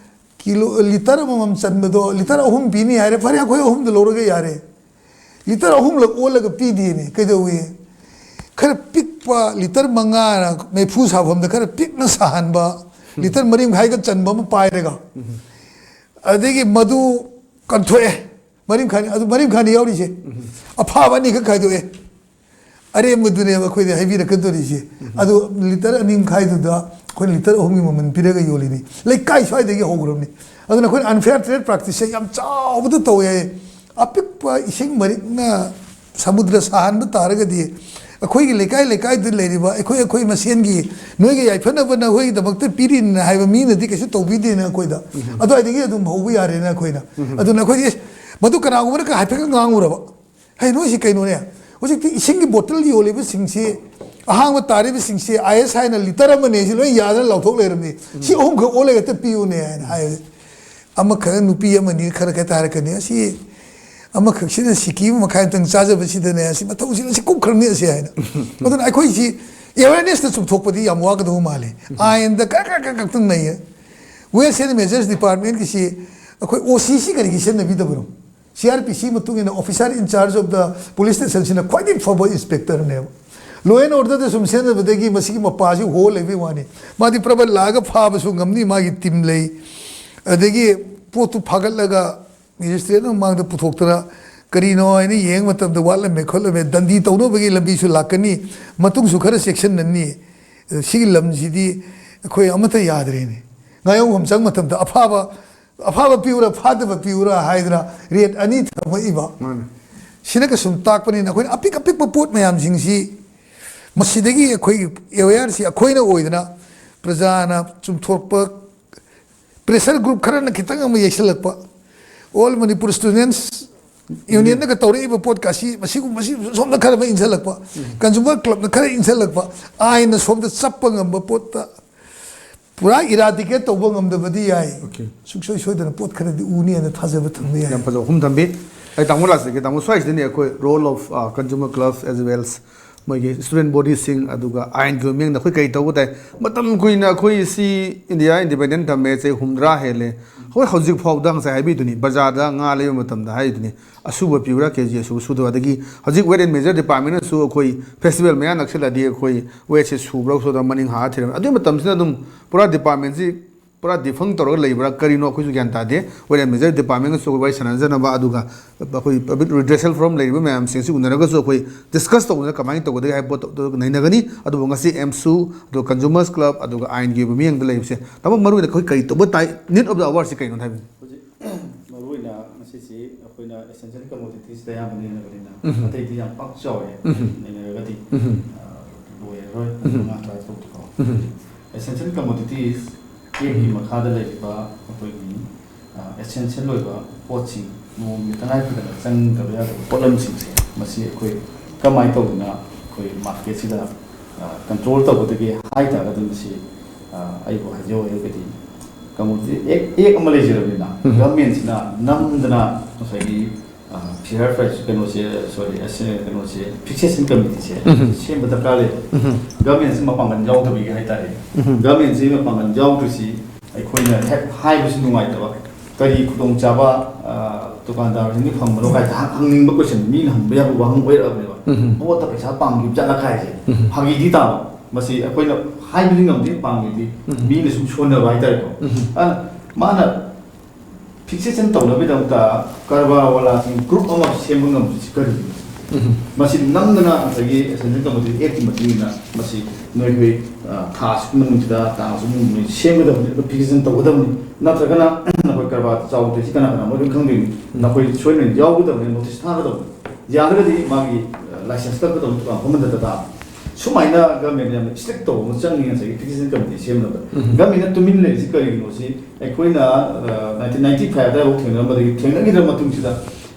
ꯀꯤꯂꯣ, litre ꯑꯃꯃꯝ ꯆꯟꯕꯗꯣ litre ꯑꯍꯨꯝ ꯄꯤꯅꯤ ꯍꯥꯏꯔꯦ, ꯐꯔꯦ, ꯑꯩꯈꯣꯏ ꯑꯍꯨꯝꯗ ꯂꯧꯔꯒ ꯌꯥꯔꯦ꯫ Litre ꯑꯍꯨꯝꯂꯛ ꯑꯣꯜꯂꯒ ꯄꯤꯗꯦꯅꯦ, ꯀꯩꯗꯧꯏ? ꯈꯔ ꯄꯤꯛꯄ litre ꯃꯉꯥꯅ ꯃꯩꯐꯨ ꯁꯥꯐꯝꯗ ꯈꯔ ꯄꯤꯛꯅ ꯁꯥꯍꯟꯕ, litre ꯃꯔꯤ ꯃꯈꯥꯏꯒ ꯆꯟꯕ ꯑꯃ ꯄꯥꯏꯔꯒ, ꯑꯗꯒꯤ ꯃꯗꯨ ꯀꯟꯊꯣꯛꯑꯦ, ꯃꯔꯤ ꯃꯈꯥꯏꯅꯤ, ꯑꯗꯨ ꯃꯔꯤ ꯃꯈꯥꯏꯅꯤ ꯌꯥꯎꯔꯤꯁꯦ꯫ ꯑꯐꯥꯕ ꯑꯅꯤꯈꯛ ꯈꯥꯏꯗꯣꯛꯑꯦ꯫ ꯑꯔꯦꯝꯕꯗꯨꯅꯦꯕ ꯑꯩꯈꯣꯏꯗ ꯍꯥꯏꯕꯤꯔꯛꯀꯗꯣꯔꯤꯁꯦ꯫ ꯑꯗꯨ litre ꯑꯅꯤ ꯃꯈꯥꯏꯗꯨꯗ ꯑꯩꯈꯣꯏꯅ litre ꯑꯍꯨꯝꯒꯤ ꯃꯃꯜ ꯄꯤꯔꯒ ꯌꯣꯜꯂꯤꯅꯤ꯫ ꯂꯩꯀꯥꯏ ꯁ꯭ꯋꯥꯏꯗꯒꯤ ꯍꯧꯈ꯭ꯔꯕꯅꯤ꯫ ꯑꯗꯨꯅ ꯑꯩꯈꯣꯏꯅ unfair trade practiceꯁꯦ ꯌꯥꯝ ꯆꯥꯎꯕꯗ ꯇꯧꯋꯦ ꯍꯥꯏꯌꯦ꯫ ꯑꯄꯤꯛꯄ ꯏꯁꯤꯡ ꯃꯔꯤꯛꯅ ꯁꯃꯨꯗ꯭ꯔ ꯁꯥꯍꯟꯕ ꯇꯥꯔꯒꯗꯤ ꯑꯩꯈꯣꯏꯒꯤ ꯂꯩꯀꯥꯏ ꯂꯩꯀꯥꯏꯗ ꯂꯩꯔꯤꯕ ꯑꯩꯈꯣꯏ ꯑꯩꯈꯣꯏ ꯃꯁꯦꯟꯒꯤ ꯅꯣꯏꯒꯤ ꯌꯥꯏꯐꯅꯕ ꯅꯈꯣꯏꯒꯤꯗꯃꯛꯇ ꯄꯤꯔꯤꯅꯤ ꯍꯥꯏꯕ ꯃꯤꯅꯗꯤ ꯀꯩꯁꯨ ꯇꯧꯕꯤꯗꯦꯅ ꯑꯩꯈꯣꯏꯗ꯫ ꯑꯗꯨꯋꯥꯏꯗꯒꯤ ꯑꯗꯨꯝ ꯍꯧꯕ ꯌꯥꯔꯦꯅ ꯑꯩꯈꯣꯏꯅ꯫ ꯑꯗꯨꯅ ꯑꯩꯈꯣꯏꯗꯤ, "ꯑꯦ, ꯃꯗꯨ ꯀꯅꯥꯒꯨꯝꯕꯅ ꯍꯥꯏꯐꯦꯠꯀ ꯉꯥꯡꯉꯨꯔꯕ?" ꯍꯩ, ꯅꯣꯏꯁꯤ ꯀꯩꯅꯣꯅꯦ? ꯍꯧꯖꯤꯛꯇꯤ ꯏꯁꯤꯡꯒꯤ bottle ꯌꯣꯜꯂꯤꯕꯁꯤꯡꯁꯤ, ꯑꯍꯥꯡꯕ ꯇꯥꯔꯤꯕꯁꯤꯡꯁꯤ, ꯑꯥꯏ ꯑꯦꯁ ꯍꯥꯏꯅ litre ꯑꯃꯅꯦ, ꯁꯤ ꯂꯣꯏ ꯌꯥꯗꯅ ꯂꯥꯎꯊꯣꯛ ꯂꯩꯔꯕꯅꯤ꯫ ꯁꯤ ꯑꯍꯨꯝꯈꯛ ꯑꯣꯜꯂꯒ ꯍꯦꯛꯇ ꯄꯤꯌꯨꯅꯦ ꯍꯥꯏꯅ ꯍꯥꯏ꯫ ꯑꯃꯈꯛ ꯅꯨꯄꯤ ꯑꯃꯅꯤ ꯈꯔ ꯈꯔ ꯇꯥꯔꯛꯀꯅꯤ꯫ ꯑꯁꯤ ꯑꯃꯈꯛꯁꯤꯅ ꯁꯤꯀꯤ ꯑꯃ ꯃꯈꯥꯏ ꯑꯃꯇꯪ ꯆꯥꯖꯕꯁꯤꯗꯅꯦ, ꯑꯁꯤ ꯃꯊꯧꯁꯤ, ꯑꯁꯤ ꯀꯨꯞꯈ꯭ꯔꯕꯅꯤ ꯑꯁꯤ ꯍꯥꯏꯅ꯫ ꯑꯗꯨꯅ ꯑꯩꯈꯣꯏꯁꯤ awarenessꯇ ꯆꯨꯝꯊꯣꯛꯄꯗꯤ ꯌꯥꯝ ꯋꯥꯒꯗꯧꯕ ꯃꯥꯜꯂꯤ꯫ ꯑꯥꯏꯟꯗ ꯀꯛ ꯀꯛ ꯀꯛ ꯀꯛꯇꯪ ꯅꯩꯌꯦ꯫ Waste and Measures Departmentꯀꯤꯁꯤ ꯑꯩꯈꯣꯏ ꯑꯣ ꯁꯤꯁꯤ ꯀꯔꯤꯒꯤ ꯁꯤꯖꯤꯟꯅꯕꯤꯗꯕꯅꯣ? ꯁꯤ ꯑꯥꯔ ꯄꯤ ꯁꯤ ꯃꯇꯨꯡ ꯏꯟꯅ officer in charge of the police stationꯁꯤꯅ ꯈ꯭ꯋꯥꯏꯗꯒꯤ ꯐꯕ inspectorꯅꯦꯕ꯫ Law and orderꯗ ꯁꯨꯝ ꯁꯦꯟꯅꯕꯗꯒꯤ ꯃꯁꯤꯒꯤ ꯃꯄꯥꯁꯤ ꯍꯣ ꯂꯩꯕꯩ ꯋꯥꯅꯤ꯫ ꯃꯥꯗꯤ ꯄ꯭ꯔꯕꯟ ꯂꯥꯛꯑꯒ ꯐꯥꯕꯁꯨ ꯉꯝꯅꯤ, ꯃꯥꯒꯤ ꯇꯤꯝ ꯂꯩ꯫ ꯑꯗꯒꯤ ꯄꯣꯠꯇꯨ ꯐꯥꯒꯠꯂꯒ ꯃꯦꯖꯤꯁꯇ꯭ꯔꯦꯠ ꯃꯃꯥꯡꯗ ꯄꯨꯊꯣꯛꯇꯅ ꯀꯔꯤꯅꯣ ꯍꯥꯏꯅ ꯌꯦꯡꯕ ꯃꯇꯝꯗ ꯋꯥꯠꯂꯝꯃꯦ ꯈꯣꯠꯂꯝꯃꯦ, ꯗꯟꯗꯤ ꯇꯧꯅꯕꯒꯤ ꯂꯝꯕꯤꯁꯨ ꯂꯥꯛꯀꯅꯤ, ꯃꯇꯨꯡꯁꯨ ꯈꯔ ꯆꯦꯛꯁꯤꯟꯅꯅꯤ꯫ ꯁꯤꯒꯤ ꯂꯝꯁꯤꯗꯤ ꯑꯩꯈꯣꯏ ꯑꯃꯠꯇ ꯌꯥꯗ꯭ꯔꯦꯅꯦ꯫ ꯉꯥꯌꯣꯝꯐꯝ ꯆꯪ ꯃꯇꯝꯗ ꯑꯐꯥꯕ, ꯑꯐꯥꯕ ꯄꯤꯌꯨꯔꯥ ꯐꯥꯗꯕ ꯄꯤꯌꯨꯔꯥ ꯍꯥꯏꯗꯅ ꯔꯦꯠ ꯑꯅꯤ ꯊꯝꯃꯛꯏꯕ꯫ ꯃꯥꯅꯦ꯫ ꯁꯤꯅ ꯀꯩꯁꯨꯝ ꯇꯥꯛꯄꯅꯤꯅ ꯑꯩꯈꯣꯏꯅ ꯑꯄꯤꯛ ꯑꯄꯤꯛꯄ ꯄꯣꯠ ꯃꯌꯥꯝꯁꯤꯡꯁꯤ ꯃꯁꯤꯗꯒꯤ ꯑꯩꯈꯣꯏꯒꯤ ꯑꯦꯋꯦꯌꯔꯁꯤ ꯑꯩꯈꯣꯏꯅ ꯑꯣꯏꯗꯅ ꯄ꯭ꯔꯖꯥꯅ ꯆꯨꯝꯊꯣꯛꯄ ꯄ꯭ꯔꯦꯁꯔ ꯒ꯭ꯔꯨꯞ ꯈꯔꯅ ꯈꯤꯇꯪ ꯑꯃ ꯌꯩꯁꯜꯂꯛꯄ, ꯑꯣꯜ ꯃꯅꯤꯄꯨꯔ ꯁ꯭ꯇꯨꯗꯦꯟꯠꯁ ꯌꯨꯅꯤꯌꯟꯅꯒ ꯇꯧꯔꯛꯏꯕ ꯄꯣꯠꯀ ꯑꯁꯤ ꯃꯁꯤꯒꯨꯝꯕꯁꯤ ꯁꯣꯝꯗ ꯈꯔ ꯑꯃ ꯏꯟꯁꯤꯜꯂꯛꯄ, ꯀꯟꯖꯨꯃꯔ ꯀ꯭ꯂꯕꯅ ꯈꯔ ꯏꯟꯁꯤꯜꯂꯛꯄ, ꯑꯥꯏꯟꯅ ꯁꯣꯝꯗ ꯆꯞꯄ ꯉꯝꯕ ꯄꯣꯠꯇ ꯄꯨꯔꯥ ꯏꯔꯥꯗꯤꯀꯦꯠ ꯇꯧꯕ ꯉꯝꯗꯕꯗꯤ ꯌꯥꯏ꯫ Okay. ꯁꯨꯡꯁꯣꯏ ꯁꯣꯏꯗꯅ ꯄꯣꯠ ꯈꯔꯗꯤ ꯎꯅꯤ ꯍꯥꯏꯅ ꯊꯥꯖꯕ ꯊꯝꯕ ꯌꯥꯏ꯫ ꯌꯥꯝ ꯐꯖꯕ ꯋꯥꯐꯝ ꯊꯝꯕꯤ꯫ ꯑꯩ ꯇꯥꯃꯣ ꯂꯥꯛꯆꯒꯦ꯫ ꯇꯥꯃꯣ, ꯁ꯭ꯋꯥꯏꯁꯤꯗꯅꯦ ꯑꯩꯈꯣꯏ role of, ꯑ, consumer clubs as well as ꯃꯣꯏꯒꯤ student bodyꯁꯤꯡ, ꯑꯗꯨꯒ ꯑꯥꯏꯟꯒꯤ ꯃꯤꯠꯌꯦꯡꯗ ꯑꯩꯈꯣꯏ ꯀꯔꯤ ꯇꯧꯕ ꯇꯥꯏ? ꯃꯇꯝ ꯀꯨꯏꯅ ꯑꯩꯈꯣꯏ ꯁꯤ ꯏꯟꯗꯤꯌꯥ ꯏꯟꯗꯤꯄꯦꯟꯗꯦꯟ ꯊꯝꯃꯦ, ꯆꯍꯤ ꯍꯨꯝꯗ꯭ꯔꯥ ꯍꯦꯜꯂꯦ꯫ ꯍꯣꯏ, ꯍꯧꯖꯤꯛ ꯐꯥꯎꯗ ꯉꯁꯥꯏ ꯍꯥꯏꯕꯤꯗꯨꯅꯤ, ꯕꯖꯥꯔꯗ ꯉꯥ ꯂꯩꯕ ꯃꯇꯝꯗ ꯍꯥꯏꯗꯨꯅꯤ, ꯑꯁꯨꯕ ꯄꯤꯕ꯭ꯔꯥ, ꯀꯦ ꯖꯤ ꯑꯁꯨꯕ ꯁꯨꯗꯕ? ꯑꯗꯒꯤ ꯍꯧꯖꯤꯛ Weight and Measure Departmentꯅꯁꯨ ꯑꯩꯈꯣꯏ festival ꯃꯌꯥ ꯅꯛꯁꯤꯜꯂꯗꯤ ꯑꯩꯈꯣꯏ weightꯁꯦ ꯁꯨꯕ꯭ꯔꯥ ꯁꯨꯗꯕ꯭ꯔꯥ ꯃꯅꯤꯡ ꯍꯥ ꯊꯤꯔꯝꯃꯤ꯫ ꯑꯗꯨꯒꯤ ꯃꯇꯝꯁꯤꯗ ꯑꯗꯨꯝ ꯄꯨꯔꯥ departmentꯁꯤ ꯄꯨꯔꯥ defunct ꯇꯧꯔꯒ ꯂꯩꯕ꯭ꯔꯥ ꯀꯔꯤꯅꯣ ꯑꯩꯈꯣꯏꯁꯨ ꯒ꯭ꯌꯥꯟ ꯇꯥꯗꯦ꯫ Weight and Measure Departmentꯒꯁꯨ ꯑꯩꯈꯣꯏ ꯋꯥꯔꯤ ꯁꯥꯟꯅꯖꯅꯕ, ꯑꯗꯨꯒ ꯑꯩꯈꯣꯏ public redressal forum ꯂꯩꯔꯤꯕ ꯃꯌꯥꯝꯁꯤꯡꯁꯤ ꯎꯅꯔꯒꯁꯨ ꯑꯩꯈꯣꯏ discuss ꯇꯧꯗꯅ ꯀꯃꯥꯏꯅ ꯇꯧꯒꯗꯒꯦ ꯍꯥꯏꯕ ꯄꯣꯠꯇꯣ ꯅꯩꯅꯒꯅꯤ꯫ ꯑꯗꯨꯕꯨ ꯉꯁꯤ ꯑꯦꯝꯁꯨ, ꯑꯗꯨꯒ consumers club, ꯑꯗꯨꯒ ꯑꯥꯏꯟꯒꯤ ꯑꯣꯏꯕ ꯃꯤꯠꯌꯦꯡꯗ ꯂꯩꯕꯁꯦ, ꯇꯥꯃꯣ, ꯃꯔꯨ ꯑꯣꯏꯅ ꯑꯩꯈꯣꯏ ꯀꯔꯤ ꯇꯧꯕ ꯇꯥꯏ? Need of the hourꯁꯤ ꯀꯩꯅꯣ ꯍꯥꯏꯕꯅꯤ꯫ ꯍꯧꯖꯤꯛ ꯃꯔꯨ ꯑꯣꯏꯅ ꯉꯁꯤꯁꯤ ꯑꯩꯈꯣꯏꯅ essential commoditiesꯇ ꯑꯌꯥꯝꯕ ꯅꯦꯅꯕꯅꯤꯅ ꯎꯝ꯫ ꯑꯇꯩꯗꯤ ꯌꯥꯝ ꯄꯥꯛ ꯆꯥꯎꯔꯦ꯫ ꯎꯝ꯫ ꯅꯩꯅꯔꯒꯗꯤ ꯎꯝ꯫ ꯑ, ꯂꯣꯏꯔꯔꯣꯏ꯫ ꯎꯝ꯫ ꯃꯉꯥ ꯇꯔꯥ ꯇꯔꯨꯛꯇꯀꯣ꯫ ꯎꯝ꯫ Essential commodities ꯑꯦꯛꯀꯤ ꯃꯈꯥꯗ ꯂꯩꯔꯤꯕ ꯑꯩꯈꯣꯏꯒꯤ essential ꯑꯣꯏꯕ ꯄꯣꯠꯁꯤꯡ, ꯅꯣꯡꯃꯒꯤ ꯇꯉꯥꯏ ꯐꯗꯅ ꯆꯪꯗꯕ ꯌꯥꯗꯕ ꯄꯣꯠꯂꯝꯁꯤꯡꯁꯦ, ꯃꯁꯤ ꯑꯩꯈꯣꯏ ꯀꯃꯥꯏꯅ ꯇꯧꯗꯅ ꯑꯩꯈꯣꯏ marketꯁꯤꯗ control ꯇꯧꯒꯗꯒꯦ ꯍꯥꯏ ꯇꯥꯔꯒꯗꯤ, ꯃꯁꯤ ꯑꯩꯕꯨ ꯍꯥꯏꯖꯧ ꯍꯥꯏꯔꯒꯗꯤ, commodity act, act ꯑꯃ ꯂꯩꯖꯔꯕꯅꯤꯅ, ꯎꯝ꯫ Governmentꯁꯤꯅ ꯅꯝꯗꯅ ꯉꯁꯥꯏꯒꯤ fair price ꯀꯩꯅꯣꯁꯦ, sorry, ꯑꯁ, ꯀꯩꯅꯣꯁꯦ, fixation committeeꯁꯦ ꯎꯝ꯫ ꯁꯦꯝꯕ ꯗꯔꯀꯥꯔ ꯂꯩ꯫ ꯎꯝ꯫ Governmentꯁꯤ ꯃꯄꯥꯡꯒꯜ ꯌꯥꯎꯗꯕꯤꯒꯤ ꯍꯥꯏꯇꯥꯔꯦ꯫ ꯎꯝ꯫ Governmentꯁꯤ ꯃꯄꯥꯡꯒꯜ ꯌꯥꯎꯗ꯭ꯔꯤꯁꯤ ꯑꯩꯈꯣꯏꯅ ꯍꯦꯛ ꯍꯥꯏꯕꯁꯨ ꯅꯨꯡꯉꯥꯏꯇꯕ, ꯀꯔꯤ ꯈꯨꯗꯣꯡꯆꯥꯕ, ꯑ, ꯗꯨꯀꯥꯟꯗꯥꯔꯁꯤꯡꯗꯤ ꯐꯪꯕꯅꯣ ꯀꯥꯏ ꯍꯪꯅꯤꯡꯕ ꯀꯣꯏꯁꯟ ꯃꯤꯅ ꯍꯪꯕ ꯌꯥꯕ ꯋꯥꯍꯪ ꯑꯣꯏꯔꯛꯑꯕꯅꯦꯕ꯫ ꯎꯝ꯫ ꯚꯣꯠꯇ ꯄꯩꯁꯥ ꯄꯥꯝꯈꯤꯕ ꯖꯥꯠꯂ ꯀꯥꯏꯁꯦ꯫ ꯎꯝ꯫ ꯐꯥꯒꯤꯗꯤ ꯇꯥꯕ꯫ ꯃꯁꯤ ꯑꯩꯈꯣꯏꯅ ꯍꯥꯏꯕꯗꯤ ꯉꯝꯗꯦ ꯄꯥꯝꯈꯤꯕꯗꯤ꯫ ꯎꯝ꯫ ꯃꯤꯅ ꯁꯨꯝ ꯁꯣꯟꯅꯕ ꯍꯥꯏꯇꯥꯔꯦꯀꯣ꯫ ꯎꯝ꯫ ꯑ, ꯃꯥꯅ ꯐꯤꯛꯁꯦꯁꯟ ꯇꯧꯅꯕꯒꯤꯗꯃꯛꯇ ꯀꯔꯕꯥꯔ ꯋꯥꯂꯥꯁꯤꯡ ꯒ꯭ꯔꯨꯞ ꯑꯃ ꯁꯦꯝꯕ ꯉꯝꯕꯁꯤ ꯀꯔꯤꯒꯤꯅꯣ? ꯎꯝ꯫ ꯃꯁꯤ ꯅꯝꯗꯅ ꯉꯁꯥꯏꯒꯤ ꯁꯦꯟꯇ꯭ꯔꯦꯜ ꯀꯃꯤꯇꯤ ꯑꯦꯛꯀꯤ ꯃꯇꯨꯡ ꯏꯟꯅ ꯃꯁꯤ ꯅꯣꯏ, ꯅꯣꯏ, ꯑ, ꯊꯥ ꯑꯁꯨꯛꯀꯤ ꯃꯅꯨꯡꯁꯤꯗ ꯇꯥꯡ ꯑꯁꯨꯛ ꯃꯅꯨꯡ ꯅꯣꯏ ꯁꯦꯝꯒꯗꯕꯅꯤ, ꯑꯗꯨ ꯐꯤꯛꯁꯦꯁꯟ ꯇꯧꯒꯗꯕꯅꯤ꯫ ꯅꯠꯇ꯭ꯔꯒꯅ ꯑꯩꯈꯣꯏ ꯀꯔꯕꯥꯔ ꯆꯥꯎꯗ꯭ꯔꯤꯁꯤ ꯀꯅꯥ ꯀꯅꯥ ꯃꯣꯏ ꯂꯣꯏ ꯈꯪꯗꯣꯏꯅꯤ꯫ ꯎꯝ꯫ ꯅꯈꯣꯏ ꯁꯣꯏꯗꯅ ꯌꯥꯎꯒꯗꯕꯅꯤ, ꯅꯣꯇꯤꯁ ꯊꯥꯒꯗꯕꯅꯤ꯫ ꯌꯥꯔꯒꯗꯤ ꯃꯥꯒꯤ, ꯑ, ꯂꯥꯏꯁꯦꯟꯁ ꯀꯛꯀꯗꯕꯅꯤ, ꯗꯨꯀꯥꯟ ꯐꯝꯍꯟꯗ ꯇꯥꯕꯅꯤ꯫ ꯁꯨꯃꯥꯏꯅ ꯒꯃꯦꯟꯅ ꯌꯥꯝꯅ ꯏꯁꯇ꯭ꯔꯤꯛ ꯇꯧꯕ ꯑꯃ ꯆꯪꯉꯤ ꯉꯁꯥꯏꯒꯤ ꯐꯤꯛꯁꯦꯁꯟ ꯀꯃꯤꯇꯤ ꯁꯦꯝꯅꯕꯗ꯫ ꯎꯝ꯫ ꯒꯃꯦꯟꯅ ꯇꯨꯃꯤꯟ ꯂꯩꯔꯤꯁꯤ ꯀꯔꯤꯒꯤꯅꯣ ꯁꯤ ꯑꯩꯈꯣꯏꯅ, ꯑ, ꯅꯥꯏꯟꯇꯤꯟ ꯅꯥꯏꯟꯇꯤ ꯐꯥꯏꯚ ꯑꯗꯨꯋꯥꯏꯐꯥꯎ ꯊꯦꯡꯅꯔꯝꯕꯗꯒꯤ ꯊꯦꯡꯅꯈꯤꯗ꯭ꯔꯕ ꯃꯇꯨꯡꯁꯤꯗ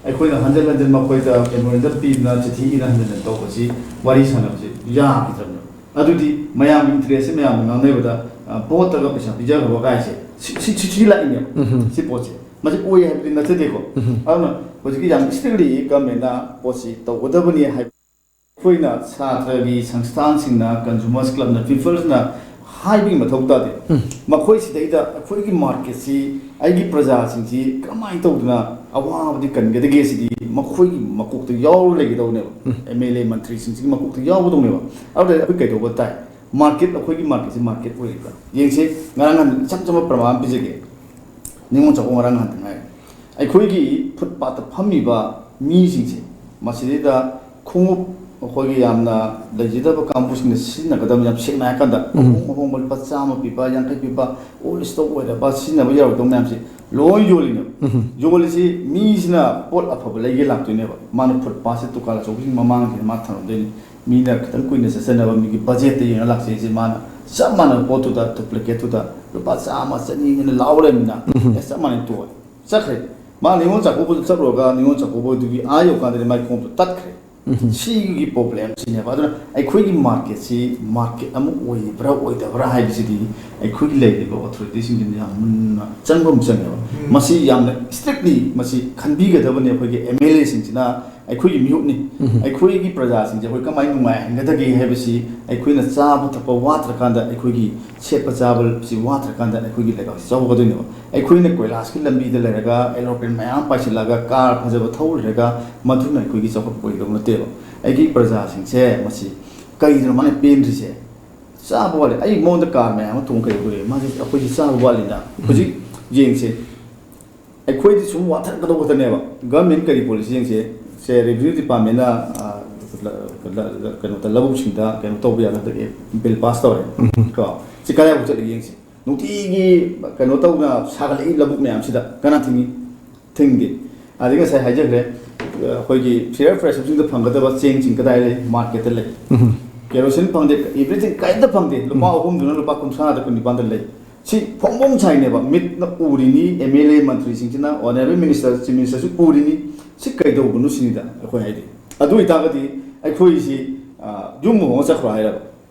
ꯑꯩꯈꯣꯏꯅ ꯍꯟꯖꯤꯟ ꯍꯟꯖꯤꯟ ꯃꯈꯣꯏꯗ ꯃꯦꯃꯣꯔꯦꯟꯗꯝ ꯄꯤꯗꯅ ꯆꯤꯊꯤ ꯏꯅ ꯍꯟꯖꯤꯟ ꯍꯟꯖꯤꯟ ꯇꯧꯕꯁꯤ ꯋꯥꯔꯤ ꯁꯥꯟꯅꯕꯁꯤ ꯌꯥꯈꯤꯗ꯭ꯔꯕꯅꯦꯕ꯫ ꯑꯗꯨꯗꯤ ꯃꯌꯥꯝꯒꯤ ꯏꯟꯇꯔꯦꯁꯁꯦ ꯃꯌꯥꯝꯅ ꯉꯥꯡꯅꯕꯗ, ꯑ, ꯚꯣꯠꯇꯒ ꯄꯩꯁꯥ ꯄꯤꯖꯈ꯭ꯔꯕ ꯀꯥꯏꯁꯦ ꯁꯤ, ꯁꯤ, ꯁꯤ, ꯁꯤ ꯂꯥꯛꯏꯅꯦꯕ꯫ ꯎꯝ꯫ ꯁꯤ ꯄꯣꯠꯁꯦ꯫ ꯃꯁꯤ ꯑꯣꯏ ꯍꯥꯏꯕꯗꯤ ꯅꯠꯆꯗꯦꯀꯣ꯫ ꯎꯝ꯫ ꯑꯗꯨꯅ ꯍꯧꯖꯤꯛꯀꯤ ꯌꯥꯝ ꯏꯁꯇ꯭ꯔꯤꯛꯂꯤ ꯒꯃꯦꯟꯅ ꯄꯣꯠꯁꯤ ꯇꯧꯒꯗꯕꯅꯤ ꯍꯥꯏꯕ ꯑꯩꯈꯣꯏꯅ ꯁꯥꯇ꯭ꯔꯒꯤ ꯁꯪꯁꯊꯥꯟꯁꯤꯡꯅ, ꯀꯟꯖꯨꯃꯔꯁ ꯀ꯭ꯂꯕꯅ, ꯄꯤꯄꯜꯁꯅ ꯍꯥꯏꯕꯒꯤ ꯃꯊꯧ ꯇꯥꯗꯦ꯫ ꯎꯝ꯫ ꯃꯈꯣꯏ ꯁꯤꯗꯩꯗ ꯑꯩꯈꯣꯏꯒꯤ ꯃꯥꯔꯀꯦꯠꯁꯤ, ꯑꯩꯒꯤ ꯄ꯭ꯔꯖꯥꯁꯤꯡꯁꯤ ꯀꯃꯥꯏꯅ ꯇꯧꯗꯅ ꯑꯋꯥꯕꯗꯤ ꯀꯟꯒꯗꯒꯦ ꯁꯤꯗꯤ ꯃꯈꯣꯏꯒꯤ ꯃꯀꯣꯛꯇ ꯌꯥꯎꯔ ꯂꯩꯒꯗꯧꯅꯦꯕ꯫ ꯎꯝ꯫ ꯑꯦꯝ ꯑꯦꯜ ꯑꯦ ꯃꯟꯇ꯭ꯔꯤꯁꯤꯡꯁꯤꯒꯤ ꯃꯀꯣꯛꯇ ꯌꯥꯎꯒꯗꯧꯅꯦꯕ꯫ ꯑꯗꯨꯗ ꯑꯩꯈꯣꯏ ꯀꯩꯗꯧꯕ ꯇꯥꯏ? ꯃꯥꯔꯀꯦꯠ, ꯑꯩꯈꯣꯏꯒꯤ ꯃꯥꯔꯀꯦꯠꯁꯤ ꯃꯥꯔꯀꯦꯠ ꯑꯣꯏꯔꯤꯕ꯭ꯔꯥ? ꯌꯦꯡꯁꯦ, ꯉꯔꯥꯡ ꯅꯍꯥꯟ ꯏꯆꯝ ꯆꯝꯕ ꯄ꯭ꯔꯃꯥꯟ ꯑꯃ ꯄꯤꯖꯒꯦ꯫ ꯅꯤꯉꯣꯜ ꯆꯥꯛꯀꯧꯕ ꯉꯔꯥꯡ ꯅꯍꯥꯟꯇ ꯉꯥꯏꯔꯦ꯫ ꯑꯩꯈꯣꯏꯒꯤ ꯐꯨꯠꯄꯥꯠꯇ ꯐꯝꯃꯤꯕ ꯃꯤꯁꯤꯡꯁꯦ, ꯃꯁꯤꯗꯩꯗ ꯈꯣꯡꯎꯞ ꯑꯩꯈꯣꯏꯒꯤ ꯌꯥꯝꯅ ꯂꯩꯖꯗꯕ ꯀꯥꯡꯕꯨꯁꯤꯡꯅ ꯁꯤꯖꯤꯟꯅꯒꯗꯕ, ꯌꯥꯝ ꯁꯦꯡꯅ ꯍꯥꯏꯔꯀꯥꯟꯗ, ꯎꯝ꯫ ꯑꯍꯣꯡ ꯑꯍꯣꯡꯕ ꯂꯨꯄꯥ ꯆꯥꯝꯃ ꯄꯤꯕ, ꯌꯥꯡꯈꯩ ꯄꯤꯕ, ꯑꯣꯜ ꯁ꯭ꯇꯣꯛ ꯑꯣꯏꯔꯕ ꯁꯤꯖꯤꯟꯅꯕ ꯌꯥꯔꯣꯏꯗꯕ ꯃꯌꯥꯝꯁꯦ ꯂꯣꯏ ꯌꯣꯜꯂꯤꯅꯦꯕ꯫ ꯎꯝ꯫ ꯌꯣꯜꯂꯤꯁꯤ ꯃꯤꯁꯤꯅ ꯄꯣꯠ ꯑꯐꯕ ꯂꯩꯒꯦ ꯂꯥꯛꯇꯣꯏꯅꯦꯕ꯫ ꯃꯥꯅ ꯐꯨꯠꯄꯥꯠꯁꯦ ꯗꯨꯀꯥꯟ ꯑꯆꯧꯕꯁꯤꯡ ꯃꯃꯥꯡꯁꯤꯗ ꯃꯥ ꯊꯝꯃꯝꯗꯣꯏꯅꯤ꯫ ꯃꯤꯅ ꯈꯤꯇꯪ ꯀꯨꯏꯅ ꯆꯠꯆꯅꯕ ꯃꯤꯒꯤ ꯕꯖꯦꯠꯇ ꯌꯦꯡꯉ ꯂꯥꯛꯆꯩꯁꯦ꯫ ꯃꯥꯅ ꯆꯞ ꯃꯥꯟꯅꯕ ꯄꯣꯠꯇꯨꯗ, ꯗꯨꯄ꯭ꯂꯤꯀꯦꯠꯇꯨꯗ ꯂꯨꯄꯥ ꯆꯥꯝꯃ, ꯆꯅꯤꯅ ꯂꯥꯎ ꯂꯩꯔꯃꯤꯅ, ꯎꯝ꯫ ꯑꯦ, ꯆꯞ ꯃꯥꯟꯅꯩ, ꯇꯣꯛꯑꯦ꯫ ꯆꯠꯈ꯭ꯔꯦ꯫ ꯃꯥ ꯅꯤꯉꯣꯜ ꯆꯥꯛꯀꯧꯕꯗ ꯆꯠꯂꯨꯔꯒ ꯅꯤꯉꯣꯜ ꯆꯥꯛꯀꯧꯕꯗꯨꯒꯤ ꯑꯥ ꯌꯧꯀꯥꯟꯗꯗꯤ ꯃꯥꯏ ꯈꯣꯡꯎꯞꯇꯨ ꯇꯠꯈ꯭ꯔꯦ꯫ ꯎꯝ꯫ ꯁꯤꯒꯤ ꯄ꯭ꯔꯣꯕ꯭ꯂꯦꯝ ꯁꯤꯅꯦꯕ꯫ ꯑꯗꯨꯅ ꯑꯩꯈꯣꯏꯒꯤ ꯃꯥꯔꯀꯦꯠꯁꯤ ꯃꯥꯔꯀꯦꯠ ꯑꯃ ꯑꯣꯏꯕ꯭ꯔꯥ ꯑꯣꯏꯗꯕ꯭ꯔꯥ ꯍꯥꯏꯕꯁꯤꯗꯤ ꯑꯩꯈꯣꯏꯒꯤ ꯂꯩꯔꯤꯕ ꯑꯣꯊꯣꯔꯤꯇꯤꯁꯤꯡꯁꯤꯅ ꯌꯥꯝ ꯃꯨꯟꯅ ꯆꯪꯕ ꯑꯃ ꯆꯪꯉꯦꯕ꯫ ꯎꯝ꯫ ꯃꯁꯤ ꯌꯥꯝꯅ ꯏꯁꯇ꯭ꯔꯤꯛꯂꯤ ꯃꯁꯤ ꯈꯟꯕꯤꯒꯗꯕꯅꯤ꯫ ꯑꯩꯈꯣꯏꯒꯤ ꯑꯦꯝ ꯑꯦꯜ ꯑꯦꯁꯤꯡꯁꯤꯅ ꯑꯩꯈꯣꯏꯒꯤ ꯃꯤꯍꯨꯠꯅꯤ꯫ ꯑꯩꯈꯣꯏꯒꯤ ꯄ꯭ꯔꯖꯥꯁꯤꯡꯁꯦ ꯑꯩꯈꯣꯏ ꯀꯃꯥꯏꯅ ꯅꯨꯡꯉꯥꯏꯍꯟꯒꯗꯒꯦ ꯍꯥꯏꯕꯁꯤ, ꯑꯩꯈꯣꯏꯅ ꯆꯥꯕ ꯊꯛꯄ ꯋꯥꯠꯇ꯭ꯔꯀꯥꯟꯗ, ꯑꯩꯈꯣꯏꯒꯤ ꯁꯦꯠꯄ ꯆꯥꯕꯁꯤ ꯋꯥꯠꯇ꯭ꯔꯀꯥꯟꯗ ꯑꯩꯈꯣꯏꯒꯤ ꯂꯩꯕꯥꯛꯁꯤ ꯆꯥꯎꯒꯗꯣꯏꯅꯦꯕ꯫ ꯑꯩꯈꯣꯏꯅ ꯀꯣꯏꯂꯥꯁꯀꯤ ꯂꯝꯕꯤꯗ ꯂꯩꯔꯒ, aeroplane ꯃꯌꯥꯝ ꯄꯥꯏꯁꯤꯜꯂꯒ, car ꯐꯖꯕ ꯊꯧꯔꯨꯔꯒ, ꯃꯗꯨꯅ ꯑꯩꯈꯣꯏꯒꯤ ꯆꯥꯎꯈꯠꯄ ꯑꯣꯏꯒꯗꯕ ꯅꯠꯇꯦꯕ꯫ ꯑꯩꯒꯤ ꯄ꯭ꯔꯖꯥꯁꯤꯡꯁꯦ ꯃꯁꯤ ꯀꯩꯗꯅꯣ ꯃꯥꯅ ꯄꯦꯟꯗ꯭ꯔꯤꯁꯦ? ꯆꯥꯕ ꯋꯥꯠꯂꯦ꯫ ꯑꯩ ꯃꯉꯣꯟꯗ car ꯃꯌꯥꯝ ꯑꯃ ꯇꯣꯡ ꯀꯩꯗꯧꯗꯣꯔꯤ? ꯃꯥꯁꯦ ꯑꯩꯈꯣꯏꯁꯦ ꯆꯥꯕ ꯋꯥꯠꯂꯤꯅ꯫ ꯍꯧꯖꯤꯛ ꯌꯦꯡꯁꯦ, ꯑꯩꯈꯣꯏꯗꯤ ꯁꯨꯝ ꯋꯥꯊꯔꯛꯀꯗꯧꯕ ꯈꯛꯇꯅꯦꯕ꯫ Government ꯀꯔꯤ policy ꯌꯦꯡꯁꯦ, ꯁꯦ revenue departmentꯅ, ꯑ, ꯀꯩꯅꯣꯗ, ꯂꯧꯕꯨꯛꯁꯤꯡꯗ ꯀꯩꯅꯣ ꯇꯧꯕ ꯌꯥꯅꯕꯒꯤ bill pass ꯇꯧꯔꯦ꯫ ꯀꯣ? ꯁꯤ ꯀꯗꯥꯏꯐꯥꯎ ꯆꯠꯂꯤ ꯌꯦꯡꯁꯦ꯫ ꯅꯨꯡꯇꯤꯒꯤ ꯀꯩꯅꯣ ꯇꯧꯅ ꯁꯥꯒꯠꯂꯛꯏ ꯂꯧꯕꯨꯛ ꯃꯌꯥꯝꯁꯤꯗ ꯀꯅꯥ ꯊꯤꯡꯉꯤ? ꯊꯤꯡꯗꯦ꯫ ꯑꯗꯩ ꯉꯁꯥꯏ ꯍꯥꯏꯖꯈ꯭ꯔꯦ, ꯑꯩꯈꯣꯏꯒꯤ feeder ꯐ꯭ꯔꯦꯁꯔꯁꯤꯡꯗ ꯐꯪꯒꯗꯕ ꯆꯦꯡꯁꯤꯡ ꯀꯗꯥꯏ ꯂꯩ? Marketꯇ ꯂꯩ꯫ ꯀꯦꯔꯣꯁꯤꯟ ꯐꯪꯗꯦ, everything ꯀꯔꯤꯝꯇ ꯐꯪꯗꯦ꯫ ꯂꯨꯄꯥ ꯎꯝ꯫ ꯑꯍꯨꯝꯗꯨꯅ ꯂꯨꯄꯥ ꯀꯨꯟꯊ꯭ꯔꯥꯗ, ꯀꯨꯟꯅꯤꯄꯥꯟꯗ ꯂꯩ꯫ ꯁꯤ ꯐꯣꯡ ꯐꯣꯡ ꯁꯥꯏꯅꯦꯕ, ꯃꯤꯠꯅ ꯎꯔꯤꯅꯤ, MLA ꯃꯟꯇ꯭ꯔꯤꯁꯤꯡꯁꯤꯅ, honourable minister, chief ministerꯁꯨ ꯎꯔꯤꯅꯤ꯫ ꯁꯤ ꯀꯩꯗꯧꯕꯅꯣ ꯁꯤꯅꯤꯗ ꯑꯩꯈꯣꯏ ꯍꯥꯏꯗꯤ꯫ ꯑꯗꯨ ꯑꯣꯏꯇꯥꯔꯒꯗꯤ ꯑꯩꯈꯣꯏꯁꯤ, ꯑ, ꯌꯨꯝ ꯍꯣꯡꯉ ꯆꯠꯈ꯭ꯔꯣ ꯍꯥꯏꯔꯕ?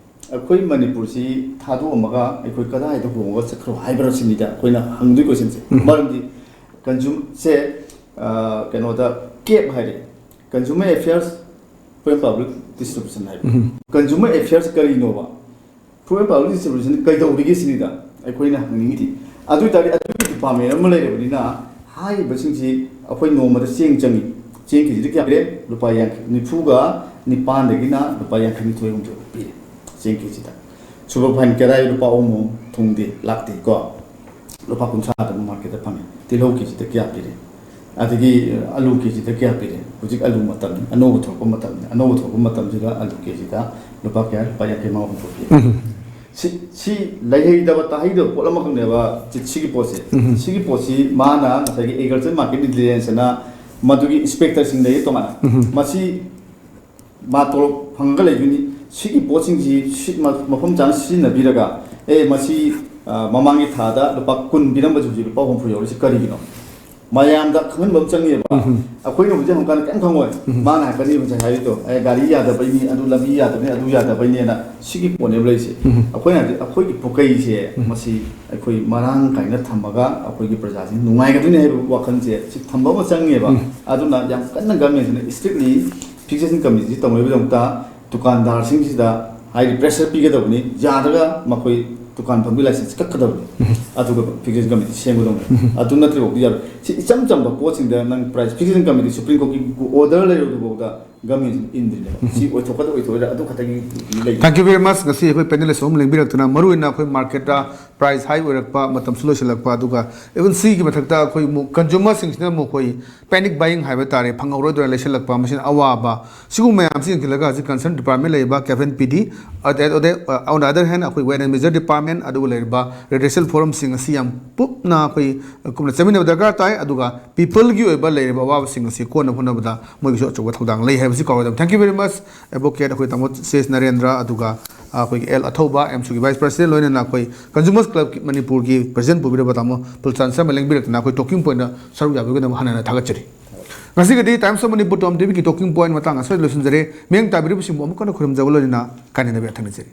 ꯑꯩꯈꯣꯏ ꯃꯅꯤꯄꯨꯔꯁꯤ ꯊꯥꯗꯣꯛꯑꯝꯃꯒ ꯑꯩꯈꯣꯏ ꯀꯗꯥꯏꯗ ꯍꯣꯡꯉꯒ ꯆꯠꯈ꯭ꯔꯣ ꯍꯥꯏꯕꯅꯣ ꯁꯤꯅꯤꯗ ꯑꯩꯈꯣꯏꯅ ꯍꯪꯗꯣꯏ questionꯁꯦ꯫ ꯎꯝ꯫ ꯃꯔꯝꯗꯤ consume ꯁꯦ, ꯑ, ꯀꯩꯅꯣꯗ CAP ꯍꯥꯏꯔꯦ, Consumer Affairs, Food and Public Distribution ꯍꯥꯏꯕ꯫ ꯎꯝ꯫ Consumer Affairs ꯀꯔꯤꯅꯣꯕ? Food and Public Distribution ꯀꯩꯗꯧꯔꯤꯒꯦ ꯁꯤꯅꯤꯗ ꯑꯩꯈꯣꯏꯅ ꯍꯪꯅꯤꯡꯉꯤꯗꯤ꯫ ꯑꯗꯨ ꯑꯣꯏꯇꯥꯔꯗꯤ ꯑꯗꯨꯒꯤ department ꯑꯃ ꯂꯩꯔꯕꯅꯤꯅ ꯍꯥꯏꯔꯤꯕꯁꯤꯡꯁꯤ ꯑꯩꯈꯣꯏ ꯅꯣꯡꯃꯗ ꯆꯦꯡ ꯆꯪꯉꯤ꯫ ꯆꯦꯡ KGꯗ ꯀꯌꯥ ꯄꯤꯔꯦ? ꯂꯨꯄꯥ ꯌꯥꯡꯈꯩ, ꯅꯤꯐꯨꯒ ꯅꯤꯄꯥꯟꯗꯒꯤꯅ ꯂꯨꯄꯥ ꯌꯥꯡꯈꯩ ꯅꯤꯊꯣꯏ ꯍꯨꯝꯗꯣꯏ ꯄꯤꯔꯦ ꯆꯦꯡ KGꯗ꯫ Superfine ꯀꯗꯥꯏ ꯂꯨꯄꯥ ꯑꯍꯨꯝ ꯑꯍꯨꯝ ꯊꯨꯡꯗꯦ, ꯂꯥꯛꯇꯦ ꯀꯣ꯫ ꯂꯨꯄꯥ ꯀꯨꯟꯊ꯭ꯔꯥꯗ marketꯇ ꯐꯪꯉꯦ꯫ ꯇꯤꯜꯍꯧ KGꯗ ꯀꯌꯥ ꯄꯤꯔꯦ? ꯑꯗꯒꯤ ꯑꯂꯨ KGꯗ ꯀꯌꯥ ꯄꯤꯔꯦ? ꯍꯧꯖꯤꯛ ꯑꯂꯨ ꯃꯇꯝꯅꯤ, ꯑꯅꯧꯕ ꯊꯣꯛꯄ ꯃꯇꯝꯅꯤ꯫ ꯑꯅꯧꯕ ꯊꯣꯛꯄ ꯃꯇꯝꯁꯤꯗ ꯑꯂꯨ KGꯗ ꯂꯨꯄꯥ ꯀꯌꯥ? ꯂꯨꯄꯥ ꯌꯥꯡꯈꯩ ꯃꯉꯥ ꯍꯨꯝꯐꯨ ꯄꯤꯔꯦ꯫ ꯎꯝ꯫ ꯁꯤ, ꯁꯤ ꯂꯩꯍꯩꯗꯕ ꯇꯥꯍꯩꯗꯕ ꯄꯣꯠ ꯑꯃꯈꯛꯅꯦꯕ ꯁꯤ-, ꯁꯤꯒꯤ ꯄꯣꯠꯁꯦ꯫ ꯎꯝ꯫ ꯁꯤꯒꯤ ꯄꯣꯠꯁꯤ ꯃꯥꯅ ꯉꯁꯥꯏꯒꯤ Agriculture Market Intelligenceꯅ ꯃꯗꯨꯒꯤ inspectorꯁꯤꯡ ꯂꯩꯌꯦ ꯇꯣꯉꯥꯟꯅ꯫ ꯎꯝ꯫ ꯃꯁꯤ ꯃꯥ ꯇꯣꯂꯣꯞ ꯐꯪꯉꯒ ꯂꯩꯗꯣꯏꯅꯤ꯫ ꯁꯤꯒꯤ ꯄꯣꯠꯁꯤꯡꯁꯤ ꯁꯤ-, ꯃ-, ꯃꯐꯝ ꯆꯥꯅ ꯁꯤꯖꯤꯟꯅꯕꯤꯔꯒ, ꯑꯦ, ꯃꯁꯤ, ꯑ, ꯃꯃꯥꯡꯒꯤ ꯊꯥꯗ ꯂꯨꯄꯥ ꯀꯨꯟ ꯄꯤꯔꯝꯕꯁꯦ ꯍꯧꯖꯤꯛ ꯂꯨꯄꯥ ꯍꯨꯝꯐꯨ ꯌꯧꯔꯤꯁꯤ ꯀꯔꯤꯒꯤꯅꯣ? ꯃꯌꯥꯝꯗ ꯈꯪꯍꯟꯕ ꯑꯃ ꯆꯪꯉꯦꯕ꯫ ꯑꯩꯈꯣꯏꯅ ꯍꯧꯖꯤꯛ ꯍꯪꯀꯥꯟꯗ ꯀꯩꯝ ꯈꯪꯉꯣꯏ꯫ ꯃꯥꯅ ꯍꯥꯏꯔꯛꯀꯅꯤ ꯉꯁꯥꯏ ꯍꯥꯏꯔꯤꯗꯣ, "ꯑꯦ, ꯒꯥꯔꯤ ꯌꯥꯗꯕꯩꯅꯤ, ꯑꯗꯨ ꯂꯝꯕꯤ ꯌꯥꯗꯕꯅꯤ, ꯑꯗꯨ ꯌꯥꯗꯕꯩꯅꯦꯅ", ꯁꯤꯒꯤ ꯄꯣꯠꯅꯦꯕ ꯂꯩꯔꯤꯁꯦ꯫ ꯑꯩꯈꯣꯏꯅ ꯍꯥꯏꯗꯤ ꯑꯩꯈꯣꯏꯒꯤ ꯄꯨꯀꯩꯁꯦ ꯃꯁꯤ ꯑꯩꯈꯣꯏ ꯃꯔꯥꯡ ꯀꯥꯏꯅ ꯊꯝꯃꯒ ꯑꯩꯈꯣꯏꯒꯤ ꯄ꯭ꯔꯖꯥꯁꯤ ꯅꯨꯡꯉꯥꯏꯒꯗꯣꯏꯅꯤ ꯍꯥꯏꯕ ꯋꯥꯈꯜꯁꯦ ꯁꯤ ꯊꯝꯕ ꯑꯃ ꯆꯪꯉꯦꯕ꯫ ꯑꯗꯨꯅ ꯌꯥꯝ ꯀꯟꯅ ꯒꯃꯦꯟꯁꯤꯅ strictly fixation committee ꯁꯤ ꯇꯧꯅꯕꯒꯤꯗꯃꯛꯇ ꯗꯨꯀꯥꯟꯗꯥꯔꯁꯤꯡꯁꯤꯗ ꯍꯥꯏꯗꯤ pressure ꯄꯤꯒꯗꯕꯅꯤ, ꯌꯥꯗ꯭ꯔꯒ ꯃꯈꯣꯏ ꯗꯨꯀꯥꯟ ꯐꯝꯕꯒꯤ license ꯀꯛꯀꯗꯕꯅꯤ꯫ ꯑꯗꯨꯒ fixation committee ꯁꯦꯝꯒꯗꯕꯅꯤ꯫ ꯑꯗꯨ ꯅꯠꯇ꯭ꯔꯒꯗꯤ ꯌꯥꯔꯣꯏ꯫ ꯁꯤ ꯏꯆꯝ ꯆꯝꯕ ꯄꯣꯠꯁꯤꯡꯗ ꯅꯪ price fixation committee Supreme Court ꯀꯤ order ꯂꯩꯔꯨꯕꯐꯥꯎꯗ ꯒꯃꯦꯟꯁꯤꯅ ꯏꯟꯗ꯭ꯔꯤꯅꯦꯕ꯫ ꯁꯤ ꯑꯣꯏꯊꯣꯛꯀꯗ꯭ꯔꯥ ꯑꯣꯏꯊꯣꯛꯑꯣꯏꯗ꯭ꯔꯥ ꯑꯗꯨ ꯈꯛꯇꯒꯤ ꯂꯩ꯫ Thank you very much꯫ ꯉꯁꯤ ꯑꯩꯈꯣꯏ panelist ꯑꯍꯨꯝ ꯂꯦꯡꯕꯤꯔꯛꯇꯨꯅ, ꯃꯔꯨꯑꯣꯏꯅ ꯑꯩꯈꯣꯏ market price high ꯑꯣꯏꯔꯛꯄ, ꯃꯇꯝꯁꯨ ꯂꯣꯏꯁꯤꯜꯂꯛꯄ, ꯑꯗꯨꯒ even ꯁꯤꯒꯤ ꯃꯊꯛꯇ ꯑꯩꯈꯣꯏ ꯑꯃꯨꯛ consumer ꯁꯤꯡꯁꯤꯅ ꯑꯃꯨꯛ ꯑꯩꯈꯣꯏ panic buying ꯍꯥꯏꯕ ꯇꯥꯔꯦ, ꯐꯪꯍꯧꯔꯣꯏꯗ꯭ꯔꯥ ꯂꯩꯁꯤꯜꯂꯛꯄ, ꯃꯁꯤꯅ ꯑꯋꯥꯕ, ꯁꯤꯒꯨꯝꯕ ꯃꯌꯥꯝꯁꯤ ꯌꯦꯡꯁꯤꯜꯂꯒ ꯍꯧꯖꯤꯛ concern department ꯂꯩꯔꯤꯕ K F N P D, ꯑꯗ-, ꯑꯗ-, on the other hand ꯑꯩꯈꯣꯏ Ways and Measures department, ꯑꯗꯨꯒ ꯂꯩꯔꯤꯕ redressal forum ꯁꯤꯡ ꯑꯁꯤ ꯌꯥꯝ ꯀꯨꯞꯅ ꯑꯩꯈꯣꯏ ꯀꯨꯞꯅ ꯆꯠꯃꯤꯟꯅꯕ ꯗꯔꯀꯥꯔ ꯇꯥꯏ꯫ ꯑꯗꯨꯒ people ꯒꯤ ꯑꯣꯏꯕ ꯂꯩꯔꯤꯕ ꯑꯋꯥꯕꯁꯤꯡ ꯑꯁꯤ ꯀꯣꯟꯅ ꯍꯣꯠꯅꯕꯗ ꯃꯣꯏꯒꯤꯁꯨ ꯑꯆꯧꯕ ꯊꯧꯗꯥꯡ ꯂꯩ ꯍꯥꯏꯕꯁꯤ ꯀꯥꯎꯔꯣꯏꯗꯕ꯫ Thank you very much, advocate ꯑꯩꯈꯣꯏ ꯇꯥꯃꯣ ꯁꯤ ꯑꯦꯁ ꯅꯔꯦꯟꯗ꯭ꯔ, ꯑꯗꯨꯒ ꯑꯩꯈꯣꯏꯒꯤ ꯑꯦꯜ ꯑꯊꯧꯕ, ꯑꯦꯝꯁꯨꯒꯤ vice president, ꯂꯣꯏꯅꯅ ꯑꯩꯈꯣꯏ Consumers Club ꯀꯤ ꯃꯅꯤꯄꯨꯔꯒꯤ president ꯄꯨꯕꯤꯔꯕ ꯇꯥꯃꯣ ꯄꯨꯜꯆꯥꯟ ꯁꯔꯃ ꯂꯦꯡꯕꯤꯔꯛꯇꯅ ꯑꯩꯈꯣꯏ talking point ꯗ ꯁꯔꯨꯛ ꯌꯥꯕꯤꯒꯗꯕ ꯍꯟꯅ ꯍꯟꯅ ꯊꯥꯒꯠꯆꯔꯤ꯫ ꯉꯁꯤꯒꯤꯗꯤ Times of Manipur Tom T V ꯒꯤ talking point ꯃꯇꯥꯡ ꯑꯁꯤꯗ ꯂꯣꯏꯁꯤꯟꯖꯔꯦ꯫ ꯃꯤꯠꯌꯦꯡ ꯇꯥꯕꯤꯔꯤꯕꯁꯤꯡꯕꯨ ꯑꯃꯨꯛ ꯍꯟꯅ ꯈꯨꯔꯨꯝꯖꯕ ꯂꯣꯏꯅꯅ ꯀꯥꯏꯅꯅꯕ ꯌꯥꯊꯪ ꯅꯤꯖꯔꯤ꯫